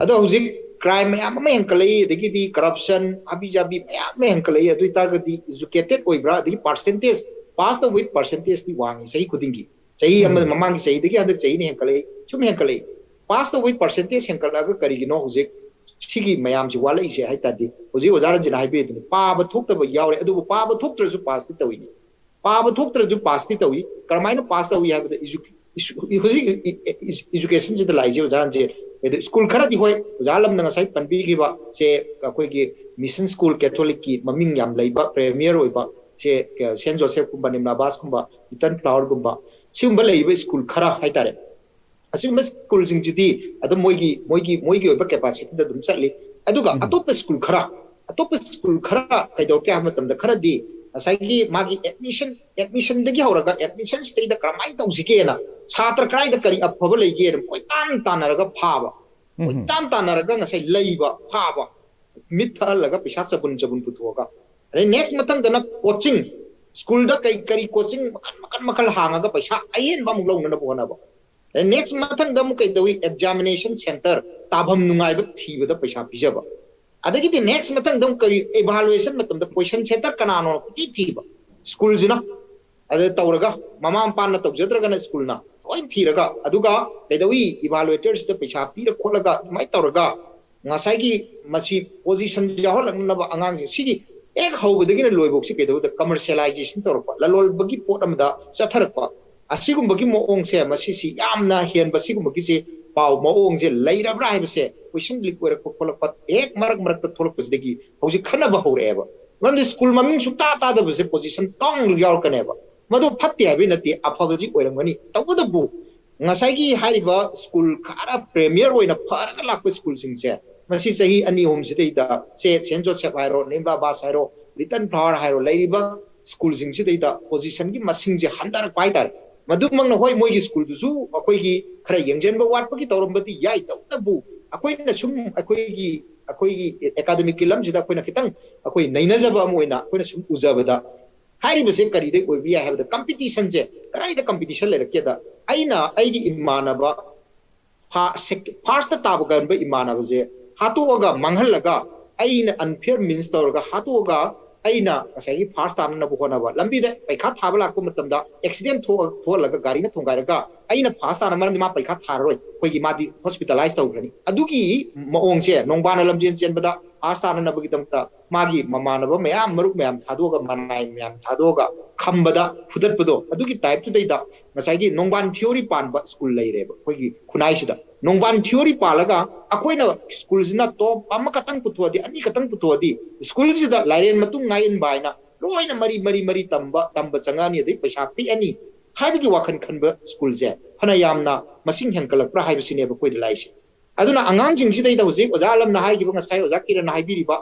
ꯑꯗꯣ ꯍꯧꯖꯤꯛ crime ꯃꯌꯥꯝ ꯑꯃ ꯍꯦꯟꯀꯠꯂꯛꯏ, ꯑꯗꯒꯤꯗꯤ corruption, ꯍꯥꯕꯤ ꯖꯥꯕꯤ ꯃꯌꯥꯝ ꯑꯃ ꯍꯦꯟꯀꯠꯂꯛꯏ꯫ ꯑꯗꯨ ꯑꯣꯏꯇꯥꯔꯒꯗꯤ educated ꯑꯣꯏꯕ꯭ꯔꯥ, ꯑꯗꯒꯤ percentage, pass ꯇꯧꯕꯒꯤ percentage ꯇꯤ ꯋꯥꯡꯉꯤ ꯆꯍꯤ ꯈꯨꯗꯤꯡꯒꯤ꯫ ꯆꯍꯤ ꯑꯃꯗ, ꯃꯃꯥꯡꯒꯤ ꯆꯍꯤꯗꯒꯤ ꯍꯟꯗꯛ ꯆꯍꯤꯅ ꯍꯦꯟꯀꯠꯂꯛꯏ, ꯁꯨꯝ ꯍꯦꯟꯀꯠꯂꯛꯏ꯫ Pass ꯇꯧꯕꯒꯤ percentage ꯍꯦꯟꯀꯠꯂꯛꯑꯒ ꯀꯔꯤꯒꯤꯅꯣ ꯍꯧꯖꯤꯛ ꯁꯤꯒꯤ ꯃꯌꯥꯝꯁꯤ ꯋꯥꯠꯂꯛꯏꯁꯦ ꯍꯥꯏ ꯇꯥꯔꯗꯤ, ꯍꯧꯖꯤꯛ ꯑꯣꯖꯥ ꯔꯟꯖꯤꯠꯅ ꯍꯥꯏꯕꯤꯔꯤꯗꯨꯅꯤ, ꯄꯥꯕ ꯊꯣꯛꯇꯕ ꯌꯥꯎꯔꯦ, ꯑꯗꯨꯕꯨ ꯄꯥꯕ ꯊꯣꯛꯇ꯭ꯔꯁꯨ pass ꯇꯤ ꯇꯧꯏꯅꯤ꯫ ꯄꯥꯕ ꯊꯣꯛꯇ꯭ꯔꯁꯨ pass ꯇꯤ ꯇꯧꯏ꯫ ꯀꯔꯝꯍꯥꯏꯅ pass ꯇꯧꯏ ꯍꯥꯏꯕꯗ, edu-, edu-, ꯍꯧꯖꯤꯛ education ꯁꯤꯗ ꯂꯥꯛꯏꯁꯦ ꯑꯣꯖꯥ ꯔꯟꯖꯤꯠ, ꯑꯗꯣ school ꯈꯔꯗꯤ ꯍꯣꯏ, ꯑꯣꯖꯥ ꯂꯝꯅ ꯉꯁꯥꯏ ꯄꯟꯕꯤꯈꯤꯕ ꯁꯦ, ꯑꯩꯈꯣꯏꯒꯤ Mission School Catholic ꯀꯤ ꯃꯃꯤꯡ ꯌꯥꯝ ꯂꯩꯕ, premier ꯑꯣꯏꯕ ꯁꯦ, Saint Joseph ꯀꯨꯝꯕ, ꯅꯤꯝꯂꯥꯕꯥꯁ ꯀꯨꯝꯕ, Little Flower ꯒꯨꯝꯕ, ꯁꯤꯒꯨꯝꯕ ꯂꯩꯔꯤꯕ school ꯈꯔ ꯍꯥꯏꯇꯥꯔꯦ꯫ ꯑꯁꯤꯒꯨꯝꯕ school ꯁꯤꯡꯁꯤꯗꯤ ꯑꯗꯨꯝ ꯃꯣꯏꯒꯤ, ꯃꯣꯏꯒꯤ, ꯃꯣꯏꯒꯤ ꯑꯣꯏꯕ capacity ꯗ ꯑꯗꯨꯝ ꯆꯠꯂꯤ꯫ ꯑꯗꯨꯒ ꯑꯇꯣꯞꯄ school ꯈꯔ, ꯑꯇꯣꯞꯄ school ꯈꯔ ꯀꯩꯗꯧꯔꯛꯀꯦ ꯍꯥꯏꯕ ꯃꯇꯝꯗ, ꯈꯔꯗꯤ ꯉꯁꯥꯏꯒꯤ ꯃꯥꯒꯤ admission, admission ꯗꯒꯤ ꯍꯧꯔꯒ admission ꯁꯤꯗꯩꯗ ꯀꯔꯝꯍꯥꯏꯅ ꯇꯧꯁꯤꯒꯦꯅ, ꯁꯥꯇ꯭ꯔ ꯀꯗꯥꯏꯗ ꯀꯔꯤ ꯑꯐꯕ ꯂꯩꯒꯦꯅ ꯀꯣꯏꯇꯥꯟ ꯇꯥꯟꯅꯔꯒ ꯐꯥꯕ, ꯀꯣꯏꯇꯥꯟ ꯇꯥꯟꯅꯔꯒ ꯉꯁꯥꯏ ꯂꯩꯕ, ꯐꯥꯕ, ꯃꯤꯠ ꯊꯛꯍꯜꯂꯒ ꯄꯩꯁꯥ ꯆꯕꯨꯟ ꯆꯕꯨꯟ ꯄꯨꯊꯣꯛꯑꯒ, ꯑꯗꯩ next ꯃꯊꯪꯗꯅ coaching, school ꯗ ꯀꯩ ꯀꯔꯤ coaching ꯃꯈꯜ ꯃꯈꯜ ꯃꯈꯜ ꯍꯥꯡꯉꯒ ꯄꯩꯁꯥ ꯑꯍꯦꯟꯕ ꯑꯃꯨꯛ ꯂꯧꯅꯅꯕ ꯍꯣꯠꯅꯕ꯫ ꯑꯗꯩ next ꯃꯊꯪꯗ ꯑꯃꯨꯛ ꯀꯩ ꯇꯧꯏ, examination centre, ꯇꯥꯐꯝ ꯅꯨꯡꯉꯥꯏꯕ ꯊꯤꯕꯗ ꯄꯩꯁꯥ ꯄꯤꯖꯕ꯫ ꯑꯗꯒꯤꯗꯤ next ꯃꯊꯪꯗ ꯑꯃꯨꯛ ꯀꯔꯤ, evaluation ꯃꯇꯝꯗ question centre ꯀꯅꯥꯅꯣ ꯀꯣꯏꯊꯤ ꯊꯤꯕ school ꯁꯤꯅ꯫ ꯑꯗ ꯇꯧꯔꯒ, ꯃꯃꯥ ꯃꯄꯥꯅ ꯇꯧꯖꯗ꯭ꯔꯒꯅ school ꯅ ꯂꯣꯏ ꯊꯤꯔꯒ, ꯑꯗꯨꯒ ꯀꯩꯗꯧꯏ, evaluator ꯁꯤꯗ ꯄꯩꯁꯥ ꯄꯤꯔ ꯈꯣꯠꯂꯒ ꯑꯗꯨꯃꯥꯏꯅ ꯇꯧꯔꯒ ꯉꯁꯥꯏꯒꯤ ꯃꯁꯤ position ꯌꯥꯎꯍꯜꯂꯛꯅꯕ ꯑꯉꯥꯡꯁꯤꯡ ꯁꯤꯒꯤ ꯍꯦꯛ ꯍꯧꯕꯗꯒꯤꯅ ꯂꯣꯏꯕꯧꯁꯤ ꯀꯩꯗꯧꯕꯗ commercialization ꯇꯧꯔꯛꯄ, ꯂꯂꯣꯟꯕꯒꯤ ꯄꯣꯠ ꯑꯃꯗ ꯆꯠꯊꯔꯛꯄ, ꯑꯁꯤꯒꯨꯝꯕꯒꯤ ꯃꯑꯣꯡꯁꯦ, ꯃꯁꯤꯁꯤ ꯌꯥꯝꯅ ꯍꯦꯟꯕ, ꯁꯤꯒꯨꯝꯕꯒꯤꯁꯦ ꯄꯥꯎ ꯃꯑꯣꯡꯁꯦ ꯂꯩꯔꯕ꯭ꯔꯥ ꯍꯥꯏꯕꯁꯦ question leak ꯑꯣꯏꯔꯛꯄ ꯈꯣꯠꯂꯛꯄ ꯍꯦꯛ ꯃꯔꯛ ꯃꯔꯛꯇ ꯊꯣꯛꯂꯛꯄꯁꯤꯗꯒꯤ ꯍꯧꯖꯤꯛ ꯈꯟꯅꯕ ꯍꯧꯔꯛꯑꯦꯕ꯫ ꯃꯔꯝꯗꯤ school ꯃꯃꯤꯡ ꯁꯨꯛꯇꯥ ꯇꯥꯗꯕꯁꯦ position ꯇꯥꯡꯅ ꯌꯥꯎꯔꯛꯀꯅꯦꯕ꯫ ꯃꯗꯨ ꯐꯠꯇꯦ ꯍꯥꯏꯕꯩ ꯅꯠꯇꯦ, ꯑꯐꯕꯁꯤ ꯑꯣꯏꯔꯝꯒꯅꯤ꯫ ꯇꯧꯕꯇꯕꯨ ꯉꯁꯥꯏꯒꯤ ꯍꯥꯏꯔꯤꯕ school ꯈꯔ premier ꯑꯣꯏꯅ ꯐꯔꯒ ꯂꯥꯛꯄ school ꯁꯤꯡꯁꯦ, ꯃꯁꯤ ꯆꯍꯤ ꯑꯅꯤ ꯑꯍꯨꯝꯁꯤꯗꯩꯗ ꯁꯦ Saint Joseph ꯍꯥꯏꯔꯣ, ꯅꯤꯝꯂꯥꯕꯥꯁ ꯍꯥꯏꯔꯣ, Little Flower ꯍꯥꯏꯔꯣ, ꯂꯩꯔꯤꯕ ꯁ꯭ꯀꯨꯜꯁꯤꯡꯁꯤꯗꯩꯗ ꯄꯣꯖꯤꯁꯟꯒꯤ ꯃꯁꯤꯡꯁꯦ ꯍꯟꯊꯔꯛꯄ ꯍꯥꯏꯇꯥꯔꯦ꯫ ꯃꯗꯨꯃꯛꯅ ꯍꯣꯏ, ꯃꯣꯏꯒꯤ ꯁ꯭ꯀꯨꯜꯗꯨꯁꯨ ꯑꯩꯈꯣꯏꯒꯤ ꯈꯔ ꯌꯦꯡꯁꯤꯟꯕ ꯋꯥꯠꯄꯒꯤ ꯇꯧꯔꯝꯕꯗꯤ ꯌꯥꯏ, ꯇꯧꯕꯇꯕꯨ ꯑꯩꯈꯣꯏꯅ ꯁꯨꯝ ꯑꯩꯈꯣꯏꯒꯤ ꯑꯩꯈꯣꯏꯒꯤ ꯑꯦꯀꯥꯗꯃꯤꯛꯀꯤ ꯂꯝꯁꯤꯗ ꯑꯩꯈꯣꯏꯅ ꯈꯤꯇꯪ ꯑꯩꯈꯣꯏ ꯅꯩꯅꯖꯕ ꯑꯃ ꯑꯣꯏꯅ ꯑꯩꯈꯣꯏꯅ ꯁꯨꯝ ꯎꯖꯕꯗ, ꯍꯥꯏꯔꯤꯕꯁꯦ ꯀꯔꯤꯗꯩ ꯑꯣꯏꯕ ꯌꯥꯏ ꯍꯥꯏꯕꯗ, ꯀꯝꯄꯤꯇꯤꯁꯟꯁꯦ ꯀꯗꯥꯏꯗ ꯀꯝꯄꯤꯇꯤꯁꯟ ꯂꯩꯔꯛꯀꯦꯗ, ꯑꯩꯅ ꯑꯩꯒꯤ ꯏꯃꯥꯟꯅꯕ ꯐꯥꯔꯁꯇ ꯇꯥꯕ ꯀꯟꯕ ꯏꯃꯥꯟꯅꯕꯁꯦ ꯍꯥꯠꯇꯣꯛꯑꯒ ꯃꯥꯡꯍꯜꯂꯒ, ꯑꯩꯅ ꯑꯟꯐꯤꯌꯔ ꯃꯤꯟꯁ ꯇꯧꯔꯒ ꯍꯥꯠꯇꯣꯛꯑꯒ, ꯑꯩꯅ ꯉꯁꯥꯏꯒꯤ ꯐꯥꯔꯁ ꯇꯥꯅꯅꯕ ꯍꯣꯠꯅꯕ, ꯂꯝꯕꯤꯗ ꯄꯩꯈꯥ ꯊꯥꯕ ꯂꯥꯛꯄ ꯃꯇꯝꯗ ꯑꯦꯛꯁꯤꯗꯦꯟ ꯊꯣꯛꯍꯜꯂꯒ ꯒꯥꯔꯤꯅ ꯊꯣꯡꯒꯥꯏꯔꯒ ꯑꯩꯅ ꯐꯥꯔꯁ ꯇꯥꯅ, ꯃꯔꯝꯗꯤ ꯃꯥ ꯄꯩꯈꯥ ꯊꯥꯔꯔꯣꯏ, ꯑꯩꯈꯣꯏꯒꯤ ꯃꯥꯗꯤ ꯍꯣꯁꯄꯤꯇꯥꯂꯥꯏꯁ ꯇꯧꯈ꯭ꯔꯅꯤ꯫ ꯑꯗꯨꯒꯤ ꯃꯑꯣꯡꯁꯦ ꯅꯣꯡꯕꯥꯟꯅ ꯂꯝꯖꯦꯟ ꯆꯦꯟꯕꯗ ꯐꯥꯔꯁ ꯇꯥꯅꯅꯕꯒꯤꯗꯃꯛꯇ ꯃꯥꯒꯤ ꯃꯃꯥꯟꯅꯕ ꯃꯌꯥꯝ, ꯃꯔꯨꯞ ꯃꯌꯥꯝ ꯊꯥꯗꯣꯛꯑꯒ, ꯃꯅꯥꯏ ꯃꯌꯥꯝ ꯊꯥꯗꯣꯛꯑꯒ ꯈꯝꯕꯗ ꯐꯨꯗꯠꯄꯗꯣ, ꯑꯗꯨꯒꯤ ꯇꯥꯏꯞꯇꯨꯗꯩꯗ ꯉꯁꯥꯏꯒꯤ ꯅꯣꯡꯕꯥꯟ ꯊꯤꯑꯣꯔꯤ ꯄꯥꯟꯕ ꯁ꯭ꯀꯨꯜ ꯂꯩꯔꯦꯕ ꯑꯩꯈꯣꯏꯒꯤ ꯈꯨꯟꯅꯥꯏꯁꯤꯗ꯫ ꯅꯣꯡꯕꯥꯟ ꯊꯤꯑꯣꯔꯤ ꯄꯥꯜꯂꯒ ꯑꯩꯈꯣꯏꯅ ꯁ꯭ꯀꯨꯜꯁꯤꯅ ꯇꯣꯞ ꯑꯃꯈꯛꯇꯪ ꯄꯨꯊꯣꯛꯑꯗꯤ, ꯑꯅꯤꯈꯛꯇꯪ ꯄꯨꯊꯣꯛꯑꯗꯤ, ꯁ꯭ꯀꯨꯜꯁꯤꯗ ꯂꯥꯏꯔꯦꯟ ꯃꯇꯨꯡ ꯉꯥꯏ ꯏꯟꯕ ꯍꯥꯏꯅ ꯂꯣꯏꯅ ꯃꯔꯤ ꯃꯔꯤ ꯃꯔꯤ ꯇꯝꯕ, ꯇꯝꯕ ꯆꯪꯉꯛꯑꯅꯤ, ꯑꯗꯩ ꯄꯩꯁꯥ ꯄꯤꯛꯑꯅꯤ ꯍꯥꯏꯕꯒꯤ ꯋꯥꯈꯜ ꯈꯟꯕ ꯁ꯭ꯀꯨꯜꯁꯦ ꯐꯅ ꯌꯥꯝꯅ ꯃꯁꯤꯡ ꯍꯦꯟꯒꯠꯂꯛꯄ꯭ꯔꯥ ꯍꯥꯏꯕꯁꯤꯅꯦꯕ ꯑꯩꯈꯣꯏꯗ ꯂꯥꯛꯏꯁꯦ꯫ ꯑꯗꯨꯅ ꯑꯉꯥꯡꯁꯤꯡꯁꯤꯗꯩꯗ ꯍꯧꯖꯤꯛ ꯑꯣꯖꯥ ꯑꯂꯝꯅ ꯍꯥꯏꯈꯤꯕ, ꯉꯁꯥꯏ ꯑꯣꯖꯥ ꯀꯤꯔꯟꯅ ꯍꯥꯏꯕꯤꯔꯤꯕ,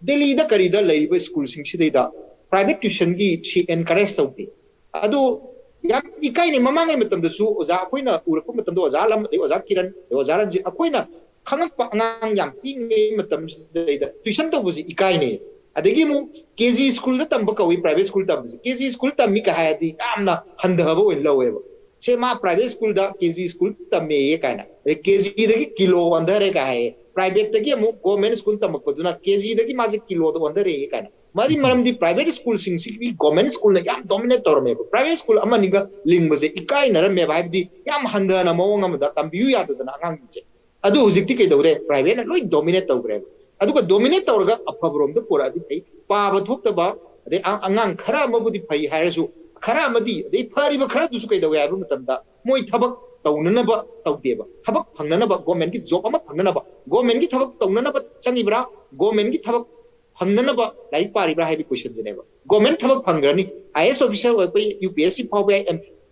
ꯗꯦꯜꯂꯤꯗ ꯀꯔꯤꯗ ꯂꯩꯔꯤꯕ ꯁ꯭ꯀꯨꯜꯁꯤꯡꯁꯤꯗꯩꯗ ꯄ꯭ꯔꯥꯏꯚꯦꯠ ꯇ꯭ꯌꯨꯁꯟꯒꯤ ꯁꯤ ꯑꯦꯟꯀꯔꯦꯖ ꯇꯧꯗꯦ꯫ ꯑꯗꯨ ꯌꯥꯝ ꯏꯀꯥꯏꯅꯩ꯫ ꯃꯃꯥꯡꯉꯩ ꯃꯇꯝꯗꯁꯨ ꯑꯣꯖꯥ, ꯑꯩꯈꯣꯏꯅ ꯎꯔꯛꯄ ꯃꯇꯝꯗ, ꯑꯣꯖꯥ ꯑꯂꯝ, ꯑꯗꯩ ꯑꯣꯖꯥ ꯀꯤꯔꯟ, ꯑꯗꯩ ꯑꯣꯖꯥ ꯔꯟꯖꯤꯠ, ꯑꯩꯈꯣꯏꯅ ꯈꯪꯉꯛꯄ ꯑꯉꯥꯡ ꯌꯥꯝ ꯄꯤꯛꯂꯤꯉꯩ ꯃꯇꯝꯁꯤꯗꯩꯗ ꯇ꯭ꯌꯨꯁꯟ ꯇꯧꯕꯁꯤ ꯏꯀꯥꯏꯅꯩ꯫ ꯑꯗꯒꯤ ꯑꯃꯨꯛ ꯀꯦ ꯖꯤ ꯁ꯭ꯀꯨꯜꯗ ꯇꯝꯕ ꯀꯧꯏ ꯄ꯭ꯔꯥꯏꯚꯦꯠ ꯁ꯭ꯀꯨꯜ ꯇꯝꯕꯁꯤ꯫ ꯀꯦ ꯖꯤ ꯁ꯭ꯀꯨꯜ ꯇꯝꯃꯤ ꯀ ꯍꯥꯏꯔꯗꯤ ꯌꯥꯝꯅ ꯍꯟꯊꯕ ꯑꯣꯏꯅ ꯂꯧꯋꯦꯕ꯫ ꯁꯦ, ꯃꯥ ꯄ꯭ꯔꯥꯏꯚꯦꯠ ꯁ꯭ꯀꯨꯜꯗ ꯀꯦ ꯖꯤ ꯁ꯭ꯀꯨꯜ ꯇꯝꯃꯦꯌꯦ ꯀꯥꯏꯅ, ꯑꯗꯩ ꯀꯦ ꯖꯤꯗꯒꯤ ꯀꯤꯂꯣ ꯑꯣꯟꯊꯔꯦ ꯀꯥꯏ ꯍꯥꯏꯌꯦ, ꯄ꯭ꯔꯥꯏꯚꯦꯠꯇꯒꯤ ꯑꯃꯨꯛ ꯒꯣꯔꯃꯦꯟ ꯁ꯭ꯀꯨꯜ ꯇꯝꯃꯛꯄꯗꯨꯅ ꯀꯦ ꯖꯤꯗꯒꯤ ꯃꯥꯁꯦ ꯀꯤꯂꯣꯗ ꯑꯣꯟꯊꯔꯛꯑꯦ ꯀꯥꯏꯅ꯫ ꯃꯔꯤ ꯃꯔꯝꯗꯤ ꯄ꯭ꯔꯥꯏꯚꯦꯠ ꯁ꯭ꯀꯨꯜꯁꯤꯡꯁꯤꯒꯤ ꯒꯣꯔꯃꯦꯟ ꯁ꯭ꯀꯨꯜꯅ ꯌꯥꯝ ꯗꯣꯃꯤꯅꯦꯠ ꯇꯧꯔꯝꯃꯦꯕ꯫ ꯄ꯭ꯔꯥꯏꯚꯦꯠ ꯁ꯭ꯀꯨꯜ ꯑꯃꯅꯤꯒ ꯂꯤꯡꯕꯁꯦ ꯏꯀꯥꯏꯅꯔꯝꯃꯦꯕ, ꯍꯥꯏꯕꯗꯤ ꯌꯥꯝ ꯍꯟꯊꯅ ꯃꯑꯣꯡ ꯑꯃꯗ ꯇꯝꯕꯤꯌꯨ ꯌꯥꯗꯗꯅ ꯑꯉꯥꯡꯁꯤꯡꯁꯦ꯫ ꯑꯗꯨ ꯍꯧꯖꯤꯛꯇꯤ ꯀꯩꯗꯧꯔꯦ? ꯄ꯭ꯔꯥꯏꯚꯦꯠꯅ ꯂꯣꯏ ꯗꯣꯃꯤꯅꯦꯠ ꯇꯧꯈ꯭ꯔꯦꯕ꯫ ꯑꯗꯨꯒ ꯗꯣꯃꯤꯅꯦꯠ ꯇꯧꯔꯒ ꯑꯐꯕꯔꯣꯝꯗ ꯄꯨꯔꯛꯑꯗꯤ ꯐꯩ, ꯄꯥꯕ ꯊꯣꯛꯇꯕ, ꯑꯗꯩ ꯑ-, ꯑꯉꯥꯡ ꯈꯔ ꯑꯃꯕꯨꯗꯤ ꯐꯩ ꯍꯥꯏꯔꯁꯨ, ꯈꯔ ꯑꯃꯗꯤ, ꯑꯗꯩ ꯐꯔꯤꯕ ꯈꯔꯗꯨꯁꯨ ꯀꯩꯗꯧꯋꯦ ꯍꯥꯏꯕ ꯃꯇꯝꯗ, ꯃꯣꯏ ꯊꯕꯛ ꯇꯧꯅꯅꯕ ꯇꯧꯗꯦꯕ꯫ ꯊꯕꯛ ꯐꯪꯅꯅꯕ, ꯒꯣꯔꯃꯦꯟꯒꯤ ꯖꯣꯕ ꯑꯃ ꯐꯪꯅꯅꯕ, ꯒꯣꯔꯃꯦꯟꯒꯤ ꯊꯕꯛ ꯇꯧꯅꯅꯕ ꯆꯪꯉꯤꯕ꯭ꯔꯥ, ꯒꯣꯔꯃꯦꯟꯒꯤ ꯊꯕꯛ ꯐꯪꯅꯅꯕ ꯂꯥꯏꯔꯤꯛ ꯄꯥꯔꯤꯕ꯭ꯔꯥ ꯍꯥꯏꯕꯒꯤ ꯀꯣꯏꯁꯟꯁꯤꯅꯦꯕ꯫ ꯒꯣꯔꯃꯦꯟ ꯊꯕꯛ ꯐꯪꯈ꯭ꯔꯅꯤ, ꯑꯥꯏ ꯑꯦꯁ ꯑꯣꯐꯤꯁꯔ ꯑꯣꯏꯔꯛꯄ ꯌꯥꯏ, ꯌꯨ ꯄꯤ ꯑꯦꯁ ꯁꯤ ꯐꯥꯎꯕ ꯌꯥꯏ,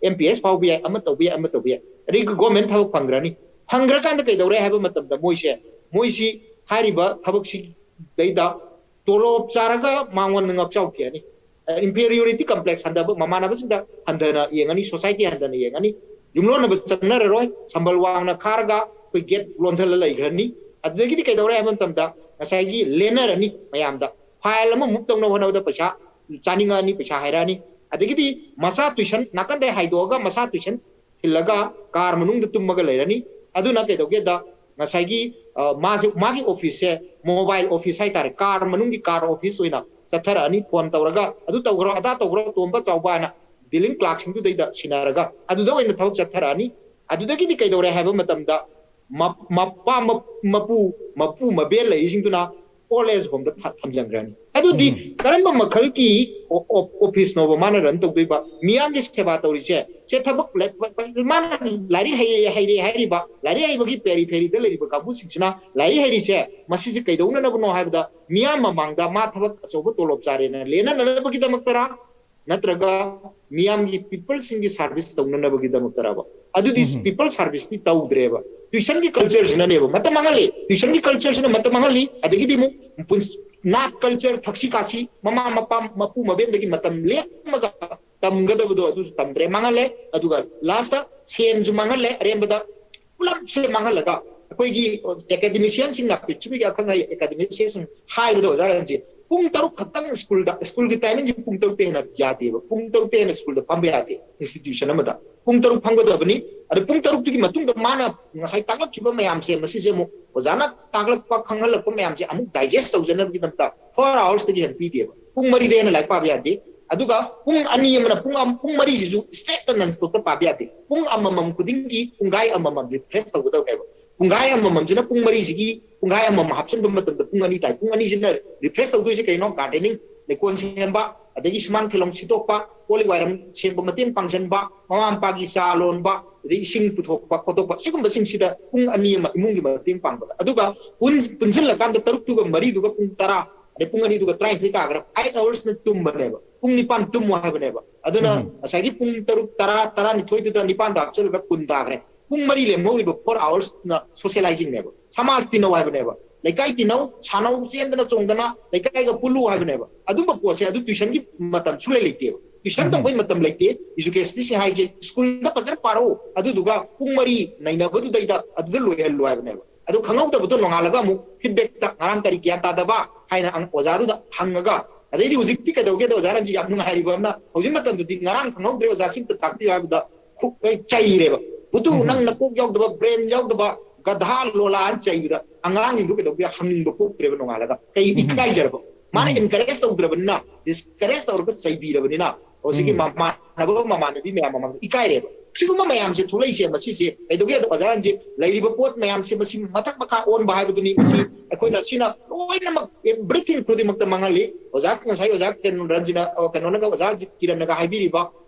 ꯑꯦꯝ ꯄꯤ ꯑꯦꯁ ꯐꯥꯎꯕ ꯌꯥꯏ, ꯑꯃ ꯇꯧꯕ ꯌꯥꯏ, ꯑꯃ ꯇꯧꯕ ꯌꯥꯏ꯫ ꯑꯗꯩ ꯒꯣꯔꯃꯦꯟ ꯊꯕꯛ ꯐꯪꯈ꯭ꯔꯅꯤ꯫ ꯐꯪꯈ꯭ꯔꯀꯥꯟꯗ ꯀꯩꯗꯧꯔꯦ ꯍꯥꯏꯕ ꯃꯇꯝꯗ, ꯃꯣꯏꯁꯦ, ꯃꯣꯏꯁꯤ ꯍꯥꯏꯔꯤꯕ ꯊꯕꯛꯁꯤꯗꯩꯗ ꯇꯣꯂꯣꯞ ꯆꯥꯔꯒ ꯃꯉꯣꯟꯗ ꯉꯥꯛꯆꯥꯎ ꯊꯤꯔꯅꯤ꯫ ꯏꯟꯐꯦꯔꯤꯌꯣꯔꯤꯇꯤ ꯀꯝꯄ꯭ꯂꯦꯛꯁ ꯍꯟꯊꯕ, ꯃꯃꯥꯟꯅꯕꯁꯤꯡꯗ ꯍꯟꯊꯅ ꯌꯦꯡꯉꯅꯤ, ꯁꯣꯁꯥꯏꯇꯤ ꯍꯟꯊꯅ ꯌꯦꯡꯉꯅꯤ, ꯌꯨꯝꯂꯣꯟꯅꯕ ꯆꯪꯅꯔꯔꯣꯏ, ꯁꯝꯕꯜ ꯋꯥꯡꯅ ꯈꯥꯔꯒ ꯑꯩꯈꯣꯏ ꯒꯦꯠ ꯂꯣꯟꯁꯤꯜꯂ ꯂꯩꯈ꯭ꯔꯅꯤ꯫ ꯑꯗꯨꯗꯒꯤꯗꯤ ꯀꯩꯗꯧꯔꯦ ꯍꯥꯏꯕ ꯃꯇꯝꯗ ꯉꯁꯥꯏꯒꯤ ꯂꯦꯟꯅꯔꯅꯤ ꯃꯌꯥꯝꯗ, ꯐꯥꯏꯜ ꯑꯃ ꯃꯨꯚ ꯇꯧꯅꯕ ꯍꯣꯠꯅꯕꯗ ꯄꯩꯁꯥ ꯆꯥꯅꯤꯡꯉꯛꯑꯅꯤ, ꯄꯩꯁꯥ ꯍꯥꯏꯔꯛꯑꯅꯤ꯫ ꯑꯗꯒꯤꯗꯤ ꯃꯆꯥ ꯇꯨꯏꯁꯟ ꯅꯥꯀꯟꯗꯩ ꯍꯥꯏꯗꯣꯛꯑꯒ ꯃꯆꯥ ꯇꯨꯏꯁꯟ ꯊꯤꯜꯂꯒ ꯀꯥꯔ ꯃꯅꯨꯡꯗ ꯇꯨꯝꯃꯒ ꯂꯩꯔꯅꯤ꯫ ꯑꯗꯨꯅ ꯀꯩꯗꯧꯒꯦꯗ, ꯉꯁꯥꯏꯒꯤ ꯃꯥꯁꯦ, ꯃꯥꯒꯤ ꯑꯣꯐꯤꯁꯁꯦ ꯃꯣꯕꯥꯏꯜ ꯑꯣꯐꯤꯁ ꯍꯥꯏꯇꯥꯔꯦ, ꯀꯥꯔ ꯃꯅꯨꯡꯒꯤ ꯀꯥꯔ ꯑꯣꯐꯤꯁ ꯑꯣꯏꯅ ꯆꯠꯊꯔꯛꯑꯅꯤ꯫ ꯐꯣꯟ ꯇꯧꯔꯒ ꯑꯗꯨ ꯇꯧꯈ꯭ꯔꯣ, ꯑꯗꯥ ꯇꯧꯈ꯭ꯔꯣ, ꯇꯣꯝꯕ ꯆꯥꯎꯕ ꯍꯥꯏꯅ ꯗꯤꯂꯤꯡ ꯀ꯭ꯂꯥꯔꯛꯁꯤꯡꯗꯨꯗꯩꯗ ꯁꯤꯟꯅꯔꯒ ꯑꯗꯨꯗ ꯑꯣꯏꯅ ꯊꯕꯛ ꯆꯠꯊꯔꯛꯑꯅꯤ꯫ ꯑꯗꯨꯗꯒꯤꯗꯤ ꯀꯩꯗꯧꯔꯦ ꯍꯥꯏꯕ ꯃꯇꯝꯗ ꯃꯄꯥ ꯃꯄꯨ ꯃꯄꯨ ꯃꯕꯦꯟ ꯂꯩꯔꯤꯁꯤꯡꯗꯨꯅ ꯑꯣꯜ ꯑꯦꯖ ꯍꯣꯝꯗ ꯊꯝꯖꯤꯟꯈ꯭ꯔꯅꯤ꯫ ꯑꯗꯨꯗꯤ ꯀꯔꯝꯕ ꯃꯈꯜꯒꯤ ꯑꯣꯐꯤꯁꯅꯣꯕ ꯃꯥꯅ ꯔꯟ ꯇꯧꯗꯣꯏꯕ? ꯃꯤꯌꯥꯝꯒꯤ ꯁꯦꯕꯥ ꯇꯧꯔꯤꯁꯦ, ꯁꯦ ꯊꯕꯛ ꯃꯥꯅ ꯂꯥꯏꯔꯤꯛ ꯍꯩꯔꯦ ꯍꯩꯔꯦ ꯍꯥꯏꯔꯤꯕ, ꯂꯥꯏꯔꯤꯛ ꯍꯩꯕꯒꯤ ꯄꯦꯔꯤ ꯐꯦꯔꯤꯗ ꯂꯩꯔꯤꯕ ꯀꯥꯡꯕꯨꯁꯤꯡꯁꯤꯅ ꯂꯥꯏꯔꯤꯛ ꯍꯩꯔꯤꯁꯦ, ꯃꯁꯤꯁꯦ ꯀꯩꯗꯧꯅꯅꯕꯅꯣ ꯍꯥꯏꯕꯗ, ꯃꯤꯌꯥꯝ ꯃꯃꯥꯡꯗ ꯃꯥ ꯊꯕꯛ ꯑꯆꯧꯕ ꯇꯣꯂꯣꯞ ꯆꯥꯔꯦꯅ ꯂꯦꯟꯅꯅꯕꯒꯤꯗꯃꯛꯇꯔꯥ, ꯅꯠꯇ꯭ꯔꯒ ꯃꯤꯌꯥꯝꯒꯤ ꯄꯤꯄꯜꯁꯤꯡꯒꯤ ꯁꯥꯔꯚꯤꯁ ꯇꯧꯅꯅꯕꯒꯤꯗꯃꯛꯇꯔꯕ? ꯑꯗꯨꯗꯤ ꯄꯤꯄꯜ ꯁꯥꯔꯚꯤꯁꯇꯤ ꯇꯧꯗ꯭ꯔꯦꯕ꯫ ꯇ꯭ꯋꯤꯁꯟꯒꯤ ꯀꯜꯆꯔꯁꯤꯅꯅꯦꯕ ꯃꯇꯝ ꯃꯥꯡꯍꯜꯂꯤ꯫ ꯇ꯭ꯋꯤꯁꯟꯒꯤ ꯀꯜꯆꯔꯁꯤꯅ ꯃꯇꯝ ꯃꯥꯡꯍꯜꯂꯤ꯫ ꯑꯗꯒꯤꯗꯤ ꯑꯃꯨꯛ ꯅꯥꯠ ꯀꯜꯆꯔ, ꯊꯛꯁꯤ ꯈꯥꯁꯤ, ꯃꯃꯥ ꯃꯄꯥ ꯃꯄꯨ ꯃꯕꯦꯟꯗꯒꯤ ꯃꯇꯝ ꯂꯦꯝꯃꯒ ꯇꯝꯒꯗꯕꯗꯣ ꯑꯗꯨꯁꯨ ꯇꯝꯗ꯭ꯔꯦ, ꯃꯥꯡꯍꯜꯂꯦ꯫ ꯑꯗꯨꯒ ꯂꯥꯁꯇ ꯁꯦꯟꯁꯨ ꯃꯥꯡꯍꯜꯂꯦ꯫ ꯑꯔꯦꯝꯕꯗ ꯄꯨꯂꯞꯁꯦ ꯃꯥꯡꯍꯜꯂꯒ ꯑꯩꯈꯣꯏꯒꯤ ꯑꯦꯀꯥꯗꯃꯤꯁꯤꯌꯟꯁꯤꯡꯅ, ꯄ꯭ꯔꯤꯊꯤꯕꯤꯒꯤ ꯑꯈꯪ ꯑꯍꯩ ꯑꯦꯀꯥꯗꯃꯤꯁꯤꯌꯟꯁꯤꯡ ꯍꯥꯏꯕꯗ, ꯑꯣꯖꯥ ꯔꯟꯖꯤꯠ, ꯄꯨꯡ ꯇꯔꯨꯛ ꯈꯛꯇꯪ ꯁ꯭ꯀꯨꯜꯗ, ꯁ꯭ꯀꯨꯜꯒꯤ ꯇꯥꯏꯃꯤꯡꯁꯤ ꯄꯨꯡ ꯇꯔꯨꯛꯇ ꯍꯦꯟꯅ ꯌꯥꯗꯦꯕ꯫ ꯄꯨꯡ ꯇꯔꯨꯛꯇ ꯍꯦꯟꯅ ꯁ꯭ꯀꯨꯜꯗ ꯐꯝꯕ ꯌꯥꯗꯦ ꯏꯟꯁꯇꯤꯇ꯭ꯌꯨꯁꯟ ꯑꯃꯗ꯫ ꯄꯨꯡ ꯇꯔꯨꯛ ꯐꯝꯒꯗꯕꯅꯤ꯫ ꯑꯗ ꯄꯨꯡ ꯇꯔꯨꯛꯇꯨꯒꯤ ꯃꯇꯨꯡꯗ ꯃꯥꯅ ꯉꯁꯥꯏ ꯇꯥꯛꯂꯛꯈꯤꯕ ꯃꯌꯥꯝꯁꯦ, ꯃꯁꯤꯁꯦ ꯑꯃꯨꯛ ꯑꯣꯖꯥꯅ ꯇꯥꯛꯂꯛꯄ, ꯈꯪꯍꯜꯂꯛꯄ ꯃꯌꯥꯝꯁꯦ ꯑꯃꯨꯛ ꯗꯥꯏꯖꯦꯁ ꯇꯧꯖꯅꯕꯒꯤꯗꯃꯛꯇ ꯐꯣꯔ ꯑꯋꯥꯔꯁꯇꯒꯤ ꯍꯦꯟꯅ ꯄꯤꯗꯦꯕ꯫ ꯄꯨꯡ ꯃꯔꯤꯗ ꯍꯦꯟꯅ ꯂꯥꯏꯔꯤꯛ ꯄꯥꯕ ꯌꯥꯗꯦ꯫ ꯑꯗꯨꯒ ꯄꯨꯡ ꯑꯅꯤ ꯑꯃꯅ, ꯄꯨꯡ ꯑꯃ, ꯄꯨꯡ ꯃꯔꯤꯁꯤꯁꯨ ꯁ꯭ꯇ꯭ꯔꯦꯠꯇ ꯅꯟ ꯁ꯭ꯇꯣꯞꯇ ꯄꯥꯕ ꯌꯥꯗꯦ꯫ ꯄꯨꯡ ꯑꯃꯃꯝ ꯈꯨꯗꯤꯡꯒꯤ ꯄꯨꯡꯈꯥꯏ ꯑꯃꯃꯝ ꯔꯤꯐ꯭ꯔꯦꯁ ꯇꯧꯒꯗꯕꯅꯦꯕ꯫ ꯄꯨꯡꯈꯥꯏ ꯑꯃꯃꯝꯁꯤꯅ ꯄꯨꯡ ꯃꯔꯤꯁꯤꯒꯤ ꯄꯨꯡꯈꯥꯏ ꯑꯃꯃꯝ ꯍꯥꯞꯆꯤꯟꯕ ꯃꯇꯝꯗ ꯄꯨꯡ ꯑꯅꯤ ꯇꯥꯏ꯫ ꯄꯨꯡ ꯑꯅꯤꯁꯤꯅ ꯔꯤꯐ꯭ꯔꯦꯁ ꯇꯧꯗꯣꯏꯁꯦ ꯀꯩꯅꯣ? ꯒꯥꯔꯗꯦꯅꯤꯡ, ꯂꯩꯀꯣꯜ ꯁꯦꯝꯕ, ꯑꯗꯒꯤ ꯁꯨꯃꯥꯡ ꯊꯤꯂꯣꯡ ꯁꯤꯠꯇꯣꯛꯄ, ꯀꯣꯜ ꯂꯤꯛ ꯋꯥꯏꯔꯝ ꯁꯦꯡꯕ ꯃꯇꯦꯡ ꯄꯥꯡꯁꯤꯟꯕ, ꯃꯃꯥ ꯃꯄꯥꯒꯤ ꯆꯥ ꯂꯣꯟꯕ, ꯑꯗꯩ ꯏꯁꯤꯡ ꯄꯨꯊꯣꯛꯄ ꯈꯣꯠꯇꯣꯛꯄ, ꯁꯤꯒꯨꯝꯕꯁꯤꯡꯁꯤꯗ ꯄꯨꯡ ꯑꯅꯤ ꯑꯃ ꯏꯃꯨꯡꯒꯤ ꯃꯇꯦꯡ ꯄꯥꯡꯕꯗ꯫ ꯑꯗꯨꯒ ꯄꯨꯟ-, ꯄꯨꯟꯁꯤꯜꯂꯀꯥꯟꯗ ꯇꯔꯨꯛꯇꯨꯒ ꯃꯔꯤꯗꯨꯒ ꯄꯨꯡ ꯇꯔꯥ, ꯑꯗꯩ ꯄꯨꯡ ꯑꯅꯤꯗꯨꯒ ꯇꯔꯥꯅꯤꯊꯣꯏ ꯇꯥꯈ꯭ꯔꯦ, ꯑꯩꯠ ꯑꯋꯥꯔꯁꯅ ꯇꯨꯝꯕꯅꯦꯕ꯫ ꯄꯨꯡ ꯅꯤꯄꯥꯟ ꯇꯨꯝꯃꯣ ꯍꯥꯏꯕꯅꯦꯕ꯫ ꯑꯗꯨꯅ ꯎꯝ꯫ ꯉꯁꯥꯏꯒꯤ ꯄꯨꯡ ꯇꯔꯨꯛ, ꯇꯔꯥ, ꯇꯔꯥꯅꯤꯊꯣꯏꯗꯨꯗ ꯅꯤꯄꯥꯟꯗ ꯍꯥꯞꯆꯤꯜꯂꯒ ꯀꯨꯟ ꯇꯥꯈ꯭ꯔꯦ꯫ ꯄꯨꯡ ꯃꯔꯤ ꯂꯦꯝꯍꯧꯔꯤꯕ ꯐꯣꯔ ꯑꯋꯥꯔꯁꯅ ꯁꯣꯁꯤꯌꯦꯂꯥꯏꯖꯤꯡꯅꯦꯕ, ꯁꯃꯥꯖ ꯇꯤꯟꯅꯧ ꯍꯥꯏꯕꯅꯦꯕ꯫ ꯂꯩꯀꯥꯏ ꯇꯤꯟꯅꯧ, ꯁꯥꯟꯅꯧ, ꯆꯦꯟꯗꯅ ꯆꯣꯡꯗꯅ ꯂꯩꯀꯥꯏꯒ ꯄꯨꯜꯂꯨ ꯍꯥꯏꯕꯅꯦꯕ꯫ ꯑꯗꯨꯝꯕ ꯄꯣꯠꯁꯦ ꯑꯗꯨ tuition ꯒꯤ ꯃꯇꯝ ꯁꯨꯡꯂꯩ ꯂꯩꯇꯦꯕ꯫ Tuition ꯎꯝ꯫ ꯇꯧꯕꯩ ꯃꯇꯝ ꯂꯩꯇꯦ꯫ Education ꯁꯦ ꯍꯥꯏꯁꯦ ꯁ꯭ꯀꯨꯜꯗ ꯐꯖꯅ ꯄꯥꯔꯛꯎ, ꯑꯗꯨꯗꯨꯒ ꯄꯨꯡ ꯃꯔꯤ ꯅꯩꯅꯕꯗꯨꯗꯩꯗ ꯑꯗꯨꯗ ꯂꯣꯏꯍꯜꯂꯨ ꯍꯥꯏꯕꯅꯦꯕ꯫ ꯑꯗꯨ ꯈꯪꯍꯧꯗꯕꯗꯣ ꯅꯣꯡꯉꯥꯜꯂꯒ ꯑꯃꯨꯛ feedback ꯇ ꯉꯔꯥꯡ ꯀꯔꯤ ꯒ꯭ꯌꯥꯟ ꯇꯥꯗꯕ ꯍꯥꯏꯅ ꯑꯉ-, ꯑꯣꯖꯥꯗꯨꯗ ꯍꯪꯉꯒ, ꯑꯗꯩꯗꯤ ꯍꯧꯖꯤꯛꯇꯤ ꯀꯩꯗꯧꯒꯦꯗ ꯑꯣꯖꯥ ꯔꯟꯖꯤꯠ ꯌꯥꯝ ꯅꯨꯡꯉꯥꯏꯔꯤꯕ ꯑꯃꯅ, ꯍꯧꯖꯤꯛ ꯃꯇꯝꯗꯗꯤ ꯉꯔꯥꯡ ꯈꯪꯍꯧꯗ꯭ꯔꯦ ꯑꯣꯖꯥ ꯁꯤ ꯑꯝꯇ ꯇꯥꯛꯄꯤꯌꯨ ꯍꯥꯏꯕꯗ ꯈꯨ-, ꯑꯩ ꯆꯩꯔꯦꯕ꯫ ꯕꯨꯇꯨ, ꯎꯝ꯫ ꯅꯪ ꯅꯀꯣꯛ ꯌꯥꯎꯗꯕ, brain ꯌꯥꯎꯗꯕ, ꯒꯙꯥ ꯂꯣꯂꯥ ꯑꯅ ꯆꯩꯕꯗ ꯑꯉꯥꯡꯁꯤꯡꯗꯨ ꯀꯩꯗꯧꯒꯦ ꯍꯪꯅꯤꯡꯕ ꯄꯣꯛꯇ꯭ꯔꯦꯕ ꯅꯣꯡꯉꯥꯜꯂꯒ꯫ ꯀꯩ ꯎꯝ꯫ ꯏꯀꯥꯏꯖꯔꯕ? ꯃꯥꯅ ꯎꯝ꯫ Encourage ꯇꯧꯗ꯭ꯔꯕꯅꯤꯅ, discourage ꯇꯧꯔꯒ ꯆꯩꯕꯤꯔꯕꯅꯤꯅ, ꯍꯧꯖꯤꯛꯀꯤ ꯎꯝ꯫ ꯃꯃꯥꯟꯅꯕ ꯃꯃꯥꯟꯅꯕꯤ ꯃꯌꯥꯝ ꯃꯃꯥꯡꯗ ꯏꯀꯥꯏꯔꯦꯕ꯫ ꯁꯤꯒꯨꯝꯕ ꯃꯌꯥꯝꯁꯦ ꯊꯣꯛꯂꯛꯏꯁꯦ ꯃꯁꯤꯁꯦ ꯀꯩꯗꯧꯒꯦ ꯍꯥꯏꯕꯗ ꯑꯣꯖꯥ ꯔꯟꯖꯤꯠ, ꯂꯩꯔꯤꯕ ꯄꯣꯠ ꯃꯌꯥꯝꯁꯦ ꯃꯁꯤ ꯃꯊꯛ ꯃꯈꯥ ꯑꯣꯟꯕ ꯍꯥꯏꯕꯗꯨꯅꯤ꯫ ꯃꯁꯤ ꯑꯩꯈꯣꯏꯅ ꯁꯤꯅ ꯂꯣꯏꯅꯃꯛ everything ꯈꯨꯗꯤꯡꯃꯛꯇ ꯃꯥꯡꯍꯜꯂꯤ꯫ ꯑꯣꯖꯥ ꯉꯁꯥꯏ ꯑꯣꯖꯥ ꯀꯩꯅꯣ ꯔꯟꯖꯤꯅ, ꯑ, ꯀꯩꯅꯣꯅꯒ ꯑꯣꯖꯥ ꯀꯤꯔꯟꯅꯒ ꯍꯥꯏꯕꯤꯔꯤꯕ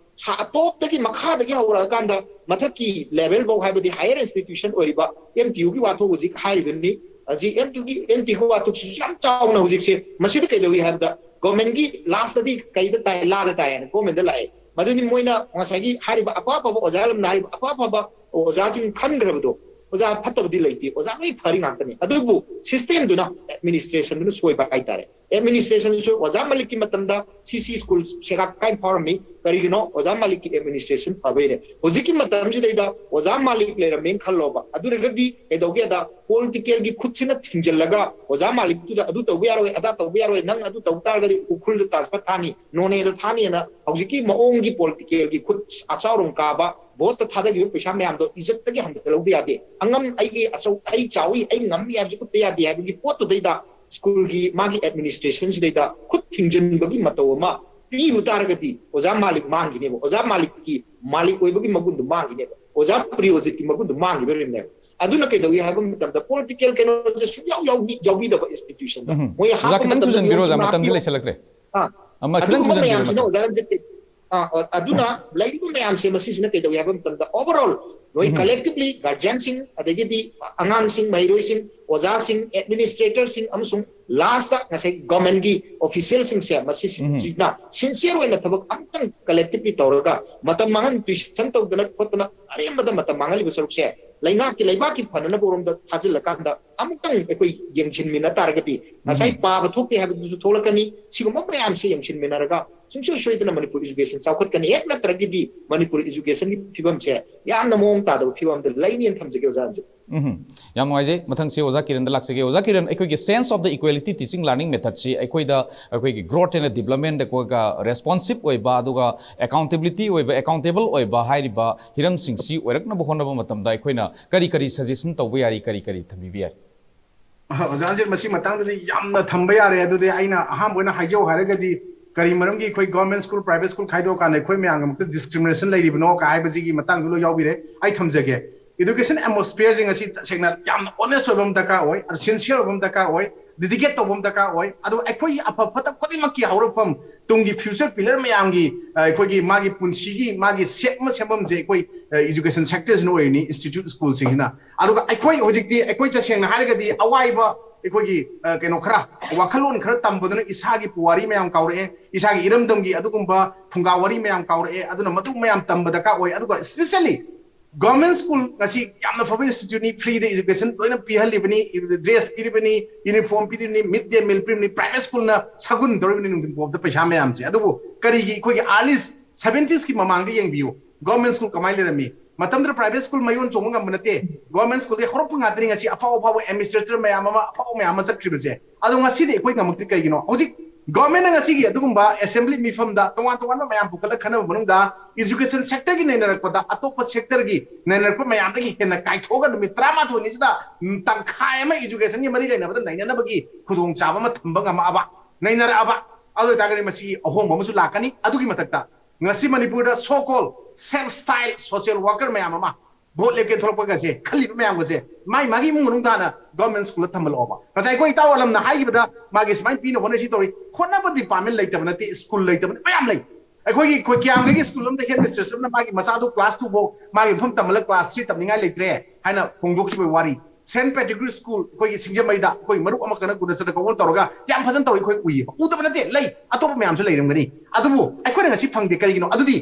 ꯍꯥ-, ꯇꯣꯞꯇꯒꯤ ꯃꯈꯥꯗꯒꯤ ꯍꯧꯔꯛꯑꯀꯥꯟꯗ ꯃꯊꯛꯀꯤ level ꯐꯥꯎ ꯍꯥꯏꯕꯗꯤ higher institution ꯑꯣꯏꯔꯤꯕ M T U ꯒꯤ ꯋꯥꯊꯣꯛ ꯍꯧꯖꯤꯛ ꯍꯥꯏꯔꯤꯗꯨꯅꯤ꯫ ꯍꯧꯖꯤꯛ M T U ꯒꯤ, M T U ꯒꯤ ꯋꯥꯊꯣꯛꯁꯤꯁꯨ ꯌꯥꯝ ꯆꯥꯎꯅ ꯍꯧꯖꯤꯛꯁꯦ ꯃꯁꯤꯗ ꯀꯩꯗꯧꯏ ꯍꯥꯏꯕꯗ government ꯒꯤ last ꯇꯗꯤ ꯀꯩꯗ ꯇꯥꯏ, ꯂꯥꯗ ꯇꯥꯏ ꯍꯥꯏꯅ government ꯗ ꯂꯥꯛꯑꯦ꯫ ꯃꯗꯨꯗꯤ ꯃꯣꯏꯅ ꯉꯁꯥꯏꯒꯤ ꯍꯥꯏꯔꯤꯕ ꯑꯐ ꯑꯐꯕ ꯑꯣꯖꯥ ꯂꯝꯅ ꯍꯥꯏꯔꯤꯕ ꯑꯐ ꯑꯐꯕ ꯑꯣꯖꯥꯁꯤꯡ ꯈꯟꯈ꯭ꯔꯕꯗꯣ, ꯑꯣꯖꯥ ꯐꯠꯇꯕꯗꯤ ꯂꯩꯇꯦ, ꯑꯣꯖꯥ ꯂꯣꯏ ꯐꯔꯤ ꯉꯥꯛꯇꯅꯤ꯫ ꯑꯗꯨꯕꯨ system ꯗꯨꯅ, administration ꯗꯨꯅ ꯁꯣꯏꯕ ꯍꯥꯏꯇꯥꯔꯦ꯫ Administration ꯁꯨ ꯑꯣꯖꯥ ꯃꯥꯂꯤꯛꯀꯤ ꯃꯇꯝꯗ C C school ꯁꯦꯒꯥꯛ ꯀꯥꯏꯅ ꯐꯥꯎꯔꯝꯃꯤ꯫ ꯀꯔꯤꯒꯤꯅꯣ? ꯑꯣꯖꯥ ꯃꯥꯂꯤꯛꯀꯤ administration ꯐꯕꯩꯅꯦ꯫ ꯍꯧꯖꯤꯛꯀꯤ ꯃꯇꯝꯁꯤꯗꯩꯗ ꯑꯣꯖꯥ ꯃꯥꯂꯤꯛ ꯂꯩꯔꯝꯃꯦꯅ ꯈꯜꯂꯣꯕ, ꯑꯗꯨ ꯑꯣꯏꯔꯒꯗꯤ ꯀꯩꯗꯧꯒꯦꯗ political ꯒꯤ ꯈꯨꯠꯁꯤꯅ ꯊꯤꯡꯖꯤꯜꯂꯒ ꯑꯣꯖꯥ ꯃꯥꯂꯤꯛꯇꯨꯗ ꯑꯗꯨ ꯇꯧꯕ ꯌꯥꯔꯣꯏ, ꯑꯗꯥ ꯇꯧꯕ ꯌꯥꯔꯣꯏ, ꯅꯪ ꯑꯗꯨ ꯇꯧ ꯇꯥꯔꯒꯗꯤ ꯎꯈ꯭ꯔꯨꯜꯗ transfer ꯊꯥꯅꯤ, ꯅꯣꯅꯦꯗ ꯊꯥꯅꯤꯅ ꯍꯧꯖꯤꯛꯀꯤ ꯃꯑꯣꯡꯒꯤ political ꯒꯤ ꯈꯨꯠ ꯑꯆꯥꯎꯔꯣꯝ ꯀꯥꯕ, vote ꯇ ꯊꯥꯗꯈꯤꯕ ꯄꯩꯁꯥ ꯃꯌꯥꯝꯗꯣ ꯏꯖꯠꯇꯒꯤ ꯍꯟꯊꯍꯧꯕ ꯌꯥꯗꯦ꯫ ꯑꯉꯝ ꯑꯩꯒꯤ ꯑꯆꯧ-, ꯑꯩ ꯆꯥꯎꯏ, ꯑꯩ ꯉꯝꯃꯤ ꯍꯥꯏꯕꯁꯤ ꯎꯠꯄ ꯌꯥꯗꯦ ꯍꯥꯏꯕꯒꯤ ꯄꯣꯠꯇꯨꯗꯩꯗ school ꯒꯤ ꯃꯥꯒꯤ administration ꯁꯤꯗꯩꯗ ꯈꯨꯠ ꯊꯤꯡꯖꯤꯟꯕꯒꯤ ꯃꯇꯧ ꯑꯃ ꯄꯤꯕ ꯇꯥꯔꯒꯗꯤ ꯑꯣꯖꯥ ꯃꯥꯂꯤꯛ ꯃꯥꯡꯈꯤꯅꯦꯕ꯫ ꯑꯣꯖꯥ ꯃꯥꯂꯤꯛꯀꯤ ꯃꯥꯂꯤꯛ ꯑꯣꯏꯕꯒꯤ ꯃꯒꯨꯟꯗꯣ ꯃꯥꯡꯈꯤꯅꯦꯕ꯫ ꯑꯣꯖꯥ ꯄ꯭ꯔꯤꯌꯣꯖꯤꯠꯀꯤ ꯃꯒꯨꯟꯗꯣ ꯃꯥꯡꯈꯤꯗꯣꯔꯤꯕꯅꯦꯕ꯫ ꯑꯗꯨꯅ ꯀꯩꯗꯧꯏ ꯍꯥꯏꯕ ꯃꯇꯝꯗ political ꯀꯩꯅꯣꯁꯦ ꯁꯨꯡꯌꯥꯎ ꯌꯥꯎꯕꯤ-, ꯌꯥꯎꯕꯤꯗꯕ institution ꯗ꯫ ꯎꯝ꯫ ꯃꯣꯏ ꯑꯣꯖꯥ, ꯍꯥꯞꯄ ꯈꯤꯇꯪ ꯃꯇꯝꯗ ꯊꯨꯖꯟꯕꯤꯔꯣ, ꯃꯤꯔꯣꯜꯁꯦ ꯑꯣꯖꯥ, ꯃꯇꯝꯗꯤ ꯍꯥꯞꯄꯤꯌꯨ꯫ ꯂꯩꯁꯜꯂꯛꯇ꯭ꯔꯦ꯫ ꯑꯥ꯫ ꯑꯃ ꯈꯤꯇꯪ ꯑꯗꯨꯒꯨꯝꯕ ꯊꯨꯖꯟꯕꯤꯔꯣ, ꯃꯌꯥꯝꯁꯤꯅ ꯃꯇꯝ꯫ ꯑꯣꯖꯥ ꯔꯟꯖꯤꯠ, ꯑꯥ, ꯑ-, ꯑꯗꯨꯅ ꯂꯩꯔꯤꯕ ꯃꯌꯥꯝꯁꯦ ꯃꯁꯤꯁꯤꯅ ꯀꯩꯗꯧꯏ ꯍꯥꯏꯕ ꯃꯇꯝꯗ overall ꯅꯣꯏ ꯎꯝ꯫ Collectively guardian ꯁꯤꯡ, ꯑꯗꯒꯤꯗꯤ ꯑꯉꯥꯡꯁꯤꯡ, ꯃꯍꯩꯔꯣꯏꯁꯤꯡ, ꯑꯣꯖꯥꯁꯤꯡ, administrator ꯁꯤꯡ ꯑꯃꯁꯨꯡ last ꯇ ꯉꯁꯥꯏ government ꯒꯤ official ꯁꯤꯡꯁꯦ ꯃꯁꯤ ꯎꯝ꯫ ꯁꯤꯅ sincere ꯑꯣꯏꯅ ꯊꯕꯛ ꯑꯝꯇꯪ collectively ꯇꯧꯔꯒ ꯃꯇꯝ ꯃꯥꯡꯍꯟ tuition ꯇꯧꯗꯅ ꯈꯣꯠꯇꯅ ꯑꯔꯦꯝꯕꯗ ꯃꯇꯝ ꯃꯥꯡꯍꯜꯂꯤꯕ ꯁꯔꯨꯛꯁꯦ ꯂꯩꯉꯥꯛꯀꯤ, ꯂꯩꯕꯥꯛꯀꯤ ꯐꯅꯅꯕ ꯔꯣꯝꯗ ꯊꯥꯖꯤꯜꯂꯀꯥꯟꯗ ꯑꯃꯨꯛꯇꯪ ꯑꯩꯈꯣꯏ ꯌꯦꯡꯁꯤꯟꯃꯤꯟꯅ ꯇꯥꯔꯒꯗꯤ ꯉꯁꯥꯏ ꯄꯥꯕ ꯊꯣꯛꯇꯦ ꯍꯥꯏꯕꯗꯨꯁꯨ ꯊꯣꯛꯂꯛꯀꯅꯤ꯫ ꯁꯤꯒꯨꯝꯕ ꯃꯌꯥꯝꯁꯦ ꯌꯦꯡꯁꯤꯟꯃꯤꯟꯅꯔꯒ ꯁꯨꯡꯁꯣꯏ ꯁꯣꯏꯗꯅ ꯃꯅꯤꯄꯨꯔ education ꯆꯥꯎꯈꯠꯀꯅꯤ꯫ ꯍꯦꯛ ꯅꯠꯇ꯭ꯔꯒꯗꯤ ꯃꯅꯤꯄꯨꯔ educationꯒꯤ ꯐꯤꯕꯝꯁꯦ ꯌꯥꯝꯅ ꯃꯑꯣꯡ ꯇꯥꯗꯕ ꯐꯤꯕꯝꯗ ꯂꯩꯅꯦꯅ ꯊꯝꯖꯒꯦ ꯑꯣꯖꯥ ꯑꯟꯖꯤꯠ꯫ ꯎꯝ, ꯌꯥꯝ ꯅꯨꯡꯉꯥꯏꯖꯩ꯫ ꯃꯊꯪꯁꯤ ꯑꯣꯖꯥ ꯀꯤꯔꯟꯗ ꯂꯥꯛꯆꯒꯦ꯫ ꯑꯣꯖꯥ ꯀꯤꯔꯟ, ꯑꯩꯈꯣꯏꯒꯤ sense of the equality teaching learning methodꯁꯤ ꯑꯩꯈꯣꯏꯗ ꯑꯩꯈꯣꯏꯒꯤ growth and developmentꯗ ꯑꯩꯈꯣꯏꯒ responsive ꯑꯣꯏꯕ, ꯑꯗꯨꯒ accountability ꯑꯣꯏꯕ, accountable ꯑꯣꯏꯕ ꯍꯥꯏꯔꯤꯕ ꯍꯤꯔꯝꯁꯤꯡꯁꯤ ꯑꯣꯏꯔꯛꯅꯕ ꯍꯣꯠꯅꯕ ꯃꯇꯝꯗ ꯑꯩꯈꯣꯏꯅ ꯀꯔꯤ ꯀꯔꯤ suggestion ꯇꯧꯕ ꯌꯥꯔꯤ, ꯀꯔꯤ ꯀꯔꯤ ꯊꯝꯕꯤꯕ ꯌꯥꯔꯤ? ꯑꯣꯖꯥ ꯑꯟꯖꯤꯠ, ꯃꯁꯤ ꯃꯇꯥꯡꯗꯗꯤ ꯌꯥꯝꯅ ꯊꯝꯕ ꯌꯥꯔꯦ꯫ ꯑꯗꯨꯗꯤ ꯑꯩꯅ ꯑꯍꯥꯟꯕ ꯑꯣꯏꯅ ꯍꯥꯏꯖꯧ ꯍꯥꯏꯔꯒꯗꯤ, ꯀꯔꯤ ꯃꯔꯝꯒꯤ ꯑꯩꯈꯣꯏ government school, private school ꯈꯥꯏꯗꯣꯛꯑꯀꯥꯟꯗ ꯑꯩꯈꯣꯏ ꯃꯌꯥꯝꯒꯤꯗꯃꯛꯇ discrimination ꯂꯩꯔꯤꯕꯅꯣ ꯀ ꯍꯥꯏꯕꯁꯤꯒꯤ ꯃꯇꯥꯡꯗ ꯂꯣꯏ ꯌꯥꯎꯕꯤꯔꯦ꯫ ꯑꯩ ꯊꯝꯖꯒꯦ꯫ Education atmosphereꯁꯤꯡ ꯑꯁꯤ ꯇꯁꯦꯡꯅ ꯌꯥꯝꯅ honest ꯑꯣꯏꯕ ꯑꯃ ꯗꯔꯀꯥꯔ ꯑꯣꯏ, ꯑꯗꯨ sincere ꯑꯣꯏꯕ ꯑꯃ ꯗꯔꯀꯥꯔ ꯑꯣꯏ, dedicate ꯇꯧꯕ ꯑꯃ ꯗꯔꯀꯥꯔ ꯑꯣꯏ꯫ ꯑꯗꯨ ꯑꯩꯈꯣꯏꯒꯤ ꯑꯐ ꯐꯠꯇ ꯈꯨꯗꯤꯡꯃꯛꯀꯤ ꯍꯧꯔꯛꯐꯝ, ꯇꯨꯡꯒꯤ future pillar ꯃꯌꯥꯝꯒꯤ, ꯑ, ꯑꯩꯈꯣꯏꯒꯤ ꯃꯥꯒꯤ ꯄꯨꯟꯁꯤꯒꯤ ꯃꯥꯒꯤ ꯁꯦꯞ ꯑꯃ ꯁꯦꯝꯐꯝꯁꯦ ꯑꯩꯈꯣꯏ, ꯑ, education sectorꯁꯤꯅ ꯑꯣꯏꯔꯤꯅꯤ, institute, schoolꯁꯤꯡꯁꯤꯅ꯫ ꯑꯗꯨꯒ ꯑꯩꯈꯣꯏ ꯍꯧꯖꯤꯛꯇꯤ ꯑꯩꯈꯣꯏ ꯇꯁꯦꯡꯅ ꯍꯥꯏꯔꯒꯗꯤ ꯑꯋꯥꯏꯕ ꯑꯩꯈꯣꯏꯒꯤ, ꯑ, ꯀꯩꯅꯣ ꯈꯔ, ꯋꯥꯈꯜꯂꯣꯟ ꯈꯔ ꯇꯝꯕꯗꯨꯅ ꯏꯁꯥꯒꯤ ꯄꯨꯋꯥꯔꯤ ꯃꯌꯥꯝ ꯀꯥꯎꯔꯛꯑꯦ, ꯏꯁꯥꯒꯤ ꯏꯔꯝꯗꯝꯒꯤ ꯑꯗꯨꯒꯨꯝꯕ ꯐꯨꯡꯒꯥ ꯋꯥꯔꯤ ꯃꯌꯥꯝ ꯀꯥꯎꯔꯛꯑꯦ꯫ ꯑꯗꯨꯅ ꯃꯗꯨ ꯃꯌꯥꯝ ꯇꯝꯕ ꯗꯔꯀꯥꯔ ꯑꯣꯏ꯫ ꯑꯗꯨꯒ especially government school ꯉꯁꯤ ꯌꯥꯝꯅ ꯐꯕ instituteꯅꯤ, freeꯗ education ꯂꯣꯏꯅ ꯄꯤꯍꯜꯂꯤꯕꯅꯤ, dress ꯄꯤꯔꯤꯕꯅꯤ, uniform ꯄꯤꯔꯤꯕꯅꯤ, mid day meal ꯄꯤꯔꯤꯕꯅꯤ, private schoolꯅ ꯁꯒꯨꯟ ꯇꯧꯔꯤꯕꯅꯤ ꯅꯨꯡꯊꯤꯟ ꯄꯣꯞꯇ ꯄꯩꯁꯥ ꯃꯌꯥꯝꯁꯦ꯫ ꯑꯗꯨꯕꯨ ꯀꯔꯤꯒꯤ ꯑꯩꯈꯣꯏꯒꯤ early seventies ꯀꯤ ꯃꯃꯥꯡꯗ ꯌꯦꯡꯕꯤꯌꯨ, government school ꯀꯃꯥꯏꯅ ꯂꯩꯔꯝꯃꯤ? ꯃꯇꯝꯗꯨꯗ private school ꯃꯌꯣꯟ ꯆꯣꯡꯕ ꯉꯝꯕ ꯅꯠꯇꯦ꯫ Government schoolꯗꯒꯤ ꯍꯧꯔꯛꯄ ꯉꯥꯛꯇꯅꯤ ꯉꯁꯤ ꯑꯐꯥꯎ ꯑꯐꯥꯎꯕ administrator ꯃꯌꯥꯝ ꯑꯃ, ꯑꯐꯥꯎꯕ ꯃꯌꯥꯝ ꯑꯃ ꯆꯠꯈ꯭ꯔꯤꯕꯁꯦ꯫ ꯑꯗꯣ ꯉꯁꯤꯗꯤ ꯑꯩꯈꯣꯏ ꯉꯝꯃꯛꯇ꯭ꯔꯤ ꯀꯩꯒꯤꯅꯣ? ꯍꯧꯖꯤꯛ governmentꯅ ꯉꯁꯤꯒꯤ ꯑꯗꯨꯒꯨꯝꯕ assembly ꯃꯤꯐꯝꯗ ꯇꯣꯉꯥꯟ ꯇꯣꯉꯥꯟꯕ ꯃꯌꯥꯝ ꯄꯨꯈꯠꯂꯒ ꯈꯟꯅꯕ ꯃꯅꯨꯡꯗ education sectorꯒꯤ ꯅꯩꯅꯔꯛꯄꯗ ꯑꯇꯣꯞꯄ sectorꯒꯤ ꯅꯩꯅꯔꯛꯄ ꯃꯌꯥꯝꯗꯒꯤ ꯍꯦꯟꯅ ꯀꯥꯏꯊꯣꯛꯑꯒ ꯅꯨꯃꯤꯠ ꯇꯔꯥꯃꯥꯊꯣꯏꯅꯤꯁꯤꯗ, ꯎꯝ, ꯇꯪꯈꯥꯏ ꯑꯃ educationꯒꯤ ꯃꯔꯤ ꯂꯩꯅꯕꯗ ꯅꯩꯅꯅꯕꯒꯤ ꯈꯨꯗꯣꯡꯆꯥꯕ ꯑꯃ ꯊꯝꯕ ꯉꯝꯃꯛꯑꯕ, ꯅꯩꯅꯔꯛꯑꯕ꯫ ꯑꯗꯨ ꯑꯣꯏꯇꯥꯔꯒꯗꯤ ꯃꯁꯤ ꯑꯍꯣꯡꯕ ꯑꯃꯁꯨ ꯂꯥꯛꯀꯅꯤ꯫ ꯑꯗꯨꯒꯤ ꯃꯊꯛꯇ ꯉꯁꯤ ꯃꯅꯤꯄꯨꯔꯗ so called self style social worker ꯃꯌꯥꯝ ꯑꯃ vote ꯂꯦꯞꯀꯦ ꯊꯣꯛꯂꯛꯄꯒꯁꯦ, ꯈꯜꯂꯤꯕ ꯃꯌꯥꯝꯒꯁꯦ ꯃꯥꯏ ꯃꯥꯒꯤ ꯏꯃꯨꯡ ꯃꯅꯨꯡ ꯊꯥꯅ government schoolꯗ ꯊꯝꯍꯜꯂꯛꯑꯣꯕ꯫ ꯉꯁꯥꯏ ꯑꯩꯈꯣꯏ ꯏꯇꯥꯎ ꯑꯂꯝꯅ ꯍꯥꯏꯈꯤꯕꯗ ꯃꯥꯒꯤ ꯁꯨꯃꯥꯏꯅ ꯄꯤꯅ ꯍꯣꯠꯅꯁꯤ ꯇꯧꯔꯤ꯫ ꯍꯣꯠꯅꯕ department ꯂꯩꯇꯕ ꯅꯠꯇꯦ, school ꯂꯩꯇꯕ ꯃꯌꯥꯝ ꯂꯩ꯫ ꯑꯩꯈꯣꯏꯒꯤ, ꯑꯩꯈꯣꯏ ꯀꯌꯥꯝꯒꯩꯒꯤ school ꯑꯃꯗ head mistress ꯑꯃꯅ ꯃꯥꯒꯤ ꯃꯆꯥꯗꯨ class two ꯐꯥꯎ ꯃꯥꯒꯤ ꯃꯐꯝ ꯇꯝꯍꯜꯂꯒ class three ꯇꯝꯅꯤꯡꯉꯥꯏ ꯂꯩꯇ꯭ꯔꯦ ꯍꯥꯏꯅ ꯍꯣꯡꯗꯣꯛꯈꯤꯕ ꯋꯥꯔꯤ꯫ Saint Patrick School ꯑꯩꯈꯣꯏꯒꯤ ꯁꯤꯡꯖꯃꯩꯗ ꯑꯩꯈꯣꯏ ꯃꯔꯨꯞ ꯑꯃꯈꯛꯅ ꯒꯨꯅꯆꯟꯗ꯭ꯔ ꯀꯧꯕ ꯇꯧꯔꯒ ꯌꯥꯝ ꯐꯖꯅ ꯇꯧꯔꯤ, ꯑꯩꯈꯣꯏ ꯎꯏꯌꯦꯕ꯫ ꯎꯗꯕ ꯅꯠꯇꯦ, ꯂꯩ, ꯑꯇꯣꯞꯄ ꯃꯌꯥꯝꯁꯨ ꯂꯩꯔꯝꯒꯅꯤ꯫ ꯑꯗꯨꯕꯨ ꯑꯩꯈꯣꯏꯅ ꯉꯁꯤ ꯐꯪꯗꯦ꯫ ꯀꯔꯤꯒꯤꯅꯣ? ꯑꯗꯨꯗꯤ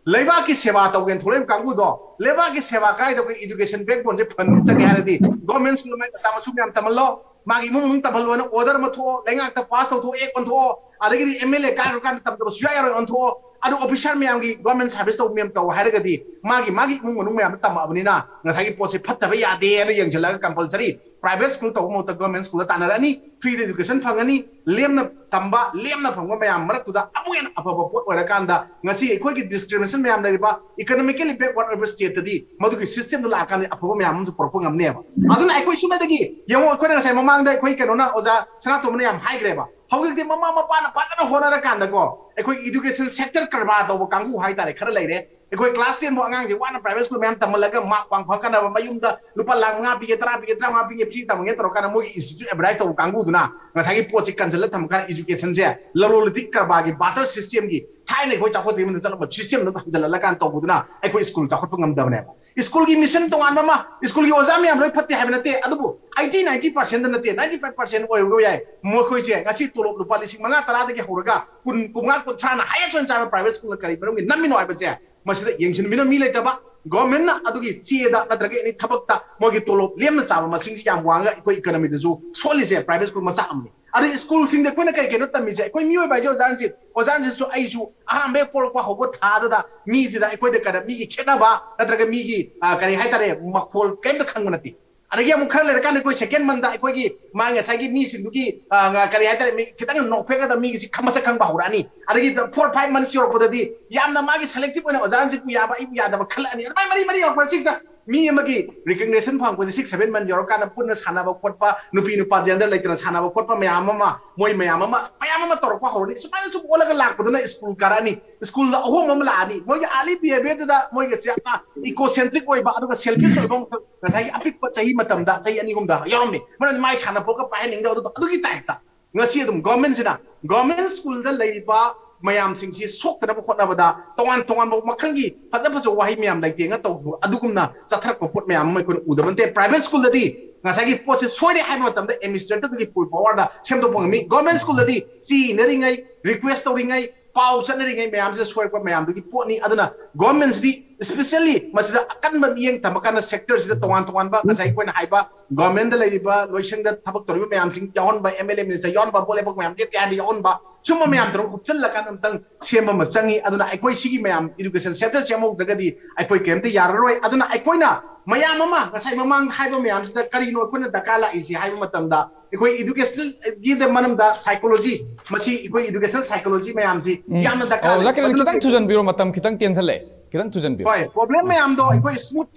ꯂꯩꯕꯥꯛꯀꯤ ꯁꯦꯕꯥ ꯇꯧꯒꯦꯅ ꯊꯣꯛꯂꯛꯏꯕ ꯀꯥꯡꯕꯨꯗꯣ, ꯂꯩꯕꯥꯛꯀꯤ ꯁꯦꯕꯥ ꯀꯥꯏꯗ ꯑꯩꯈꯣꯏ education backbone ꯁꯦ ꯐꯍꯟꯕ ꯆꯪꯉꯦ ꯍꯥꯏꯔꯗꯤ, government school ꯃꯥꯏ ꯃꯆꯥ ꯃꯁꯨ ꯃꯌꯥꯝ ꯇꯝꯍꯜꯂꯣ, ꯃꯥꯒꯤ ꯏꯃꯨꯡ ꯃꯅꯨꯡ ꯇꯝꯍꯜꯂꯣꯅ order ꯑꯃ ꯊꯣꯛꯑꯣ, ꯂꯩꯉꯥꯛꯇ pass ꯇꯧꯊꯣꯛꯑꯣ, act ꯑꯣꯟꯊꯣꯛꯑꯣ, ꯑꯗꯒꯤꯗꯤ MLA ꯀꯥꯈ꯭ꯔꯀꯥꯟꯗ ꯇꯝꯗꯕ ꯁꯨꯡꯌꯥ ꯌꯥꯔꯣꯏ ꯑꯣꯟꯊꯣꯛꯑꯣ꯫ ꯑꯗꯨ officer ꯃꯌꯥꯝꯒꯤ government service ꯇꯧꯕ ꯃꯌꯥꯝ ꯇꯧ ꯍꯥꯏꯔꯒꯗꯤ, ꯃꯥꯒꯤ ꯃꯥꯒꯤ ꯏꯃꯨꯡ ꯃꯅꯨꯡ ꯃꯌꯥꯝꯗ ꯇꯝꯃꯛꯑꯕꯅꯤꯅ ꯉꯁꯥꯏꯒꯤ ꯄꯣꯠꯁꯦ ꯐꯠꯇꯕ ꯌꯥꯗꯦꯅ ꯌꯦꯡꯁꯤꯜꯂꯒ compulsory private school ꯇꯧꯕ ꯃꯍꯨꯠꯇ government school ꯇꯥꯟꯅꯔꯛꯑꯅꯤ, free education ꯐꯪꯉꯅꯤ, ꯂꯦꯝꯅ ꯇꯝꯕ, ꯂꯦꯝꯅ ꯐꯪꯕ ꯃꯌꯥꯝ ꯃꯔꯛꯇꯨꯗ ꯑꯃꯨꯛ ꯍꯦꯟꯅ ꯑꯐꯕ ꯄꯣꯠ ꯑꯣꯏꯔꯀꯥꯟꯗ, ꯉꯁꯤ ꯑꯩꯈꯣꯏꯒꯤ discrimination ꯃꯌꯥꯝ ꯂꯩꯔꯤꯕ, economically backward ꯑꯣꯏꯕ state ꯇꯗꯤ ꯃꯗꯨꯒꯤ system ꯗꯨ ꯂꯥꯛꯑꯀꯥꯟꯗ ꯑꯐꯕ ꯃꯌꯥꯝ ꯑꯃꯁꯨ ꯄꯨꯔꯛꯄ ꯉꯝꯅꯦꯕ꯫ ꯑꯗꯨꯅ ꯑꯩꯈꯣꯏ ꯁꯨꯃꯥꯏꯗꯒꯤ ꯌꯦꯡꯉꯣ, ꯑꯩꯈꯣꯏꯅ ꯉꯁꯥꯏ ꯃꯃꯥꯡꯗ ꯑꯩꯈꯣꯏ ꯀꯩꯅꯣꯅ, ꯑꯣꯖꯥ ꯁꯅꯥꯇꯣꯝꯕꯅ ꯌꯥꯝ ꯍꯥꯏꯈ꯭ꯔꯦꯕ, ꯍꯧꯖꯤꯛꯇꯤ ꯃꯃꯥ ꯃꯄꯥꯅ ꯐꯖꯅ ꯍꯣꯠꯅꯔꯀꯥꯟꯗꯀꯣ, ꯑꯩꯈꯣꯏ education sector ꯀꯔꯕꯥꯔ ꯇꯧꯕ ꯀꯥꯡꯕꯨ ꯍꯥꯏꯇꯥꯔꯦ, ꯈꯔ ꯂꯩꯔꯦ꯫ ꯑꯩꯈꯣꯏ class ten ꯐꯥꯎ ꯑꯉꯥꯡꯁꯦ ꯋꯥꯅ private school ꯃꯌꯥꯝ ꯇꯝꯍꯜꯂꯒ mark ꯋꯥꯡ ꯐꯪꯉꯛꯀꯥꯟꯗ ꯃꯌꯨꯝꯗ ꯂꯨꯄꯥ ꯂꯥꯈ ꯃꯉꯥ ꯄꯤꯒꯦ, ꯇꯔꯥ ꯄꯤꯒꯦ, ꯇꯔꯥꯃꯉꯥ ꯄꯤꯒꯦ, free ꯇꯝꯍꯟꯒꯦ ꯇꯧꯔꯀꯥꯟꯗ ꯃꯣꯏꯒꯤ institute advertise ꯇꯧꯕ ꯀꯥꯡꯕꯨꯗꯨꯅ ꯉꯁꯥꯏꯒꯤ ꯄꯣꯠꯁꯤ ꯀꯟꯁꯤꯜꯂ ꯊꯝꯃꯀꯥꯟꯗ education ꯁꯦ ꯂꯂꯣꯟ ꯏꯇꯤꯛ ꯀꯔꯕꯥꯔꯒꯤ barter system ꯒꯤ, ꯊꯥꯏꯅ ꯑꯩꯈꯣꯏ ꯆꯥꯎꯈꯠꯇ꯭ꯔꯤꯉꯩꯗ ꯆꯠꯂꯝꯕ system ꯗꯨꯗ ꯍꯟꯖꯤꯜꯍꯜꯂꯀꯥꯟꯗ ꯇꯧꯕꯗꯨꯅ ꯑꯩꯈꯣꯏ school ꯆꯥꯎꯈꯠꯄ ꯉꯝꯗꯕꯅꯦꯕ꯫ School ꯒꯤ mission ꯇꯣꯉꯥꯟꯕ ꯑꯃ, school ꯒꯤ ꯑꯣꯖꯥ ꯃꯌꯥꯝ ꯂꯣꯏ ꯐꯠꯇꯦ ꯍꯥꯏꯕ ꯅꯠꯇꯦ, ꯑꯗꯨꯕꯨ eighty, ninety percent ꯅꯠꯇꯦ, ninety five percent ꯑꯣꯏꯔꯒ ꯌꯥꯏ, ꯃꯈꯣꯏꯁꯦ ꯉꯁꯤ ꯇꯣꯂꯣꯞ ꯂꯨꯄꯥ ꯂꯤꯁꯤꯡ ꯃꯉꯥ ꯇꯔꯥꯗꯒꯤ ꯍꯧꯔꯒ ꯀꯨꯟ, ꯀꯨꯟꯃꯉꯥ, ꯀꯨꯟꯊ꯭ꯔꯥꯅ highest ꯑꯣꯏꯅ ꯆꯥꯕ private school ꯅ ꯀꯔꯤ ꯃꯔꯝꯒꯤ ꯅꯝꯃꯤꯅꯣ ꯍꯥꯏꯕꯁꯦ ꯃꯁꯤꯗ ꯌꯦꯡꯁꯤꯟꯕꯤꯅꯕ ꯃꯤ ꯂꯩꯇꯕ, government ꯅ ꯑꯗꯨꯒꯤ ꯆꯦꯗ ꯅꯠꯇ꯭ꯔꯒ any ꯊꯕꯛꯇ ꯃꯣꯏꯒꯤ ꯇꯣꯂꯣꯞ ꯂꯦꯝꯅ ꯆꯥꯕ ꯃꯁꯤꯡꯁꯤ ꯌꯥꯝ ꯋꯥꯡꯉꯒ ꯑꯩꯈꯣꯏ economy ꯗꯁꯨ ꯁꯣꯛꯍꯜꯂꯤꯁꯦ private school ꯃꯆꯥ ꯑꯃꯅꯤ꯫ ꯑꯗꯩ school ꯁꯤꯡꯗ ꯑꯩꯈꯣꯏꯅ ꯀꯩ ꯀꯩꯅꯣ ꯇꯝꯃꯤꯁꯦ? ꯑꯩꯈꯣꯏ ꯃꯤꯑꯣꯏꯕ ꯍꯥꯏꯁꯦ ꯑꯣꯖꯥꯁꯤ, ꯑꯣꯖꯥꯁꯤꯁꯨ ꯑꯩꯁꯨ ꯑꯍꯥꯟꯕ ꯍꯦꯛ ꯄꯣꯛꯂꯛꯄ ꯍꯧꯕ ꯊꯥꯗꯨꯗ ꯃꯤꯁꯤꯗ ꯑꯩꯈꯣꯏꯗ ꯀꯔꯤ ꯃꯤꯒꯤ ꯈꯦꯠꯅꯕ ꯅꯠꯇ꯭ꯔꯒ ꯃꯤꯒꯤ, ꯑ, ꯀꯔꯤ ꯍꯥꯏꯇꯥꯔꯦ, ꯃꯈꯣꯜ ꯀꯔꯤꯝꯇ ꯈꯪꯕ ꯅꯠꯇꯦ꯫ ꯑꯗꯒꯤ ꯑꯃꯨꯛ ꯈꯔ ꯂꯩꯔꯀꯥꯟꯗ ꯑꯩꯈꯣꯏ second month ꯗ ꯑꯩꯈꯣꯏꯒꯤ ꯃꯥ ꯉꯁꯥꯏꯒꯤ ꯃꯤꯁꯤꯡꯗꯨꯒꯤ, ꯑ, ꯉ-, ꯀꯔꯤ ꯍꯥꯏꯇꯥꯔꯦ, ꯃꯤ ꯈꯤꯇꯪ ꯅꯣꯛꯐꯦꯠꯀꯗꯕ ꯃꯤꯒꯤꯁꯤ ꯈ-, ꯃꯁꯛ ꯈꯪꯕ ꯍꯧꯔꯛꯑꯅꯤ꯫ ꯑꯗꯒꯤ four, five months ꯌꯧꯔꯛꯄꯗꯗꯤ ꯌꯥꯝꯅ ꯃꯥꯒꯤ selective ꯑꯣꯏꯅ ꯑꯣꯖꯥꯁꯤꯕꯨ ꯌꯥꯕ, ꯑꯩꯕꯨ ꯌꯥꯗꯕ ꯈꯜꯂꯛꯑꯅꯤ꯫ ꯑꯗꯨꯃꯥꯏꯅ ꯃꯔꯤ ꯃꯔꯤ ꯌꯧꯔꯛꯄꯗ ꯁꯤꯛꯁ ꯃꯤ ꯑꯃꯒꯤ recognition ꯐꯪꯉꯛꯄꯁꯦ six, seven month ꯌꯧꯔꯀꯥꯟꯗ ꯄꯨꯟꯅ ꯁꯥꯟꯅꯕ ꯈꯣꯠꯄ, ꯅꯨꯄꯤ ꯅꯨꯄꯥ gender ꯂꯩꯇꯅ ꯁꯥꯟꯅꯕ ꯈꯣꯠꯄ ꯃꯌꯥꯝ ꯑꯃ, ꯃꯣꯏ ꯃꯌꯥꯝ ꯑꯃ, ꯃꯌꯥꯝ ꯑꯃ ꯇꯧꯔꯛꯄ ꯍꯧꯔꯅꯤ꯫ ꯁꯨꯃꯥꯏꯅ ꯁꯨꯝ ꯑꯣꯜꯂꯒ ꯂꯥꯛꯄꯗꯨꯅ school ꯀꯥꯔꯛꯑꯅꯤ꯫ School ꯗ ꯑꯍꯣꯡꯕ ꯑꯃ ꯂꯥꯛꯑꯅꯤ꯫ ꯃꯣꯏꯒꯤ early behavior ꯗꯨꯗ ꯃꯣꯏꯒꯁꯦ ꯌꯥꯝꯅ egocentric ꯑꯣꯏꯕ, ꯑꯗꯨꯒ selfish ꯑꯣꯏꯕ ꯑꯃꯈꯛ ꯉꯁꯥꯏꯒꯤ ꯑꯄꯤꯛꯄ ꯆꯍꯤ ꯃꯇꯝꯗ, ꯆꯍꯤ ꯑꯅꯤ ꯑꯍꯨꯝꯗ ꯌꯥꯎꯔꯝꯃꯤ꯫ ꯃꯔꯝꯗꯤ ꯃꯥꯏ ꯁꯥꯟꯅꯄꯣꯠꯀ ꯄꯥꯏꯍꯟꯅꯤꯡꯗꯕ, ꯑꯗꯨ, ꯑꯗꯨꯒꯤ type ꯇ꯫ ꯉꯁꯤ ꯑꯗꯨꯝ government ꯁꯤꯅ, government school ꯗ ꯂꯩꯔꯤꯕ ꯃꯌꯥꯝꯁꯤꯡꯁꯤ ꯁꯣꯛꯇꯅꯕ ꯍꯣꯠꯅꯕꯗ ꯇꯣꯉꯥꯟ ꯇꯣꯉꯥꯟꯕ ꯃꯈꯜꯒꯤ ꯐꯖ ꯐꯖꯕ ꯋꯥꯍꯩ ꯃꯌꯥꯝ ꯂꯩꯇꯦꯡꯉ ꯇꯧꯕ ꯑꯗꯨꯒꯨꯝꯅ ꯆꯠꯊꯔꯛꯄ ꯄꯣꯠ ꯃꯌꯥꯝ ꯑꯃ ꯑꯩꯈꯣꯏꯅ ꯎꯗꯕ ꯅꯠꯇꯦ꯫ Private school ꯗꯗꯤ ꯉꯁꯥꯏꯒꯤ ꯄꯣꯠꯁꯦ ꯁꯣꯏꯔꯦ ꯍꯥꯏꯕ ꯃꯇꯝꯗ administrator ꯗꯨꯒꯤ full power ꯗ ꯁꯦꯝꯗꯣꯛꯄ ꯉꯝꯃꯤ꯫ Government school ꯗꯗꯤ ꯆꯦ ꯏꯅꯔꯤꯉꯩ, request ꯇꯧꯔꯤꯉꯩ, ꯄꯥꯎ ꯆꯠꯅꯔꯤꯉꯩ ꯃꯌꯥꯝꯁꯤꯗ ꯁꯣꯏꯔꯛꯄ ꯃꯌꯥꯝꯗꯨꯒꯤ ꯄꯣꯠꯅꯤ꯫ ꯑꯗꯨꯅ ꯒꯣꯔꯃꯦꯟꯁꯤꯗꯤ ꯏꯁꯄꯤꯁꯦꯜꯂꯤ ꯃꯁꯤꯗ ꯑꯀꯟꯕ ꯃꯤꯠꯌꯦꯡ ꯊꯝꯃꯀꯥꯟꯗ ꯁꯦꯛꯇꯔꯁꯤꯗ ꯇꯣꯉꯥꯟ ꯇꯣꯉꯥꯟꯕ ꯉꯁꯥꯏ ꯑꯩꯈꯣꯏꯅ ꯍꯥꯏꯕ ꯒꯣꯔꯃꯦꯟꯗ ꯂꯩꯔꯤꯕ ꯂꯣꯏꯁꯪꯗ ꯊꯕꯛ ꯇꯧꯔꯤꯕ ꯃꯌꯥꯝꯁꯤꯡ ꯌꯥꯎꯍꯟꯕ, ꯑꯦꯝ ꯑꯦꯜ ꯑꯦ ꯃꯤꯅꯤꯁꯇꯔ ꯌꯥꯎꯍꯟꯕ, ꯕꯣꯠ ꯂꯦꯞꯄ ꯃꯌꯥꯝ ꯂꯦꯞꯀꯦ ꯍꯥꯏꯔꯗꯤ ꯌꯥꯎꯍꯟꯕ, ꯁꯨꯝꯕ ꯃꯌꯥꯝ ꯇꯧꯔꯒ ꯍꯨꯞꯆꯜꯂꯀꯥꯟꯗ ꯑꯝꯇꯪ ꯁꯦꯝꯕ ꯑꯃ ꯆꯪꯉꯤ꯫ ꯑꯗꯨꯅ ꯑꯩꯈꯣꯏ ꯁꯤꯒꯤ ꯃꯌꯥꯝ ꯏꯗꯨꯀꯦꯁꯟ ꯁꯦꯛꯇꯔ ꯁꯦꯝꯍꯧꯗ꯭ꯔꯒꯗꯤ ꯑꯩꯈꯣꯏ ꯀꯔꯤꯝꯇ ꯌꯥꯔꯔꯣꯏ꯫ ꯑꯗꯨꯅ ꯑꯩꯈꯣꯏꯅ ꯃꯌꯥꯝ ꯑꯃ ꯉꯁꯥꯏ ꯃꯃꯥꯡꯗ ꯍꯥꯏꯕ ꯃꯌꯥꯝꯁꯤꯗ ꯀꯔꯤꯅꯣ ꯑꯩꯈꯣꯏꯅ ꯗꯔꯀꯥꯔ ꯂꯥꯛꯏꯁꯤ ꯍꯥꯏꯕ ꯃꯇꯝꯗ ꯑꯩꯈꯣꯏ ꯏꯗꯨꯀꯦꯁꯟꯒꯤ ꯃꯔꯝꯗ ꯁꯥꯏꯀꯣꯂꯣꯖꯤ, ꯃꯁꯤ ꯑꯩꯈꯣꯏ ꯏꯗꯨꯀꯦꯁꯟ ꯁꯥꯏꯀꯣꯂꯣꯖꯤ ꯃꯌꯥꯝꯁꯤ ꯎꯝ꯫ ꯌꯥꯝꯅ ꯗꯔꯀꯥꯔ ꯑꯣ, ꯂꯩ꯫ ꯑꯣꯖꯥ ꯀꯤꯔꯟ, ꯃꯗꯨꯅ ꯈꯤꯇꯪ ꯀꯩ- ꯊꯨꯖꯟꯕꯤꯔꯣ, ꯃꯇꯝ ꯈꯤꯇꯪ ꯇꯦꯟꯁꯜꯂꯛꯑꯦ, ꯈꯤꯇꯪ ꯊꯨꯖꯟꯕꯤꯌꯣ꯫ ꯍꯣꯏ, ꯄ꯭ꯔꯣꯕ꯭ꯂꯦꯝ ꯃꯌꯥꯝꯗꯣ ꯑꯩꯈꯣꯏ smooth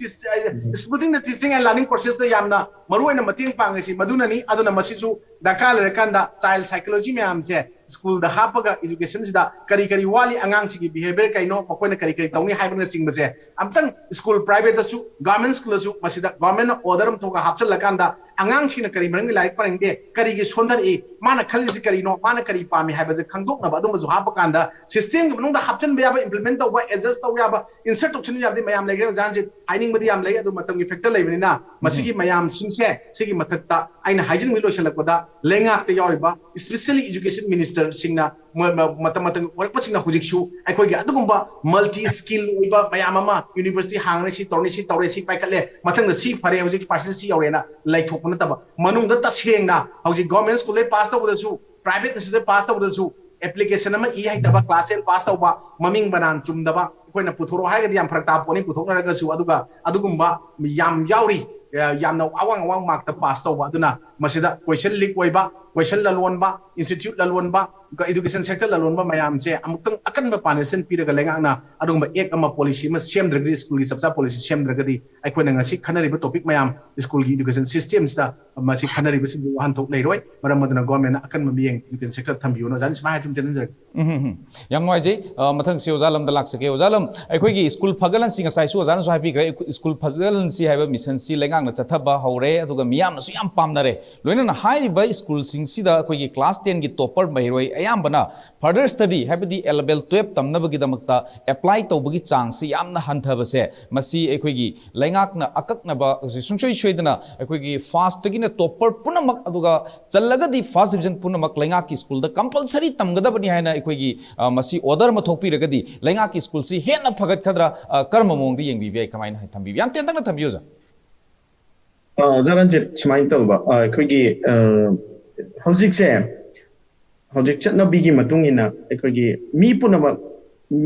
smoothing the teaching and learning ꯄ꯭ꯔꯣꯁꯦꯁꯇ ꯌꯥꯝꯅ ꯃꯔꯨꯑꯣꯏꯅ ꯃꯇꯦꯡ ꯄꯥꯡꯉꯤꯁꯤ ꯃꯗꯨꯅꯅꯤ꯫ ꯑꯗꯨꯅ ꯃꯁꯤꯁꯨ ꯗꯔꯀꯥꯔ ꯂꯩꯔꯀꯥꯟꯗ ꯆꯥꯏꯜ ꯁꯥꯏꯀꯣꯂꯣꯖꯤ ꯃꯌꯥꯝꯁꯦ ꯁ꯭ꯀꯨꯜꯗ ꯍꯥꯞꯄꯒ ꯏꯗꯨꯀꯦꯁꯟꯁꯤꯗ ꯀꯔꯤ ꯀꯔꯤ ꯋꯥꯠꯂꯤ, ꯑꯉꯥꯡꯁꯤꯒꯤ ꯕꯤꯍꯦꯕꯤꯌꯔ ꯀꯩꯅꯣ, ꯃꯈꯣꯏꯅ ꯀꯔꯤ ꯀꯔꯤ ꯇꯧꯅꯤ ꯍꯥꯏꯕꯅꯆꯤꯡꯕꯁꯦ ꯑꯝꯇꯪ ꯁ꯭ꯀꯨꯜ ꯄ꯭ꯔꯥꯏꯚꯦꯠꯇꯁꯨ ꯒꯚꯔꯟꯃꯦꯟ ꯁ꯭ꯀꯨꯜꯗꯁꯨ ꯃꯁꯤꯗ ꯒꯚꯔꯟꯃꯦꯟꯅ ꯑꯣꯔꯗꯔ ꯑꯃ ꯊꯣꯛꯑꯒ ꯍꯥꯞꯆꯤꯜꯂꯀꯥꯟꯗ ꯑꯉꯥꯡꯁꯤꯡꯅ ꯀꯔꯤ ꯃꯔꯝꯒꯤ ꯂꯥꯏꯔꯤꯛ ꯄꯥꯅꯤꯡꯗꯦ, ꯀꯔꯤꯒꯤ ꯁꯣꯟꯊꯔꯛꯏ, ꯃꯥꯅ ꯈꯜꯂꯤꯁꯤ ꯀꯔꯤꯅꯣ, ꯃꯥꯅ ꯀꯔꯤ ꯄꯥꯝꯃꯤ ꯍꯥꯏꯕꯁꯦ ꯈꯪꯗꯣꯛꯅꯕ ꯑꯗꯨꯝꯕꯁꯨ ꯍꯥꯞꯄꯀꯥꯟꯗ ꯁꯤꯁꯇꯦꯝꯒꯤ ꯃꯅꯨꯡꯗ ꯍꯥꯞꯆꯤꯟꯕ ꯌꯥꯕ, ꯏꯝꯄ꯭ꯂꯤꯃꯦꯟ ꯇꯧꯕ, ꯑꯦꯗꯖꯁ ꯇꯧꯕ ꯌꯥꯕ, ꯏꯟꯁꯔꯠ ꯇꯧꯁꯤꯟꯕ ꯌꯥꯕꯗꯤ ꯃꯌꯥꯝ ꯂꯩꯈ꯭ꯔꯦ꯫ ꯑꯣꯖꯥꯁꯦ ꯍꯥꯏꯅꯤꯡꯕꯗꯤ ꯌꯥꯝ ꯂꯩ, ꯑꯗꯨ ꯃꯇꯝꯒꯤ ꯐꯦꯛꯇꯔ ꯂꯩꯕꯅꯤꯅ ꯃꯁꯤꯒꯤ ꯃꯌꯥꯝꯁꯤꯡꯁꯦ ꯁꯤꯒꯤ ꯃꯊꯛꯇ ꯑꯩꯅ ꯍꯥꯏꯖꯅꯤꯡꯕ ꯂꯣꯏꯁꯤꯜꯂꯛꯄꯗ ꯂꯩꯉꯥꯛꯇ ꯌꯥꯎꯔꯤꯕ, ꯏꯁꯄꯤꯁꯦꯜꯂꯤ ꯏꯖꯨꯀꯦꯁꯟ ꯃꯤꯅꯤꯁꯇꯔꯁꯤꯡꯅ ꯃ-, ꯃ-, ꯃꯇꯝ ꯃꯇꯝꯒꯤ ꯑꯣꯏꯔꯛꯄꯁꯤꯡꯅ ꯍꯧꯖꯤꯛꯁꯨ ꯑꯩꯈꯣꯏꯒꯤ ꯑꯗꯨꯒꯨꯝꯕ ꯃꯜꯇꯤ ꯁ꯭ꯀꯤꯜ ꯑꯣꯏꯕ ꯃꯌꯥꯝ ꯑꯃ, ꯌꯨꯅꯤꯚꯔꯁꯤꯇꯤ ꯍꯥꯡꯉꯦ, ꯁꯤ ꯇꯧꯔꯦ, ꯁꯤ ꯇꯧꯔꯦ, ꯁꯤ ꯄꯥꯏꯈꯠꯂꯦ, ꯃꯊꯪꯗ ꯁꯤ ꯐꯔꯦ, ꯍꯧꯖꯤꯛ ꯄꯥꯔꯁꯦꯟ ꯁꯤ ꯌꯧꯔꯦꯅ ꯂꯩꯊꯣꯛꯄ ꯅꯠꯇꯕ, ꯃꯅꯨꯡꯗ ꯇꯁꯦꯡꯅ ꯍꯧꯖꯤꯛ ꯒꯣꯔꯃꯦꯟ ꯁ꯭ꯀꯨꯜꯗꯩ ꯄꯥꯁ ꯇꯧꯕꯗꯁꯨ, ꯄ꯭ꯔꯥꯏꯚꯦꯠ ꯏꯟꯁꯇꯤꯇ꯭ꯌꯨꯠꯇꯩ ꯄꯥꯁ ꯇꯧꯕꯗꯁꯨ ꯑꯦꯄ꯭ꯂꯤꯀꯦꯁꯟ ꯑꯃ ꯏ ꯍꯩꯇꯕ, ꯀ꯭ꯂꯥꯁ ꯇꯦꯟ ꯄꯥꯁ ꯇꯧꯕ, ꯃꯃꯤꯡ ꯕꯅꯥꯟ ꯆꯨꯝꯗꯕ, ꯑꯩꯈꯣꯏꯅ ꯄꯨꯊꯣꯔꯛꯑꯣ ꯍꯥꯏꯔꯒꯗꯤ ꯌꯥꯝ ꯐꯔꯛ ꯇꯥꯕ ꯄꯣꯠꯅꯤ, ꯄꯨꯊꯣꯛꯅꯔꯒꯁꯨ꯫ ꯑꯗꯨꯒ ꯑꯗꯨꯒꯨꯝꯕ ꯌꯥꯝ ꯌꯥꯎꯔꯤ, ꯑ, ꯌꯥꯝꯅ ꯑꯋꯥꯡ ꯑꯋꯥꯡ ꯃꯥꯔꯛꯇ ꯄꯥꯁ ꯇꯧꯕ꯫ ꯑꯗꯨꯅ ꯃꯁꯤꯗ ꯀꯣꯏꯁꯟ ꯂꯤꯛ ꯑꯣꯏꯕ, ꯀꯣꯏꯁꯟ ꯂꯂꯣꯟꯕ, ꯏꯟꯁꯇꯤꯇ꯭ꯌꯨꯠ ꯂꯂꯣꯟꯕ, ꯏꯗꯨꯀꯦꯁꯟ ꯁꯦꯛꯇꯔ ꯂꯂꯣꯟꯕ ꯃꯌꯥꯝꯁꯦ ꯑꯃꯨꯛꯇꯪ ꯑꯀꯟꯕ ꯄꯥꯅꯤꯁꯃꯦꯟ ꯄꯤꯔꯒ ꯂꯩꯉꯥꯛꯅ ꯑꯗꯨꯒꯨꯝꯕ ꯑꯦꯛ ꯑꯃ, ꯄꯣꯂꯤꯁꯤ ꯑꯃ ꯁꯦꯝꯗ꯭ꯔꯒꯗꯤ, ꯁ꯭ꯀꯨꯜꯒꯤ ꯆꯞ ꯆꯥꯕ ꯄꯣꯂꯤꯁꯤ ꯁꯦꯝꯗ꯭ꯔꯒꯗꯤ ꯑꯩꯈꯣꯏꯅ ꯉꯁꯤ ꯈꯟꯅꯔꯤꯕ ꯇꯣꯄꯤꯛ ꯃꯌꯥꯝ ꯁ꯭ꯀꯨꯜꯒꯤ ꯏꯗꯨꯀꯦꯁꯟ ꯁꯤꯁꯇꯦꯝꯁꯤꯗ ꯃꯁꯤ ꯈꯟꯅꯔꯤꯕꯁꯤꯡꯗꯨ ꯋꯥꯍꯟꯊꯣꯛ ꯂꯩꯔꯣꯏ꯫ ꯃꯔꯝ ꯑꯗꯨꯅ ꯒꯣꯔꯃꯦꯟꯅ ꯑꯀꯟꯕ ꯃꯤꯠꯌꯦꯡ ꯏꯗꯨꯀꯦꯁꯟ ꯁꯦꯛꯇꯔ ꯊꯝꯕꯤꯌꯨꯅ ꯑꯣꯖꯥꯅ ꯁꯨꯃꯥꯏꯅ ꯁꯨꯝ ꯇꯦꯟꯖꯟꯖꯔꯒꯦ꯫ ꯎꯝ, ꯎꯝ, ꯎꯝ꯫ ꯌꯥꯝ ꯅꯨꯡꯉꯥꯏꯖꯩ꯫ ꯑ, ꯃꯊꯪꯁꯤ ꯑꯣꯖꯥ ꯂꯝꯗ ꯂꯥꯛꯆꯒꯦ꯫ ꯑꯣꯖꯥ ꯂꯝ, ꯑꯩꯈꯣꯏꯒꯤ ꯁ꯭ꯀꯨꯜ ꯐꯒꯠꯍꯟꯁꯤ, ꯉꯁꯥꯏꯁꯨ ꯑꯣꯖꯥꯅꯁꯨ ꯍꯥꯏꯕꯤꯈ꯭ꯔꯦ, ꯁ꯭ꯀꯨꯜ ꯐꯒꯠꯍꯟꯁꯤ ꯍꯥꯏꯕ ꯃꯤꯁꯟꯁꯤ ꯂꯩꯉꯥꯛꯅ ꯆꯠꯊꯕ ꯍꯧꯔꯦ, ꯑꯗꯨꯒ ꯃꯤꯌꯥꯝꯅꯁꯨ ꯌꯥꯝ ꯄꯥꯝꯅꯔꯦ꯫ ꯂꯣꯏꯅꯅ ꯍꯥꯏꯔꯤꯕ ꯁ꯭ꯀꯨꯜꯁꯤꯡꯁꯤꯗ ꯑꯩꯈꯣꯏꯒꯤ ꯀ꯭ꯂꯥꯁ ꯇꯦꯟꯒꯤ ꯇꯣꯞꯄꯔ ꯃꯍꯩꯔꯣꯏ ꯑꯌꯥꯝꯕꯅ ꯐꯔꯗꯔ ꯁ꯭ꯇꯗꯤ, ꯍꯥꯏꯕꯗꯤ ꯑꯦꯂꯦꯕꯦꯜ ꯇꯨꯌꯦꯜꯞ ꯇꯝꯅꯕꯒꯤꯗꯃꯛꯇ ꯑꯦꯄ꯭ꯂꯥꯏ ꯇꯧꯕꯒꯤ ꯆꯥꯡꯁꯤ ꯌꯥꯝꯅ ꯍꯟꯊꯕꯁꯦ, ꯃꯁꯤ ꯑꯩꯈꯣꯏꯒꯤ ꯂꯩꯉꯥꯛꯅ ꯑꯀꯛꯅꯕ ꯍꯧꯖꯤꯛ ꯁꯨꯡꯁꯣꯏ ꯁꯣꯏꯗꯅ ꯑꯩꯈꯣꯏꯒꯤ ꯐꯥꯔꯁꯇꯒꯤꯅ ꯇꯣꯞꯄꯔ ꯄꯨꯝꯅꯃꯛ, ꯑꯗꯨꯒ ꯆꯜꯂꯒꯗꯤ ꯐꯥꯔꯁ ꯗꯤꯕꯤꯖꯟ ꯄꯨꯝꯅꯃꯛ ꯂꯩꯉꯥꯛꯀꯤ ꯁ꯭ꯀꯨꯜꯗ ꯀꯝꯄꯜꯁꯔꯤ ꯇꯝꯒꯗꯕꯅꯤ ꯍꯥꯏꯅ ꯑꯩꯈꯣꯏꯒꯤ, ꯑ, ꯃꯁꯤ ꯑꯣꯔꯗꯔ ꯑꯃ ꯊꯣꯛꯄꯤꯔꯒꯗꯤ ꯂꯩꯉꯥꯛꯀꯤ ꯁ꯭ꯀꯨꯜꯁꯤ ꯍꯦꯟꯅ ꯐꯒꯠꯀꯗ꯭ꯔꯥ, ꯑ, ꯀꯔꯝꯕ ꯃꯑꯣꯡꯗ ꯌꯦꯡꯕꯤꯕ ꯌꯥꯏ, ꯀꯃꯥꯏꯅ ꯊꯝꯕꯤꯕ? ꯌꯥꯝ ꯇꯦꯟꯇꯛꯅ ꯊꯝꯕꯤꯌꯨ, ꯑꯣꯖꯥ꯫ ꯑ, ꯑꯣꯖꯥ ꯔꯟꯖꯤꯠ, ꯁꯨꯃꯥꯏꯅ ꯇꯧꯕ, ꯑ, ꯑꯩꯈꯣꯏꯒꯤ, ꯑ, ꯍꯧꯖꯤꯛꯁꯦ, ꯍꯧꯖꯤꯛ ꯆꯠꯅꯕꯤꯒꯤ ꯃꯇꯨꯡ ꯏꯟꯅ ꯑꯩꯈꯣꯏꯒꯤ ꯃꯤ ꯄꯨꯝꯅꯃꯛ,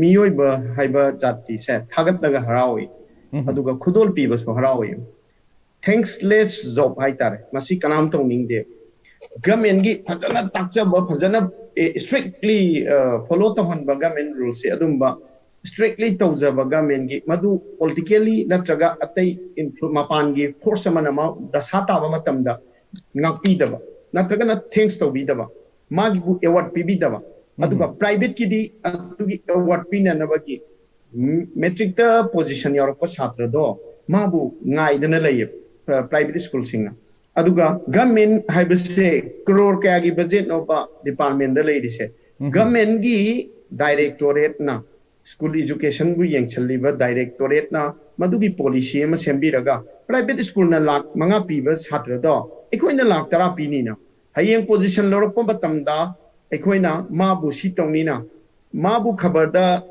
ꯃꯤꯑꯣꯏꯕ ꯍꯥꯏꯕ ꯖꯥꯇꯤꯁꯦ ꯊꯥꯒꯠꯂꯒ ꯍꯔꯥꯎꯏ, ꯎꯝ꯫ ꯑꯗꯨꯒ ꯈꯨꯗꯣꯜ ꯄꯤꯕꯁꯨ ꯍꯔꯥꯎꯏ꯫ ꯊꯦꯡꯛꯁꯂꯦꯁ ꯖꯣꯕ ꯍꯥꯏꯇꯥꯔꯦ, ꯃꯁꯤ ꯀꯅꯥꯝ ꯇꯧꯅꯤꯡꯗꯦ꯫ ꯒꯃꯦꯟꯒꯤ ꯐꯖꯅ ꯇꯥꯛꯆꯕ, ꯐꯖꯅ ꯏꯁꯇ꯭ꯔꯤꯛꯂꯤ ꯐꯣꯂꯣ ꯇꯧꯍꯟꯕ ꯒꯃꯦꯟ ꯔꯨꯜꯁꯦ, ꯑꯗꯨꯝꯕ ꯏꯁꯇ꯭ꯔꯤꯛꯂꯤ ꯇꯧꯖꯕ ꯒꯃꯦꯟꯒꯤ, ꯃꯗꯨ ꯄꯣꯂꯤꯇꯤꯀꯦꯜꯂꯤ ꯅꯠꯇ꯭ꯔꯒ ꯑꯇꯩ ꯏꯟꯐ꯭ꯂꯨ-, ꯃꯄꯥꯟꯒꯤ ꯐꯣꯔꯁ ꯑꯃꯅ ꯃꯥ ꯗꯁꯥ ꯇꯥꯕ ꯃꯇꯝꯗ ꯉꯥꯛꯄꯤꯗꯕ ꯅꯠꯇ꯭ꯔꯒꯅ ꯊꯦꯡꯛꯁ ꯇꯧꯕꯤꯗꯕ, ꯃꯥꯒꯤꯕꯨ ꯑꯦꯋꯥꯔꯗ ꯄꯤꯕꯤꯗꯕ, ꯑꯗꯨꯒ ꯎꯝ꯫ ꯄ꯭ꯔꯥꯏꯚꯦꯠꯀꯤꯗꯤ ꯑꯗꯨꯒꯤ ꯑꯦꯋꯥꯔꯗ ꯄꯤꯅꯅꯕꯒꯤ ꯃꯦꯇ꯭ꯔꯤꯛꯇ ꯄꯣꯖꯤꯁꯟ ꯌꯥꯎꯔꯛꯄ ꯁꯥꯇ꯭ꯔꯗꯣ ꯃꯥꯕꯨ ꯉꯥꯏꯗꯅ ꯂꯩꯌꯦꯕ, ꯄ꯭ꯔꯥꯏꯚꯦꯠ ꯁ꯭ꯀꯨꯜꯁꯤꯡꯅ꯫ ꯑꯗꯨꯒ ꯒꯃꯦꯟ ꯍꯥꯏꯕꯁꯦ ꯀ꯭ꯔꯣꯔ ꯀꯌꯥꯒꯤ ꯕꯖꯦꯠꯅꯣꯕ ꯗꯤꯄꯥꯔꯠꯃꯦꯟꯗ ꯂꯩꯔꯤꯁꯦ? ꯎꯝ꯫ ꯒꯃꯦꯟꯒꯤ ꯗꯥꯏꯔꯦꯛꯇꯣꯔꯦꯠꯅ, ꯁ꯭ꯀꯨꯜ ꯏꯖꯨꯀꯦꯁꯟꯕꯨ ꯌꯦꯡꯁꯤꯜꯂꯤꯕ ꯗꯥꯏꯔꯦꯛꯇꯣꯔꯦꯠꯅ ꯃꯗꯨꯒꯤ ꯄꯣꯂꯤꯁꯤ ꯑꯃ ꯁꯦꯝꯕꯤꯔꯒ ꯄ꯭ꯔꯥꯏꯚꯦꯠ ꯁ꯭ꯀꯨꯜꯅ ꯂꯥꯛ ꯃꯉꯥ ꯄꯤꯕ ꯁꯥꯇ꯭ꯔꯗꯣ ꯑꯩꯈꯣꯏꯅ ꯂꯥꯛ ꯇꯔꯥ ꯄꯤꯅꯤꯅ, ꯍꯌꯦꯡ ꯄꯣꯖꯤꯁꯟ ꯂꯧꯔꯛꯄ ꯃꯇꯝꯗ ꯑꯩꯈꯣꯏꯅ ꯃꯥꯕꯨ ꯁꯤ ꯇꯧꯅꯤꯅ ꯃꯥꯕꯨ ꯈꯕꯔꯗ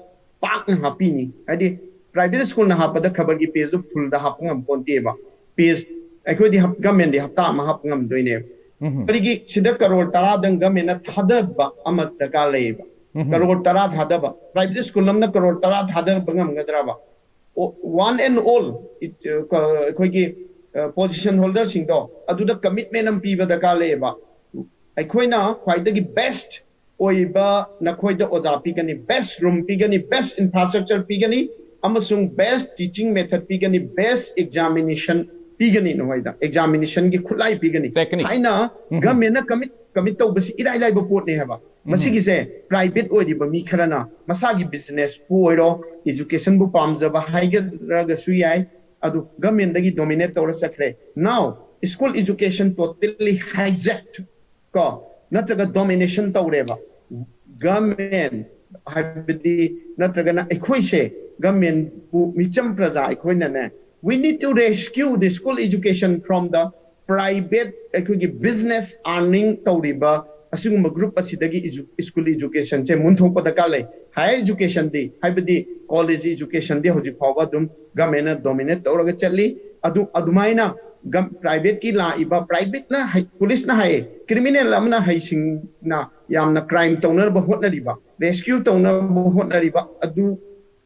ꯄꯥꯛꯅ ꯍꯥꯞꯄꯤꯅꯤ꯫ ꯍꯥꯏꯗꯤ ꯄ꯭ꯔꯥꯏꯚꯦꯠ ꯁ꯭ꯀꯨꯜꯅ ꯍꯥꯞꯄꯗ ꯈꯕꯔꯒꯤ ꯄꯦꯖꯇꯨ ꯐꯨꯜꯗ ꯍꯥꯞꯄ ꯉꯝ ꯄꯣꯟꯇꯦꯕ꯫ ꯄꯦꯖ ꯑꯩꯈꯣꯏꯗꯤ ꯍꯞ-, ꯒꯃꯦꯟꯗꯤ ꯍꯞꯇꯥ ꯑꯃ ꯍꯥꯞꯄ ꯉꯝꯗꯣꯏꯅꯦꯕ꯫ ꯎꯝ꯫ ꯀꯔꯤꯒꯤ ꯁꯤꯗ ꯀꯔꯣꯔ ꯇꯔꯥꯗꯪ ꯒꯃꯦꯟꯅ ꯊꯥꯗꯕ ꯑꯃ ꯗꯔꯀꯥꯔ ꯂꯩꯌꯦꯕ꯫ ꯎꯝ꯫ ꯀꯔꯣꯔ ꯇꯔꯥ ꯊꯥꯗꯕ, ꯄ꯭ꯔꯥꯏꯚꯦꯠ ꯁ꯭ꯀꯨꯜ ꯑꯃꯅ ꯀꯔꯣꯔ ꯇꯔꯥ ꯊꯥꯗꯕ ꯉꯝꯒꯗ꯭ꯔꯕ? ꯋꯥꯟ ꯑꯦꯟ ꯑꯣꯜ ꯑꯩꯈꯣꯏꯒꯤ ꯄꯣꯖꯤꯁꯟ ꯍꯣꯜꯗꯔꯁꯤꯡꯗꯣ ꯑꯗꯨꯗ ꯀꯃꯤꯠꯃꯦꯟ ꯑꯃ ꯄꯤꯕ ꯗꯔꯀꯥꯔ ꯂꯩꯌꯦꯕ꯫ ꯑꯩꯈꯣꯏꯅ ꯈ꯭ꯋꯥꯏꯗꯒꯤ ꯕꯦꯁ ꯑꯣꯏꯕ ꯅꯈꯣꯏꯗ ꯑꯣꯖꯥ ꯄꯤꯒꯅꯤ, ꯕꯦꯁ ꯔꯨꯝ ꯄꯤꯒꯅꯤ, ꯕꯦꯁ ꯏꯟꯐ꯭ꯔꯥꯁ꯭ꯇ꯭ꯔꯛꯆꯔ ꯄꯤꯒꯅꯤ, ꯑꯃꯁꯨꯡ ꯕꯦꯁ ꯇꯤꯆꯤꯡ ꯃꯦꯊꯗ ꯄꯤꯒꯅꯤ, ꯕꯦꯁ ꯑꯦꯛꯖꯥꯃꯤꯅꯦꯁꯟ ꯄꯤꯒꯅꯤ, ꯅꯈꯣꯏꯗ ꯑꯦꯛꯖꯥꯃꯤꯅꯦꯁꯟꯒꯤ ꯈꯨꯠꯂꯥꯏ ꯄꯤꯒꯅꯤ꯫ ꯇꯦꯛꯅꯤꯛ꯫ ꯍꯥꯏꯅ ꯎꯝ꯫ ꯒꯃꯦꯟꯅ ꯀꯃꯤꯠ ꯀꯃꯤꯠ ꯇꯧꯕꯁꯤ ꯏꯔꯥꯏ ꯂꯥꯏꯕ ꯄꯣꯠꯅꯦ ꯍꯥꯏꯕ꯫ ꯎꯝ꯫ ꯃꯁꯤꯒꯤꯁꯦ ꯄ꯭ꯔꯥꯏꯚꯦꯠ ꯑꯣꯏꯔꯤꯕ ꯃꯤ ꯈꯔꯅ ꯃꯁꯥꯒꯤ ꯕꯤꯖꯤꯅꯦꯁꯄꯨ ꯑꯣꯏꯔꯣ, ꯏꯖꯨꯀꯦꯁꯟꯕꯨ ꯄꯥꯝꯖꯕ ꯍꯥꯏꯒꯗ꯭ꯔꯒꯁꯨ ꯌꯥꯏ, ꯑꯗꯨ ꯒꯃꯦꯟꯗꯒꯤ ꯗꯣꯃꯤꯅꯦꯠ ꯇꯧꯔ ꯆꯠꯈ꯭ꯔꯦ꯫ Now school education totally hijacked ꯀꯣ, ꯅꯠꯇ꯭ꯔꯒ domination ꯇꯧꯔꯦꯕ꯫ Government ꯍꯥꯏꯕꯗꯤ ꯅꯠꯇ꯭ꯔꯒꯅ ꯑꯩꯈꯣꯏꯁꯦ governmentꯄꯨ, ꯃꯤꯆꯝ ꯄ꯭ꯔꯖꯥ ꯑꯩꯈꯣꯏꯅꯅꯦ, we need to rescue the school education from the private, ꯑꯩꯈꯣꯏꯒꯤ business earning ꯇꯧꯔꯤꯕ ꯑꯁꯤꯒꯨꯝꯕ group ꯑꯁꯤꯗꯒꯤ edu- school educationꯁꯦ ꯃꯨꯟꯊꯣꯛꯄ ꯗꯔꯀꯥꯔ ꯂꯩ꯫ Higher educationꯗꯤ, ꯍꯥꯏꯕꯗꯤ college educationꯗꯤ ꯍꯧꯖꯤꯛ ꯐꯥꯎꯕ ꯑꯗꯨꯝ governmentꯅ dominate ꯇꯧꯔꯒ ꯆꯠꯂꯤ꯫ ꯑꯗꯨ ꯑꯗꯨꯃꯥꯏꯅ privateꯀꯤ ꯂꯥꯛꯏꯕ, privateꯅ ꯍꯩ, policeꯅ ꯍꯥꯏꯌꯦ, criminal ꯑꯃꯅ ꯍꯩꯁꯤꯡꯅ ꯌꯥꯝꯅ crime ꯇꯧꯅꯅꯕ ꯍꯣꯠꯅꯔꯤꯕ, rescue ꯇꯧꯅꯕ ꯍꯣꯠꯅꯔꯤꯕ ꯑꯗꯨ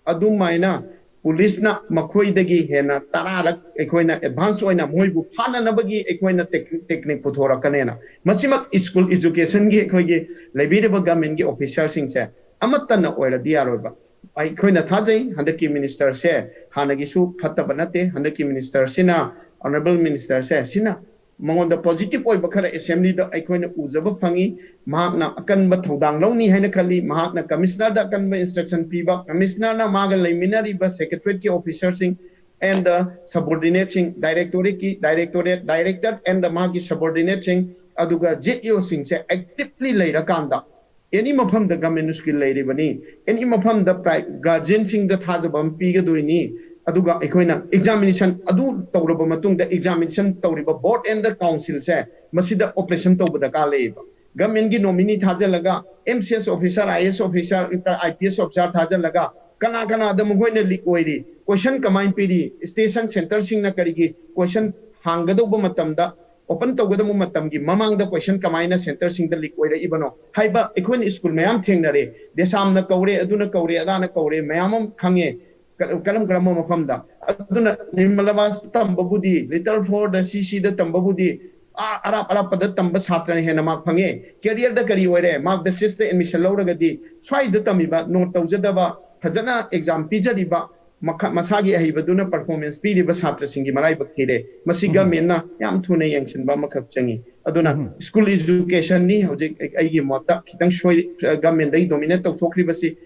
ꯑꯗꯨꯃꯥꯏꯅ policeꯅ ꯃꯈꯣꯏꯗꯒꯤ ꯍꯦꯟꯅ ꯇꯔꯥꯔꯛ ꯑꯩꯈꯣꯏꯅ advance ꯑꯣꯏꯅ ꯃꯣꯏꯕꯨ ꯐꯥꯅꯅꯕꯒꯤ ꯑꯩꯈꯣꯏꯅ tec- technique ꯄꯨꯊꯣꯔꯛꯀꯅꯦꯅ꯫ ꯃꯁꯤꯃꯛ school educationꯒꯤ ꯑꯩꯈꯣꯏꯒꯤ ꯂꯩꯕꯤꯔꯤꯕ governmentꯀꯤ officerꯁꯤꯡꯁꯦ ꯑꯃꯠꯇꯅ ꯑꯣꯏꯔꯗꯤ ꯌꯥꯔꯣꯏꯕ꯫ ꯑꯩꯈꯣꯏꯅ ꯊꯥꯖꯩ ꯍꯟꯗꯛꯀꯤ ministerꯁꯦ ꯍꯥꯟꯅꯒꯤꯁꯨ ꯐꯠꯇꯕ ꯅꯠꯇꯦ꯫ ꯍꯟꯗꯛꯀꯤ ministerꯁꯤꯅ, honourable ministerꯁꯦ, ꯁꯤꯅ ꯃꯉꯣꯟꯗ positive ꯑꯣꯏꯕ ꯈꯔ assemblyꯗ ꯑꯩꯈꯣꯏꯅ ꯎꯖꯕ ꯐꯪꯉꯤ꯫ ꯃꯍꯥꯛꯅ ꯑꯀꯟꯕ ꯊꯧꯗꯥꯡ ꯂꯧꯅꯤ ꯍꯥꯏꯅ ꯈꯜꯂꯤ꯫ ꯃꯍꯥꯛꯅ commissionerꯗ ꯑꯀꯟꯕ instruction ꯄꯤꯕ, commissionerꯅ ꯃꯥꯒ ꯂꯩꯃꯤꯟꯅꯔꯤꯕ secretariatꯀꯤ officerꯁꯤꯡ and the subordinateꯁꯤꯡ, directorateꯀꯤ directorate, director and the ꯃꯥꯒꯤ subordinateꯁꯤꯡ, ꯑꯗꯨꯒ ZEOꯁꯤꯡꯁꯦ actively ꯂꯩꯔꯀꯥꯟꯗ, any ꯃꯐꯝꯗ government school ꯂꯩꯔꯤꯕꯅꯤ, any ꯃꯐꯝꯗ pri- guardianꯁꯤꯡꯗ ꯊꯥꯖꯕ ꯑꯃ ꯄꯤꯒꯗꯣꯏꯅꯤ꯫ ꯑꯗꯨꯒ ꯑꯩꯈꯣꯏꯅ examination ꯑꯗꯨ ꯇꯧꯔꯕ ꯃꯇꯨꯡꯗ examination ꯇꯧꯔꯤꯕ board and the councilꯁꯦ ꯃꯁꯤꯗ operation ꯇꯧꯕ ꯗꯔꯀꯥꯔ ꯂꯩꯌꯦꯕ꯫ Governmentꯀꯤ nominee ꯊꯥꯖꯤꯜꯂꯒ, MCS officer, IAS officer, IPS officer ꯊꯥꯖꯤꯜꯂꯒ ꯀꯅꯥ ꯀꯅꯥꯗ ꯃꯈꯣꯏꯅ leak ꯑꯣꯏꯔꯤ, question ꯀꯃꯥꯏꯅ ꯄꯤꯔꯤ, station centreꯁꯤꯡꯅ ꯀꯔꯤꯒꯤ question ꯍꯥꯡꯒꯗꯧꯕ ꯃꯇꯝꯗ, open ꯇꯧꯒꯗꯕ ꯃꯇꯝꯒꯤ ꯃꯃꯥꯡꯗ question ꯀꯃꯥꯏꯅ centreꯁꯤꯡꯗ leak ꯑꯣꯏꯔꯛꯏꯕꯅꯣ ꯍꯥꯏꯕ ꯑꯩꯈꯣꯏꯅ school ꯃꯌꯥꯝ ꯊꯦꯡꯅꯔꯦ꯫ ꯗꯦꯁꯥꯝꯅ ꯀꯧꯔꯦ, ꯑꯗꯨꯅ ꯀꯧꯔꯦ, ꯑꯗꯥꯅ ꯀꯧꯔꯦ, ꯃꯌꯥꯝ ꯑꯃ ꯈꯪꯉꯦ꯫ ꯀ- ꯀꯔꯝ ꯀꯔꯝꯕ ꯃꯐꯝꯗ? ꯑꯗꯨꯅ ꯅꯤꯔꯃꯂꯥ ꯕꯥꯁ ꯇꯝꯕꯕꯨꯗꯤ, Little Fourꯗ, CCꯗ ꯇꯝꯕꯕꯨꯗꯤ, ꯑꯥ, ꯑꯔꯥꯞ ꯑꯔꯥꯞꯄꯗ ꯇꯝꯕ ꯁꯥꯇ꯭ꯔꯅ ꯍꯦꯟꯅ mark ꯐꯪꯉꯦ꯫ Careerꯗ ꯀꯔꯤ ꯑꯣꯏꯔꯦ? Mark basisꯇ admission ꯂꯧꯔꯒꯗꯤ ꯁ꯭ꯋꯥꯏꯗ ꯇꯝꯃꯤꯕ, note ꯇꯧꯖꯗꯕ, ꯐꯖꯅ exam ꯄꯤꯖꯔꯤꯕ, ꯃꯈ- ꯃꯁꯥꯒꯤ ꯑꯍꯩꯕꯗꯨꯅ performance ꯄꯤꯔꯤꯕ ꯁꯥꯇ꯭ꯔꯁꯤꯡꯒꯤ ꯃꯔꯥꯏꯕꯛ ꯊꯤꯔꯦ꯫ ꯃꯁꯤ governmentꯅ ꯌꯥꯝ ꯊꯨꯅ ꯌꯦꯡꯁꯤꯟꯕ ꯑꯃꯈꯛ ꯆꯪꯉꯤ꯫ ꯑꯗꯨꯅ school educationꯅꯤ ꯍꯧꯖꯤꯛ ꯑꯩ- ꯑꯩꯒꯤ ꯃꯣꯠꯇ ꯈꯤꯇꯪ ꯁꯣꯏ, governmentꯗꯒꯤ dominate ꯇꯧꯊꯣꯛꯈ꯭ꯔꯤꯕꯁꯤ꯫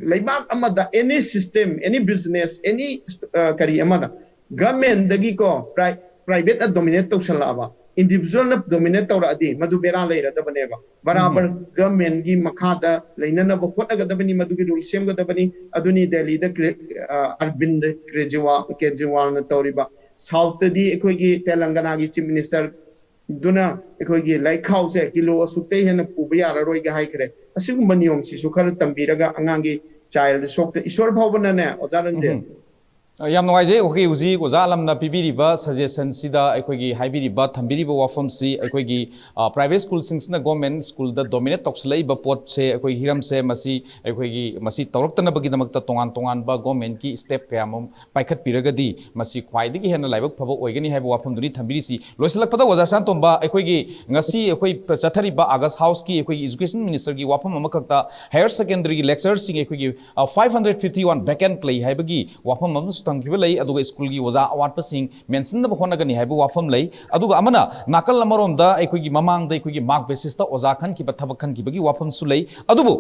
ꯂꯩꯕꯥꯛ ꯑꯃꯗ any system, any business, any, ꯑ, ꯀꯔꯤ ꯑꯃꯗ governmentꯗꯒꯤꯀꯣ, pri- ꯄ꯭ꯔꯥꯏꯚꯦꯠꯅ ꯗꯣꯃꯤꯅꯦꯠ ꯇꯧꯁꯜꯂꯛꯑꯕ, ꯏꯟꯗꯤꯚꯤꯖꯨꯋꯦꯜꯅ ꯗꯣꯃꯤꯅꯦꯠ ꯇꯧꯔꯛꯑꯗꯤ ꯃꯗꯨ ꯕꯦꯔꯥ ꯂꯩꯔꯗꯕꯅꯦꯕ꯫ ꯕꯔꯥꯕꯔ ꯒꯚꯔꯟꯃꯦꯟꯒꯤ ꯃꯈꯥꯗ ꯂꯩꯅꯅꯕ ꯍꯣꯠꯅꯒꯗꯕꯅꯤ, ꯃꯗꯨꯒꯤ ꯔꯨꯜ ꯁꯦꯝꯒꯗꯕꯅꯤ꯫ ꯑꯗꯨꯅꯤ ꯗꯦꯜꯂꯤꯗ ꯀ꯭ꯔꯦ-, ꯑ, ꯑꯔꯕꯤꯟꯗ ꯀ꯭ꯔꯦꯖꯤꯋꯥ-, ꯀꯦꯖ꯭ꯔꯤꯋꯥꯜꯅ ꯇꯧꯔꯤꯕ꯫ ꯁꯥꯎꯠꯇꯗꯤ ꯑꯩꯈꯣꯏꯒꯤ ꯇꯦꯂꯪꯒꯅꯥꯒꯤ ꯆꯤꯐ ꯃꯤꯅꯤꯁꯇꯔ ꯗꯨꯅ ꯑꯩꯈꯣꯏꯒꯤ ꯂꯩꯈꯥꯎꯁꯦ ꯀꯤꯂꯣ ꯑꯁꯨꯛꯇꯩ ꯍꯦꯟꯅ ꯄꯨꯕ ꯌꯥꯔꯔꯣꯏꯒ ꯍꯥꯏꯈ꯭ꯔꯦ꯫ ꯑꯁꯤꯒꯨꯝꯕ ꯅꯤꯌꯣꯝꯁꯤꯁꯨ ꯈꯔ ꯇꯝꯕꯤꯔꯒ ꯑꯉꯥꯡꯒꯤ ꯆꯥꯏꯜꯗ ꯁꯣꯛꯇ, ꯏꯁꯣꯔ ꯐꯥꯎꯕꯅꯅꯦ, ꯑꯣꯖꯥ ꯔꯟꯖꯤꯠ, ꯎꯝ꯫ ꯑ, ꯌꯥꯝ ꯅꯨꯡꯉꯥꯏꯖꯩ꯫ ꯑꯩꯈꯣꯏ ꯍꯧꯖꯤꯛ ꯑꯣꯖꯥ ꯑꯂꯝꯅ ꯄꯤꯕꯤꯔꯤꯕ ꯁꯖꯦꯁꯟꯁꯤꯗ, ꯑꯩꯈꯣꯏꯒꯤ ꯍꯥꯏꯕꯤꯔꯤꯕ, ꯊꯝꯕꯤꯔꯤꯕ ꯋꯥꯐꯝꯁꯤ, ꯑꯩꯈꯣꯏꯒꯤ, ꯑ, ꯄ꯭ꯔꯥꯏꯚꯦꯠ ꯁ꯭ꯀꯨꯜꯁꯤꯡꯁꯤꯅ ꯒꯣꯔꯃꯦꯟ ꯁ꯭ꯀꯨꯜꯗ ꯗꯣꯃꯤꯅꯦꯠ ꯇꯧꯁꯤꯜꯂꯛꯏꯕ ꯄꯣꯠꯁꯦ, ꯑꯩꯈꯣꯏ ꯍꯤꯔꯝꯁꯦ, ꯃꯁꯤ ꯑꯩꯈꯣꯏꯒꯤ, ꯃꯁꯤ ꯇꯧꯔꯛꯇꯅꯕꯒꯤꯗꯃꯛꯇ ꯇꯣꯉꯥꯟ ꯇꯣꯉꯥꯟꯕ ꯒꯣꯔꯃꯦꯟꯒꯤ ꯁ꯭ꯇꯦꯞ ꯀꯌꯥ ꯑꯃ ꯄꯥꯏꯈꯠꯄꯤꯔꯒꯗꯤ ꯃꯁꯤ ꯈ꯭ꯋꯥꯏꯗꯒꯤ ꯍꯦꯟꯅ ꯂꯥꯏꯕꯛ ꯐꯕ ꯑꯣꯏꯒꯅꯤ ꯍꯥꯏꯕ ꯋꯥꯐꯝꯗꯨꯅꯤ ꯊꯝꯕꯤꯔꯤꯁꯤ꯫ ꯂꯣꯏꯁꯤꯜꯂꯛꯄꯗ ꯑꯣꯖꯥ ꯁꯅꯥꯇꯣꯝꯕ, ꯑꯩꯈꯣꯏꯒꯤ ꯉꯁꯤ ꯑꯩꯈꯣꯏ ꯆꯠꯊꯔꯤꯕ ꯑꯥꯒꯁ ꯍꯥꯎꯁꯀꯤ ꯑꯩꯈꯣꯏꯒꯤ ꯏꯖꯨꯀꯦꯁꯟ ꯃꯤꯅꯤꯁꯇꯔꯒꯤ ꯋꯥꯐꯝ ꯑꯃꯈꯛꯇ, ꯍꯥꯌꯔ ꯁꯦꯀꯦꯟꯗꯔꯤꯒꯤ ꯂꯦꯛꯆꯔꯔꯁꯤꯡ ꯑꯩꯈꯣꯏꯒꯤ, ꯑ, five hundred fifty one vacant ꯂꯩ ꯍꯥꯏꯕꯒꯤ ꯋꯥꯐꯝ ꯑꯃꯁꯨ ꯊꯝꯈꯤꯕ ꯂꯩ꯫ ꯑꯗꯨꯒ ꯁ꯭ꯀꯨꯜꯒꯤ ꯑꯣꯖꯥ ꯑꯋꯥꯠꯄꯁꯤꯡ ꯃꯦꯟꯁꯤꯟꯅꯕ ꯍꯣꯠꯅꯒꯅꯤ ꯍꯥꯏꯕ ꯋꯥꯐꯝ ꯂꯩ꯫ ꯑꯗꯨꯒ ꯑꯃꯅ ꯅꯥꯀꯜ ꯑꯃꯔꯣꯝꯗ ꯑꯩꯈꯣꯏꯒꯤ ꯃꯃꯥꯡꯗ ꯑꯩꯈꯣꯏꯒꯤ ꯃꯥꯔꯛ ꯕꯦꯁꯤꯁꯇ ꯑꯣꯖꯥ ꯈꯟꯈꯤꯕ, ꯊꯕꯛ ꯈꯟꯈꯤꯕꯒꯤ ꯋꯥꯐꯝꯁꯨ ꯂꯩ꯫ ꯑꯗꯨꯕꯨ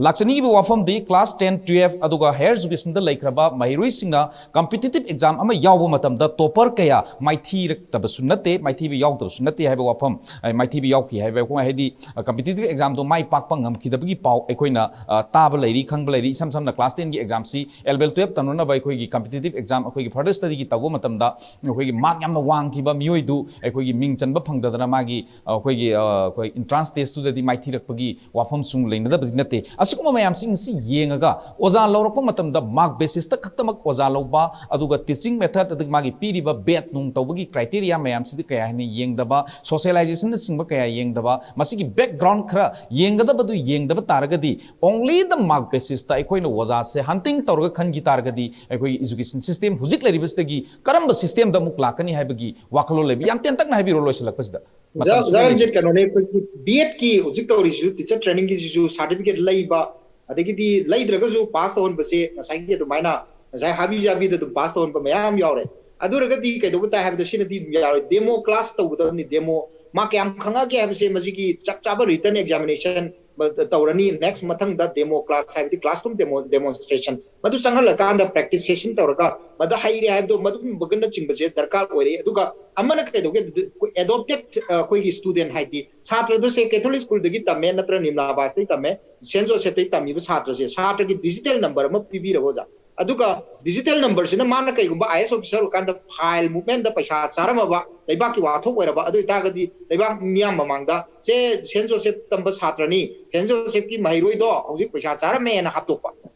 ꯂꯥꯛꯆꯅꯤꯡꯉꯤꯕ ꯋꯥꯐꯝꯗꯤ class ten, twelve ꯑꯗꯨꯒ ꯍꯥꯌꯔ ꯏꯖꯨꯀꯦꯁꯟꯗ ꯂꯩꯈ꯭ꯔꯕ ꯃꯍꯩꯔꯣꯏꯁꯤꯡꯅ ꯀꯝꯄꯤꯇꯤꯇꯤꯞ ꯑꯦꯛꯖꯥꯝ ꯑꯃ ꯌꯥꯎꯕ ꯃꯇꯝꯗ ꯇꯣꯄꯔ ꯀꯌꯥ ꯃꯥꯏꯊꯤꯔꯛꯇꯕꯁꯨ ꯅꯠꯇꯦ, ꯃꯥꯏꯊꯤꯕ ꯌꯥꯎꯗꯕꯁꯨ ꯅꯠꯇꯦ ꯍꯥꯏꯕ ꯋꯥꯐꯝ, ꯑ, ꯃꯥꯏꯊꯤꯕ ꯌꯥꯎꯈꯤ ꯍꯥꯏꯕ ꯋꯥꯐꯝ, ꯍꯥꯏꯗꯤ, ꯑ, ꯀꯝꯄꯤꯇꯤꯇꯤꯞ ꯑꯦꯛꯖꯥꯝꯗꯣ ꯃꯥꯏ ꯄꯥꯛꯄ ꯉꯝꯈꯤꯗꯕꯒꯤ ꯄꯥꯎ ꯑꯩꯈꯣꯏꯅ, ꯑ, ꯇꯥꯕ ꯂꯩꯔꯤ, ꯈꯪꯕ ꯂꯩꯔꯤ꯫ ꯏꯁꯝ ꯁꯝꯅ class tenꯒꯤ ꯑꯦꯛꯖꯥꯝꯁꯤ, ꯑꯦꯜꯕꯦꯜ twelve ꯇꯝꯅꯅꯕ ꯑꯩꯈꯣꯏꯒꯤ ꯀꯝꯄꯤꯇꯤꯇꯤꯞ ꯑꯦꯛꯖꯥꯝ, ꯑꯩꯈꯣꯏꯒꯤ further studyꯒꯤ ꯇꯧꯕ ꯃꯇꯝꯗ ꯑꯩꯈꯣꯏꯒꯤ ꯃꯥꯔꯛ ꯌꯥꯝꯅ ꯋꯥꯡꯈꯤꯕ ꯃꯤꯑꯣꯏꯗꯨ ꯑꯩꯈꯣꯏꯒꯤ ꯃꯤꯡ ꯆꯟꯕ ꯐꯪꯗꯗꯅ ꯃꯥꯒꯤ, ꯑ, ꯑꯩꯈꯣꯏꯒꯤ, ꯑ, ꯑꯩꯈꯣꯏ entrance testꯇꯨꯗꯗꯤ ꯃꯥꯏꯊꯤꯔꯛꯄꯒꯤ ꯋꯥꯐꯝꯁꯨ ꯂꯩꯅꯗꯕꯗꯤ ꯅꯠꯇꯦ꯫ ꯑꯁꯤꯒꯨꯝꯕ ꯃꯌꯥꯝꯁꯤꯡ ꯑꯁꯤ ꯌꯦꯡꯉꯒ ꯑꯣꯖꯥ ꯂꯧꯔꯛꯄ ꯃꯇꯝꯗ ꯃꯥꯔꯛ ꯕꯦꯁꯤꯁꯇ ꯈꯛꯇꯃꯛ ꯑꯣꯖꯥ ꯂꯧꯕ, ꯑꯗꯨꯒ teaching method, ꯑꯗꯒꯤ ꯃꯥꯒꯤ ꯄꯤꯔꯤꯕ ꯕꯦꯠ ꯅꯨꯡ ꯇꯧꯕꯒꯤ criteria ꯃꯌꯥꯝꯁꯤꯗꯤ ꯀꯌꯥ ꯍꯦꯟꯅ ꯌꯦꯡꯗꯕ, ꯁꯣꯁꯤꯌꯦꯂꯥꯏꯖꯦꯁꯟꯅꯆꯤꯡꯕ ꯀꯌꯥ ꯌꯦꯡꯗꯕ, ꯃꯁꯤꯒꯤ background ꯈꯔ ꯌꯦꯡꯒꯗꯕꯗꯨ ꯌꯦꯡꯗꯕ ꯇꯥꯔꯒꯗꯤ, only the mark basisꯇ ꯑꯩꯈꯣꯏꯅ ꯑꯣꯖꯥꯁꯦ hunting ꯇꯧꯔꯒ ꯈꯟꯈꯤ ꯇꯥꯔꯒꯗꯤ, ꯑꯩꯈꯣꯏꯒꯤ education system ꯍꯧꯖꯤꯛ ꯂꯩꯔꯤꯕꯁꯤꯗꯒꯤ ꯀꯔꯝꯕ systemꯗ ꯑꯃꯨꯛ ꯂꯥꯛꯀꯅꯤ ꯍꯥꯏꯕꯒꯤ ꯋꯥꯈꯜꯂꯣꯟ ꯂꯩꯕ? ꯌꯥꯝ ꯇꯦꯟꯇꯛꯅ ꯍꯥꯏꯕꯤꯔꯣ ꯂꯣꯏꯁꯤꯜꯂꯛꯄꯁꯤꯗ꯫ ꯑꯣꯖꯥ, ꯑꯣꯖꯥ ꯔꯟꯖꯤꯠ, ꯀꯩꯅꯣꯅꯦ, ꯑꯩꯈꯣꯏꯒꯤ ꯕꯤ ꯑꯦꯗꯀꯤ ꯍꯧꯖꯤꯛ ꯇꯧꯔꯤꯁꯤꯁꯨ teacher trainingꯒꯤꯁꯤꯁꯨ certificate ꯂꯩꯕ, ꯑꯗꯒꯤꯗꯤ ꯂꯩꯗ꯭ꯔꯒꯁꯨ ꯄꯥꯁ ꯇꯧꯍꯟꯕꯁꯦ ꯉꯁꯥꯏꯒꯤ ꯑꯗꯨꯃꯥꯏꯅ ꯉꯁꯥꯏ ꯍꯥꯕꯤ ꯖꯥꯕꯤꯗ ꯑꯗꯨꯝ ꯄꯥꯁ ꯇꯧꯍꯟꯕ ꯃꯌꯥꯝ ꯌꯥꯎꯔꯦ꯫ ꯑꯗꯨ ꯑꯣꯏꯔꯒꯗꯤ ꯀꯩꯗꯧꯕ ꯇꯥꯏ ꯍꯥꯏꯕꯗ ꯁꯤꯅꯗꯤ ꯑꯗꯨꯝ ꯌꯥꯔꯣꯏ, demo class ꯇꯧꯒꯗꯕꯅꯤ꯫ Demo ꯃꯥ ꯀꯌꯥꯝ ꯈꯪꯉꯛꯑꯒꯦ ꯍꯥꯏꯕꯁꯦ ꯃꯁꯤꯒꯤ ꯆꯞ ꯆꯥꯕ written examination ꯇꯧꯔꯅꯤ꯫ Next ꯃꯊꯪꯗ demo class, ꯍꯥꯏꯕꯗꯤ classroom demo, demonstration, ꯃꯗꯨ ꯆꯪꯍꯜꯂꯀꯥꯟꯗ practice session ꯇꯧꯔꯒ ꯃꯗ ꯍꯩꯔꯦ ꯍꯥꯏꯕꯗꯣ, ꯃꯗꯨꯒꯨꯝꯕꯒꯅꯆꯤꯡꯕꯁꯦ ꯗꯔꯀꯥꯔ ꯑꯣꯏꯔꯦ꯫ ꯑꯗꯨꯒ ꯑꯃꯅ ꯀꯩꯗꯧꯒꯦ, adopted, ꯑ, ꯑꯩꯈꯣꯏꯒꯤ student ꯍꯥꯏꯗꯤ ꯁꯥꯇ꯭ꯔꯗꯨꯁꯦ Catholic schoolꯗꯒꯤ ꯇꯝꯃꯦ ꯅꯠꯇ꯭ꯔ ꯅꯤꯝꯂꯥꯕꯥꯁꯇꯒꯤ ꯇꯝꯃꯦ, Saint Josephꯇꯒꯤ ꯇꯝꯃꯤꯕ ꯁꯥꯇ꯭ꯔꯁꯦ, ꯁꯥꯇ꯭ꯔꯒꯤ digital number ꯑꯃ ꯄꯤꯕꯤꯔꯕ ꯑꯣꯖꯥ꯫ ꯑꯗꯨꯒ digital numberꯁꯤꯅ ꯃꯥꯅ ꯀꯩꯒꯨꯝꯕ I A S officer ꯑꯣꯏꯔꯀꯥꯟꯗ file movementꯇ ꯄꯩꯁꯥ ꯆꯥꯔꯝꯃꯕ, ꯂꯩꯕꯥꯛꯀꯤ ꯋꯥꯊꯣꯛ ꯑꯣꯏꯔꯕ, ꯑꯗꯨ ꯑꯣꯏꯇꯥꯔꯒꯗꯤ ꯂꯩꯕꯥꯛ ꯃꯤꯌꯥꯝ ꯃꯃꯥꯡꯗ ꯁꯦ Saint Joseph ꯇꯝꯕ ꯁꯥꯇ꯭ꯔꯅꯤ, Saint Josephꯀꯤ ꯃꯍꯩꯔꯣꯏꯗꯣ ꯍꯧꯖꯤꯛ ꯄꯩꯁꯥ ꯆꯥꯔꯝꯃꯦꯅ ꯍꯥꯞꯇꯣꯛꯄ꯫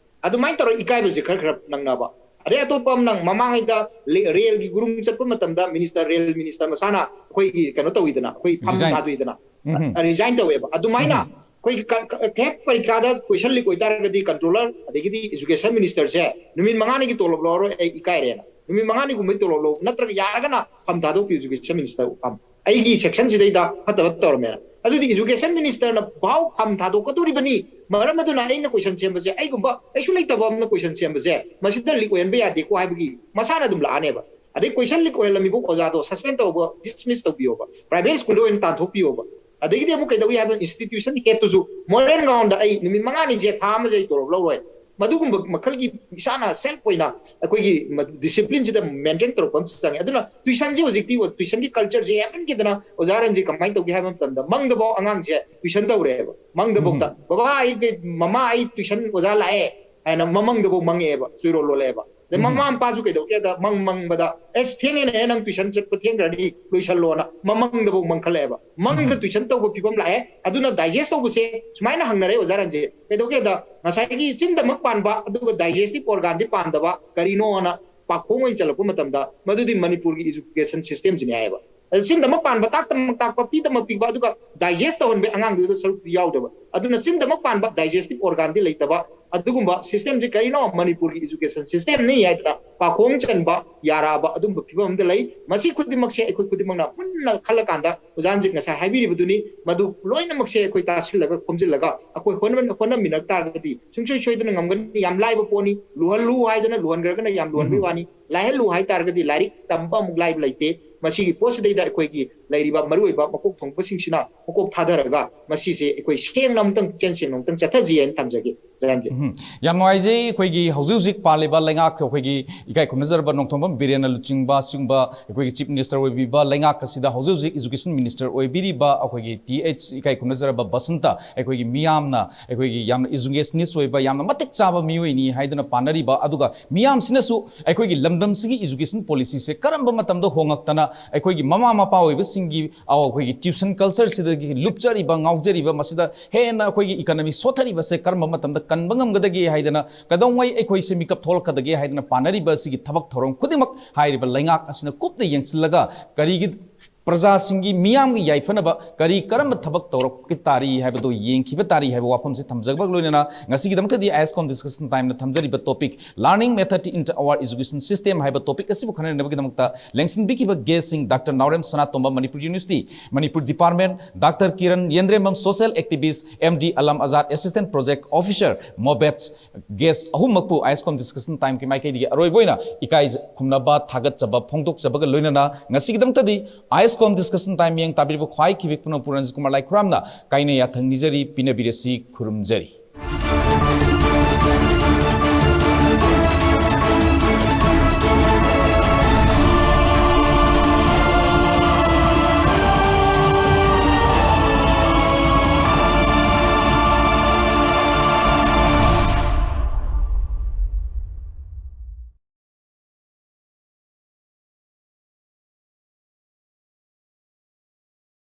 ꯑꯗꯨꯃꯥꯏꯅ ꯇꯧꯔꯒ ꯏꯀꯥꯏꯕꯁꯦ ꯈꯔ ꯈꯔ ꯅꯪꯅꯕ꯫ ꯑꯗꯩ ꯑꯇꯣꯞꯄ ꯑꯃꯅ ꯃꯃꯥꯡꯉꯩꯗ ꯔꯦ-, ꯔꯦꯜꯒꯤ ꯒꯨꯔꯨꯡ ꯆꯠꯄ ꯃꯇꯝꯗ minister, ꯔꯦꯜ minister ꯃꯁꯥꯅ ꯑꯩꯈꯣꯏꯒꯤ ꯀꯩꯅꯣ ꯇꯧꯋꯤꯗꯅ, ꯑꯩꯈꯣꯏ ꯐꯝ resign ꯊꯥꯗꯣꯛꯏꯗꯅ, ꯎꯝ꯫ Resign ꯇꯧꯋꯦꯕ꯫ ꯑꯗꯨꯃꯥꯏꯅ ꯎꯝ꯫ ꯑꯩꯈꯣꯏꯒꯤ ꯀ-, ꯀ-, ꯍꯦꯛ ꯄꯔꯤꯈꯥꯗ question leak ꯑꯣꯏꯇꯥꯔꯒꯗꯤ controller ꯑꯗꯒꯤꯗꯤ education ministerꯁꯦ ꯅꯨꯃꯤꯠ ꯃꯉꯥꯅꯤꯒꯤ ꯇꯣꯂꯣꯞ ꯂꯧꯔꯔꯣꯏ, ꯑꯩ ꯏꯀꯥꯏꯔꯦꯅ, ꯅꯨꯃꯤꯠ ꯃꯉꯥꯅꯤꯒꯨꯝꯕꯩ ꯇꯣꯂꯣꯞ ꯂꯧ, ꯅꯠꯇ꯭ꯔꯒ ꯌꯥꯔꯒꯅ ꯐꯝ ꯊꯥꯗꯣꯛꯄꯤꯌꯨ education ministerꯕꯨ, ꯐꯝ, ꯑꯩꯒꯤ sectionꯁꯤꯗꯩꯗ ꯐꯠꯇꯕ ꯇꯧꯔꯝꯃꯦꯅ꯫ ꯑꯗꯨꯗꯤ education ministerꯅ ꯚꯥꯎ ꯐꯝ ꯊꯥꯗꯣꯛꯀꯗꯣꯔꯤꯕꯅꯤ꯫ ꯃꯔꯝ ꯑꯗꯨꯅ ꯑꯩꯅ question ꯁꯦꯝꯕꯁꯦ, ꯑꯩꯒꯨꯝꯕ ꯀꯩꯁꯨ ꯂꯩꯇꯕ ꯑꯃꯅ question ꯁꯦꯝꯕꯁꯦ, ꯃꯁꯤꯗ leak ꯑꯣꯏꯍꯟꯕ ꯌꯥꯗꯦꯀꯣ ꯍꯥꯏꯕꯒꯤ ꯃꯁꯥꯅ ꯑꯗꯨꯝ ꯂꯥꯛꯑꯅꯦꯕ꯫ ꯑꯗꯩ question leak ꯑꯣꯏꯍꯜꯂꯝꯃꯤꯕ ꯑꯣꯖꯥꯗꯣ suspend ꯇꯧꯕ, dismiss ꯇꯧꯕꯤꯌꯣꯕ, private schoolꯗ ꯑꯣꯏꯅ ꯇꯥꯟꯊꯣꯛꯄꯤꯌꯣꯕ꯫ ꯑꯗꯒꯤꯗꯤ ꯑꯃꯨꯛ ꯀꯩꯗꯧꯏ ꯍꯥꯏꯕ, institution headꯇꯨꯁꯨ moral groundꯗ ꯑꯩ ꯅꯨꯃꯤꯠ ꯃꯉꯥꯅꯤꯁꯦ, ꯊꯥ ꯑꯃꯁꯦ ꯑꯩ ꯇꯣꯂꯣꯞ ꯂꯧꯔꯣꯏ, ꯃꯗꯨꯒꯨꯝꯕ ꯃꯈꯜꯒꯤ ꯏꯁꯥꯅ self ꯑꯣꯏꯅ ꯑꯩꯈꯣꯏꯒꯤ ꯃ-, disciplineꯁꯤꯗ maintain ꯇꯧꯔꯛꯄ ꯑꯃꯁꯨ ꯆꯪꯉꯦ꯫ ꯑꯗꯨꯅ tuitionꯁꯦ ꯍꯧꯖꯤꯛꯇꯤ tuitionꯒꯤ cultureꯁꯦ ꯌꯥꯝꯃꯟꯈꯤꯗꯅ ꯑꯣꯖꯥ ꯔꯟꯖꯤꯠ ꯀꯃꯥꯏꯅ ꯇꯧꯒꯦ ꯍꯥꯏꯕ ꯃꯇꯝꯗ ꯃꯪꯗꯐꯥꯎ ꯑꯉꯥꯡꯁꯦ tuition ꯇꯧꯔꯦꯕ꯫ ꯃꯪꯗꯐꯥꯎꯗ, "ꯕꯕꯥ, ꯑꯩ ꯀꯩ-, ꯃꯃꯥ, ꯑꯩ tuition ꯑꯣꯖꯥ ꯂꯥꯛꯑꯦ" ꯍꯥꯏꯅ ꯃꯃꯪꯗꯐꯥꯎ ꯃꯪꯉꯛꯑꯦꯕ, ꯆꯨꯔꯣꯜ ꯂꯣꯜꯂꯛꯑꯦꯕ꯫ ꯑꯗꯩ ꯎꯝ꯫ ꯃꯃꯥ ꯃꯄꯥꯁꯨ ꯀꯩꯗꯧꯒꯦꯗ, ꯃꯪ ꯃꯪꯕꯗ, "ꯑꯦꯁ, ꯊꯦꯡꯉꯦꯅꯦ, ꯅꯪ tuition ꯆꯠꯄ ꯊꯦꯡꯈ꯭ꯔꯅꯤ, ꯂꯣꯏꯁꯜꯂꯣꯅ" ꯃꯃꯪꯗꯐꯥꯎ ꯃꯪꯈꯠꯂꯛꯑꯦꯕ꯫ ꯃꯪꯗ ꯎꯝ꯫ Tuition ꯇꯧꯕ ꯐꯤꯕꯝ ꯂꯥꯛꯑꯦ꯫ ꯑꯗꯨꯅ digest ꯇꯧꯕꯁꯦ ꯁꯨꯃꯥꯏꯅ ꯍꯪꯅꯔꯦ ꯑꯣꯖꯥ ꯔꯟꯖꯤꯠ, ꯀꯩꯗꯧꯒꯦꯗ, ꯉꯁꯥꯏꯒꯤ ꯆꯤꯟꯗꯃꯛ ꯄꯥꯟꯕ ꯑꯗꯨꯒ digestive organꯗꯤ ꯄꯥꯟꯗꯕ ꯀꯔꯤꯅꯣꯅ ꯄꯥꯈꯣꯡ ꯑꯣꯏꯅ ꯆꯠꯂꯛꯄ ꯃꯇꯝꯗ, ꯃꯗꯨꯗꯤ ꯃꯅꯤꯄꯨꯔꯒꯤ education systemꯁꯤꯅꯦ ꯍꯥꯏꯌꯦꯕ꯫ ꯑꯗ ꯆꯤꯟꯗꯃꯛ ꯄꯥꯟꯕ, ꯇꯥꯛꯇꯃꯛ ꯇꯥꯛꯄ, ꯄꯤꯗꯃꯛ ꯄꯤꯕ, ꯑꯗꯨꯒ digest ꯇꯧꯍꯟꯕ ꯑꯉꯥꯡꯗꯨꯗ ꯁꯔꯨꯛꯇꯤ ꯌꯥꯎꯗꯕ꯫ ꯑꯗꯨꯅ ꯆꯤꯟꯗꯃꯛ ꯄꯥꯟꯕ digestive organꯗꯤ ꯂꯩꯇꯕ, ꯑꯗꯨꯒꯨꯝꯕ systemꯁꯤ ꯀꯔꯤꯅꯣ? ꯃꯅꯤꯄꯨꯔꯒꯤ education systemꯅꯤ ꯍꯥꯏꯗꯅ ꯄꯥꯈꯣꯡ ꯆꯟꯕ ꯌꯥꯔꯛꯑꯕ ꯑꯗꯨꯝꯕ ꯐꯤꯕꯝ ꯑꯃꯗ ꯂꯩ꯫ ꯃꯁꯤ ꯈꯨꯗꯤꯡꯃꯛꯁꯦ ꯑꯩꯈꯣꯏ ꯈꯨꯗꯤꯡꯃꯛꯅ ꯃꯨꯟꯅ ꯈꯜꯂꯀꯥꯟꯗ, ꯑꯣꯖꯥ ꯔꯟꯖꯤꯠ ꯉꯁꯥꯏ ꯍꯥꯏꯕꯤꯔꯤꯕꯗꯨꯅꯤ, ꯃꯗꯨ ꯂꯣꯏꯅꯃꯛꯁꯦ ꯑꯩꯈꯣꯏ ꯇꯥꯁꯤꯜꯂꯒ ꯈꯣꯝꯖꯤꯜꯂꯒ ꯑꯩꯈꯣꯏ ꯍꯣꯠꯅ-, ꯍꯣꯠꯅꯃꯤꯟꯅ ꯇꯥꯔꯒꯗꯤ ꯁꯨꯡꯁꯣꯏ ꯁꯣꯏꯗꯅ ꯉꯝꯒꯅꯤ꯫ ꯌꯥꯝ ꯂꯥꯏꯕ ꯄꯣꯠꯅꯤ꯫ ꯂꯨꯍꯜꯂꯨ ꯍꯥꯏꯗꯅ ꯂꯨꯍꯟꯈ꯭ꯔꯒꯅ ꯌꯥꯝ ꯂꯨꯍꯟꯕꯒꯤ ꯎꯝ꯫ ꯋꯥꯅꯤ, ꯂꯥꯏꯍꯜꯂꯨ ꯍꯥꯏ ꯇꯥꯔꯒꯗꯤ ꯂꯥꯏꯔꯤꯛ ꯇꯝꯕ ꯑꯃꯨꯛ ꯂꯥꯏꯕ ꯂꯩꯇꯦ꯫ ꯃꯁꯤꯒꯤ ꯄꯣꯠꯁꯤꯗꯩꯗ ꯑꯩꯈꯣꯏꯒꯤ ꯂꯩꯔꯤꯕ ꯃꯔꯨꯑꯣꯏꯕ ꯃꯀꯣꯛ ꯊꯣꯡꯕꯁꯤꯡꯁꯤꯅ ꯃꯀꯣꯛ ꯊꯥꯗꯔꯒ ꯃꯁꯤꯁꯦ ꯑꯩꯈꯣꯏ ꯁꯦꯡꯅ ꯑꯃꯨꯛꯇꯪ, ꯄꯨꯛꯆꯦꯜ ꯁꯦꯡꯅ ꯑꯃꯨꯛꯇꯪ ꯆꯠꯊꯁꯤ ꯍꯥꯏꯅ ꯊꯝꯖꯒꯦ꯫ ꯖꯌꯟꯁꯦ꯫ ꯎꯝ, ꯌꯥꯝ ꯅꯨꯡꯉꯥꯏꯖꯩ꯫ ꯑꯩꯈꯣꯏꯒꯤ ꯍꯧꯖꯤꯛ ꯍꯧꯖꯤꯛ ꯄꯥꯜꯂꯤꯕ ꯂꯩꯉꯥꯛ, ꯑꯩꯈꯣꯏꯒꯤ ꯏꯀꯥꯏ ꯈꯨꯝꯅꯖꯔꯕ ꯅꯣꯡꯊꯣꯝꯕꯝ ꯕꯤꯔꯦꯟꯅ ꯂꯨꯆꯤꯡꯕ ꯁꯤꯒꯨꯝꯕ ꯑꯩꯈꯣꯏꯒꯤ Chief Minister ꯑꯣꯏꯕꯤꯕ ꯂꯩꯉꯥꯛ ꯑꯁꯤꯗ ꯍꯧꯖꯤꯛ ꯍꯧꯖꯤꯛ education minister ꯑꯣꯏꯕꯤꯔꯤꯕ ꯑꯩꯈꯣꯏꯒꯤ ꯇꯤ ꯑꯩꯆ ꯏꯀꯥꯏ ꯈꯨꯝꯅꯖꯔꯕ ꯕꯁꯟꯇ ꯑꯩꯈꯣꯏꯒꯤ ꯃꯤꯌꯥꯝꯅ ꯑꯩꯈꯣꯏꯒꯤ ꯌꯥꯝꯅ educationist ꯑꯣꯏꯕ, ꯌꯥꯝꯅ ꯃꯇꯤꯛ ꯆꯥꯕ ꯃꯤꯑꯣꯏꯅꯤ ꯍꯥꯏꯗꯨꯅ ꯄꯥꯅꯔꯤꯕ, ꯑꯗꯨꯒ ꯃꯤꯌꯥꯝꯁꯤꯅꯁꯨ ꯑꯩꯈꯣꯏꯒꯤ ꯂꯝꯗꯝꯁꯤꯒꯤ education policyꯁꯦ ꯀꯔꯝꯕ ꯃꯇꯝꯗ ꯍꯣꯡꯉꯛꯇꯅ ꯑꯩꯈꯣꯏꯒꯤ ꯃꯃꯥ ꯃꯄꯥ ꯑꯣꯏꯕꯁꯤꯡꯒꯤ ꯑꯧ, ꯑꯩꯈꯣꯏꯒꯤ tuition cultureꯁꯤꯗꯒꯤ ꯂꯨꯞꯆꯔꯤꯕ, ꯉꯥꯎꯖꯔꯤꯕ, ꯃꯁꯤꯗ ꯍꯦꯟꯅ ꯑꯩꯈꯣꯏꯒꯤ economy ꯁꯣꯠꯊꯔꯤꯕꯁꯦ ꯀꯔꯝꯕ ꯃꯇꯝꯗ ꯀꯟꯕ ꯉꯝꯒꯗꯒꯦ ꯍꯥꯏꯗꯅ ꯀꯩꯗꯧꯉꯩ ꯑꯩꯈꯣꯏꯁꯦ ꯃꯤꯀꯞ ꯊꯣꯛꯂꯛꯀꯗꯒꯦ ꯍꯥꯏꯗꯅ ꯄꯥꯅꯔꯤꯕ ꯑꯁꯤꯒꯤ ꯊꯕꯛ ꯊꯧꯔꯝ ꯈꯨꯗꯤꯡꯃꯛ ꯍꯥꯏꯔꯤꯕ ꯂꯩꯉꯥꯛ ꯑꯁꯤꯅ ꯀꯨꯞꯅ ꯌꯦꯡꯁꯤꯜꯂꯒ ꯀꯔꯤꯒꯤ ꯄ꯭ꯔꯖꯥꯁꯤꯡꯒꯤ ꯃꯤꯌꯥꯝꯒꯤ ꯌꯥꯏꯐꯅꯕ ꯀꯔꯤ ꯀꯔꯝꯕ ꯊꯕꯛ ꯇꯧꯔꯛꯀꯦ ꯇꯥꯔꯤ ꯍꯥꯏꯕꯗꯣ ꯌꯦꯡꯈꯤꯕ ꯇꯥꯔꯤ ꯍꯥꯏꯕ ꯋꯥꯐꯝꯁꯤ ꯊꯝꯖꯕꯒ ꯂꯣꯏꯅꯅ ꯉꯁꯤꯒꯤꯗꯃꯛꯇꯗꯤ ISCOM Discussion Timeꯅ ꯊꯝꯖꯔꯤꯕ topic Learning Method in Our Education System ꯍꯥꯏꯕ topic ꯑꯁꯤꯕꯨ ꯈꯟꯅꯅꯕꯒꯤꯗꯃꯛꯇ ꯂꯦꯡꯁꯤꯟꯕꯤꯈꯤꯕ guestꯁꯤꯡ Doctor ꯅꯥꯎꯔꯦꯝ ꯁꯅꯥꯇꯣꯝꯕ, Manipur University, Manipur Department, Doctor Kiran ꯌꯦꯟꯗ꯭ꯔꯦꯝꯕꯝ, Social Activist, M D Alam Azad, Assistant Project Officer, MOBATS, guest ꯑꯍꯨꯝꯃꯛꯄꯨ ISCOM Discussion Timeꯒꯤ ꯃꯥꯏꯀꯩꯗꯒꯤ ꯑꯔꯣꯏꯕ ꯑꯣꯏꯅ ꯏꯀꯥꯏ ꯈꯨꯝꯅꯕ ꯊꯥꯒꯠꯆꯕ ꯐꯣꯡꯗꯣꯛꯆꯕꯒ ꯂꯣꯏꯅꯅ ꯉꯁꯤꯒꯤꯗꯃꯛꯇꯗꯤ ISCOM Discussion Time ꯃꯤꯠꯌꯦꯡ ꯇꯥꯕꯤꯔꯤꯕ ꯈ꯭ꯋꯥꯏ ꯈꯤꯕꯤꯛꯄꯨ ꯄꯨꯔꯟꯖꯤꯠ ꯀꯨꯃꯥꯔ ꯂꯥꯏꯈꯨꯔꯥꯝꯅ ꯀꯥꯏꯅ ꯌꯥꯊꯪ ꯅꯤꯖꯔꯤ, ꯄꯤꯅꯕꯤꯔꯁꯤ, ꯈꯨꯔꯨꯝꯖꯔꯤ꯫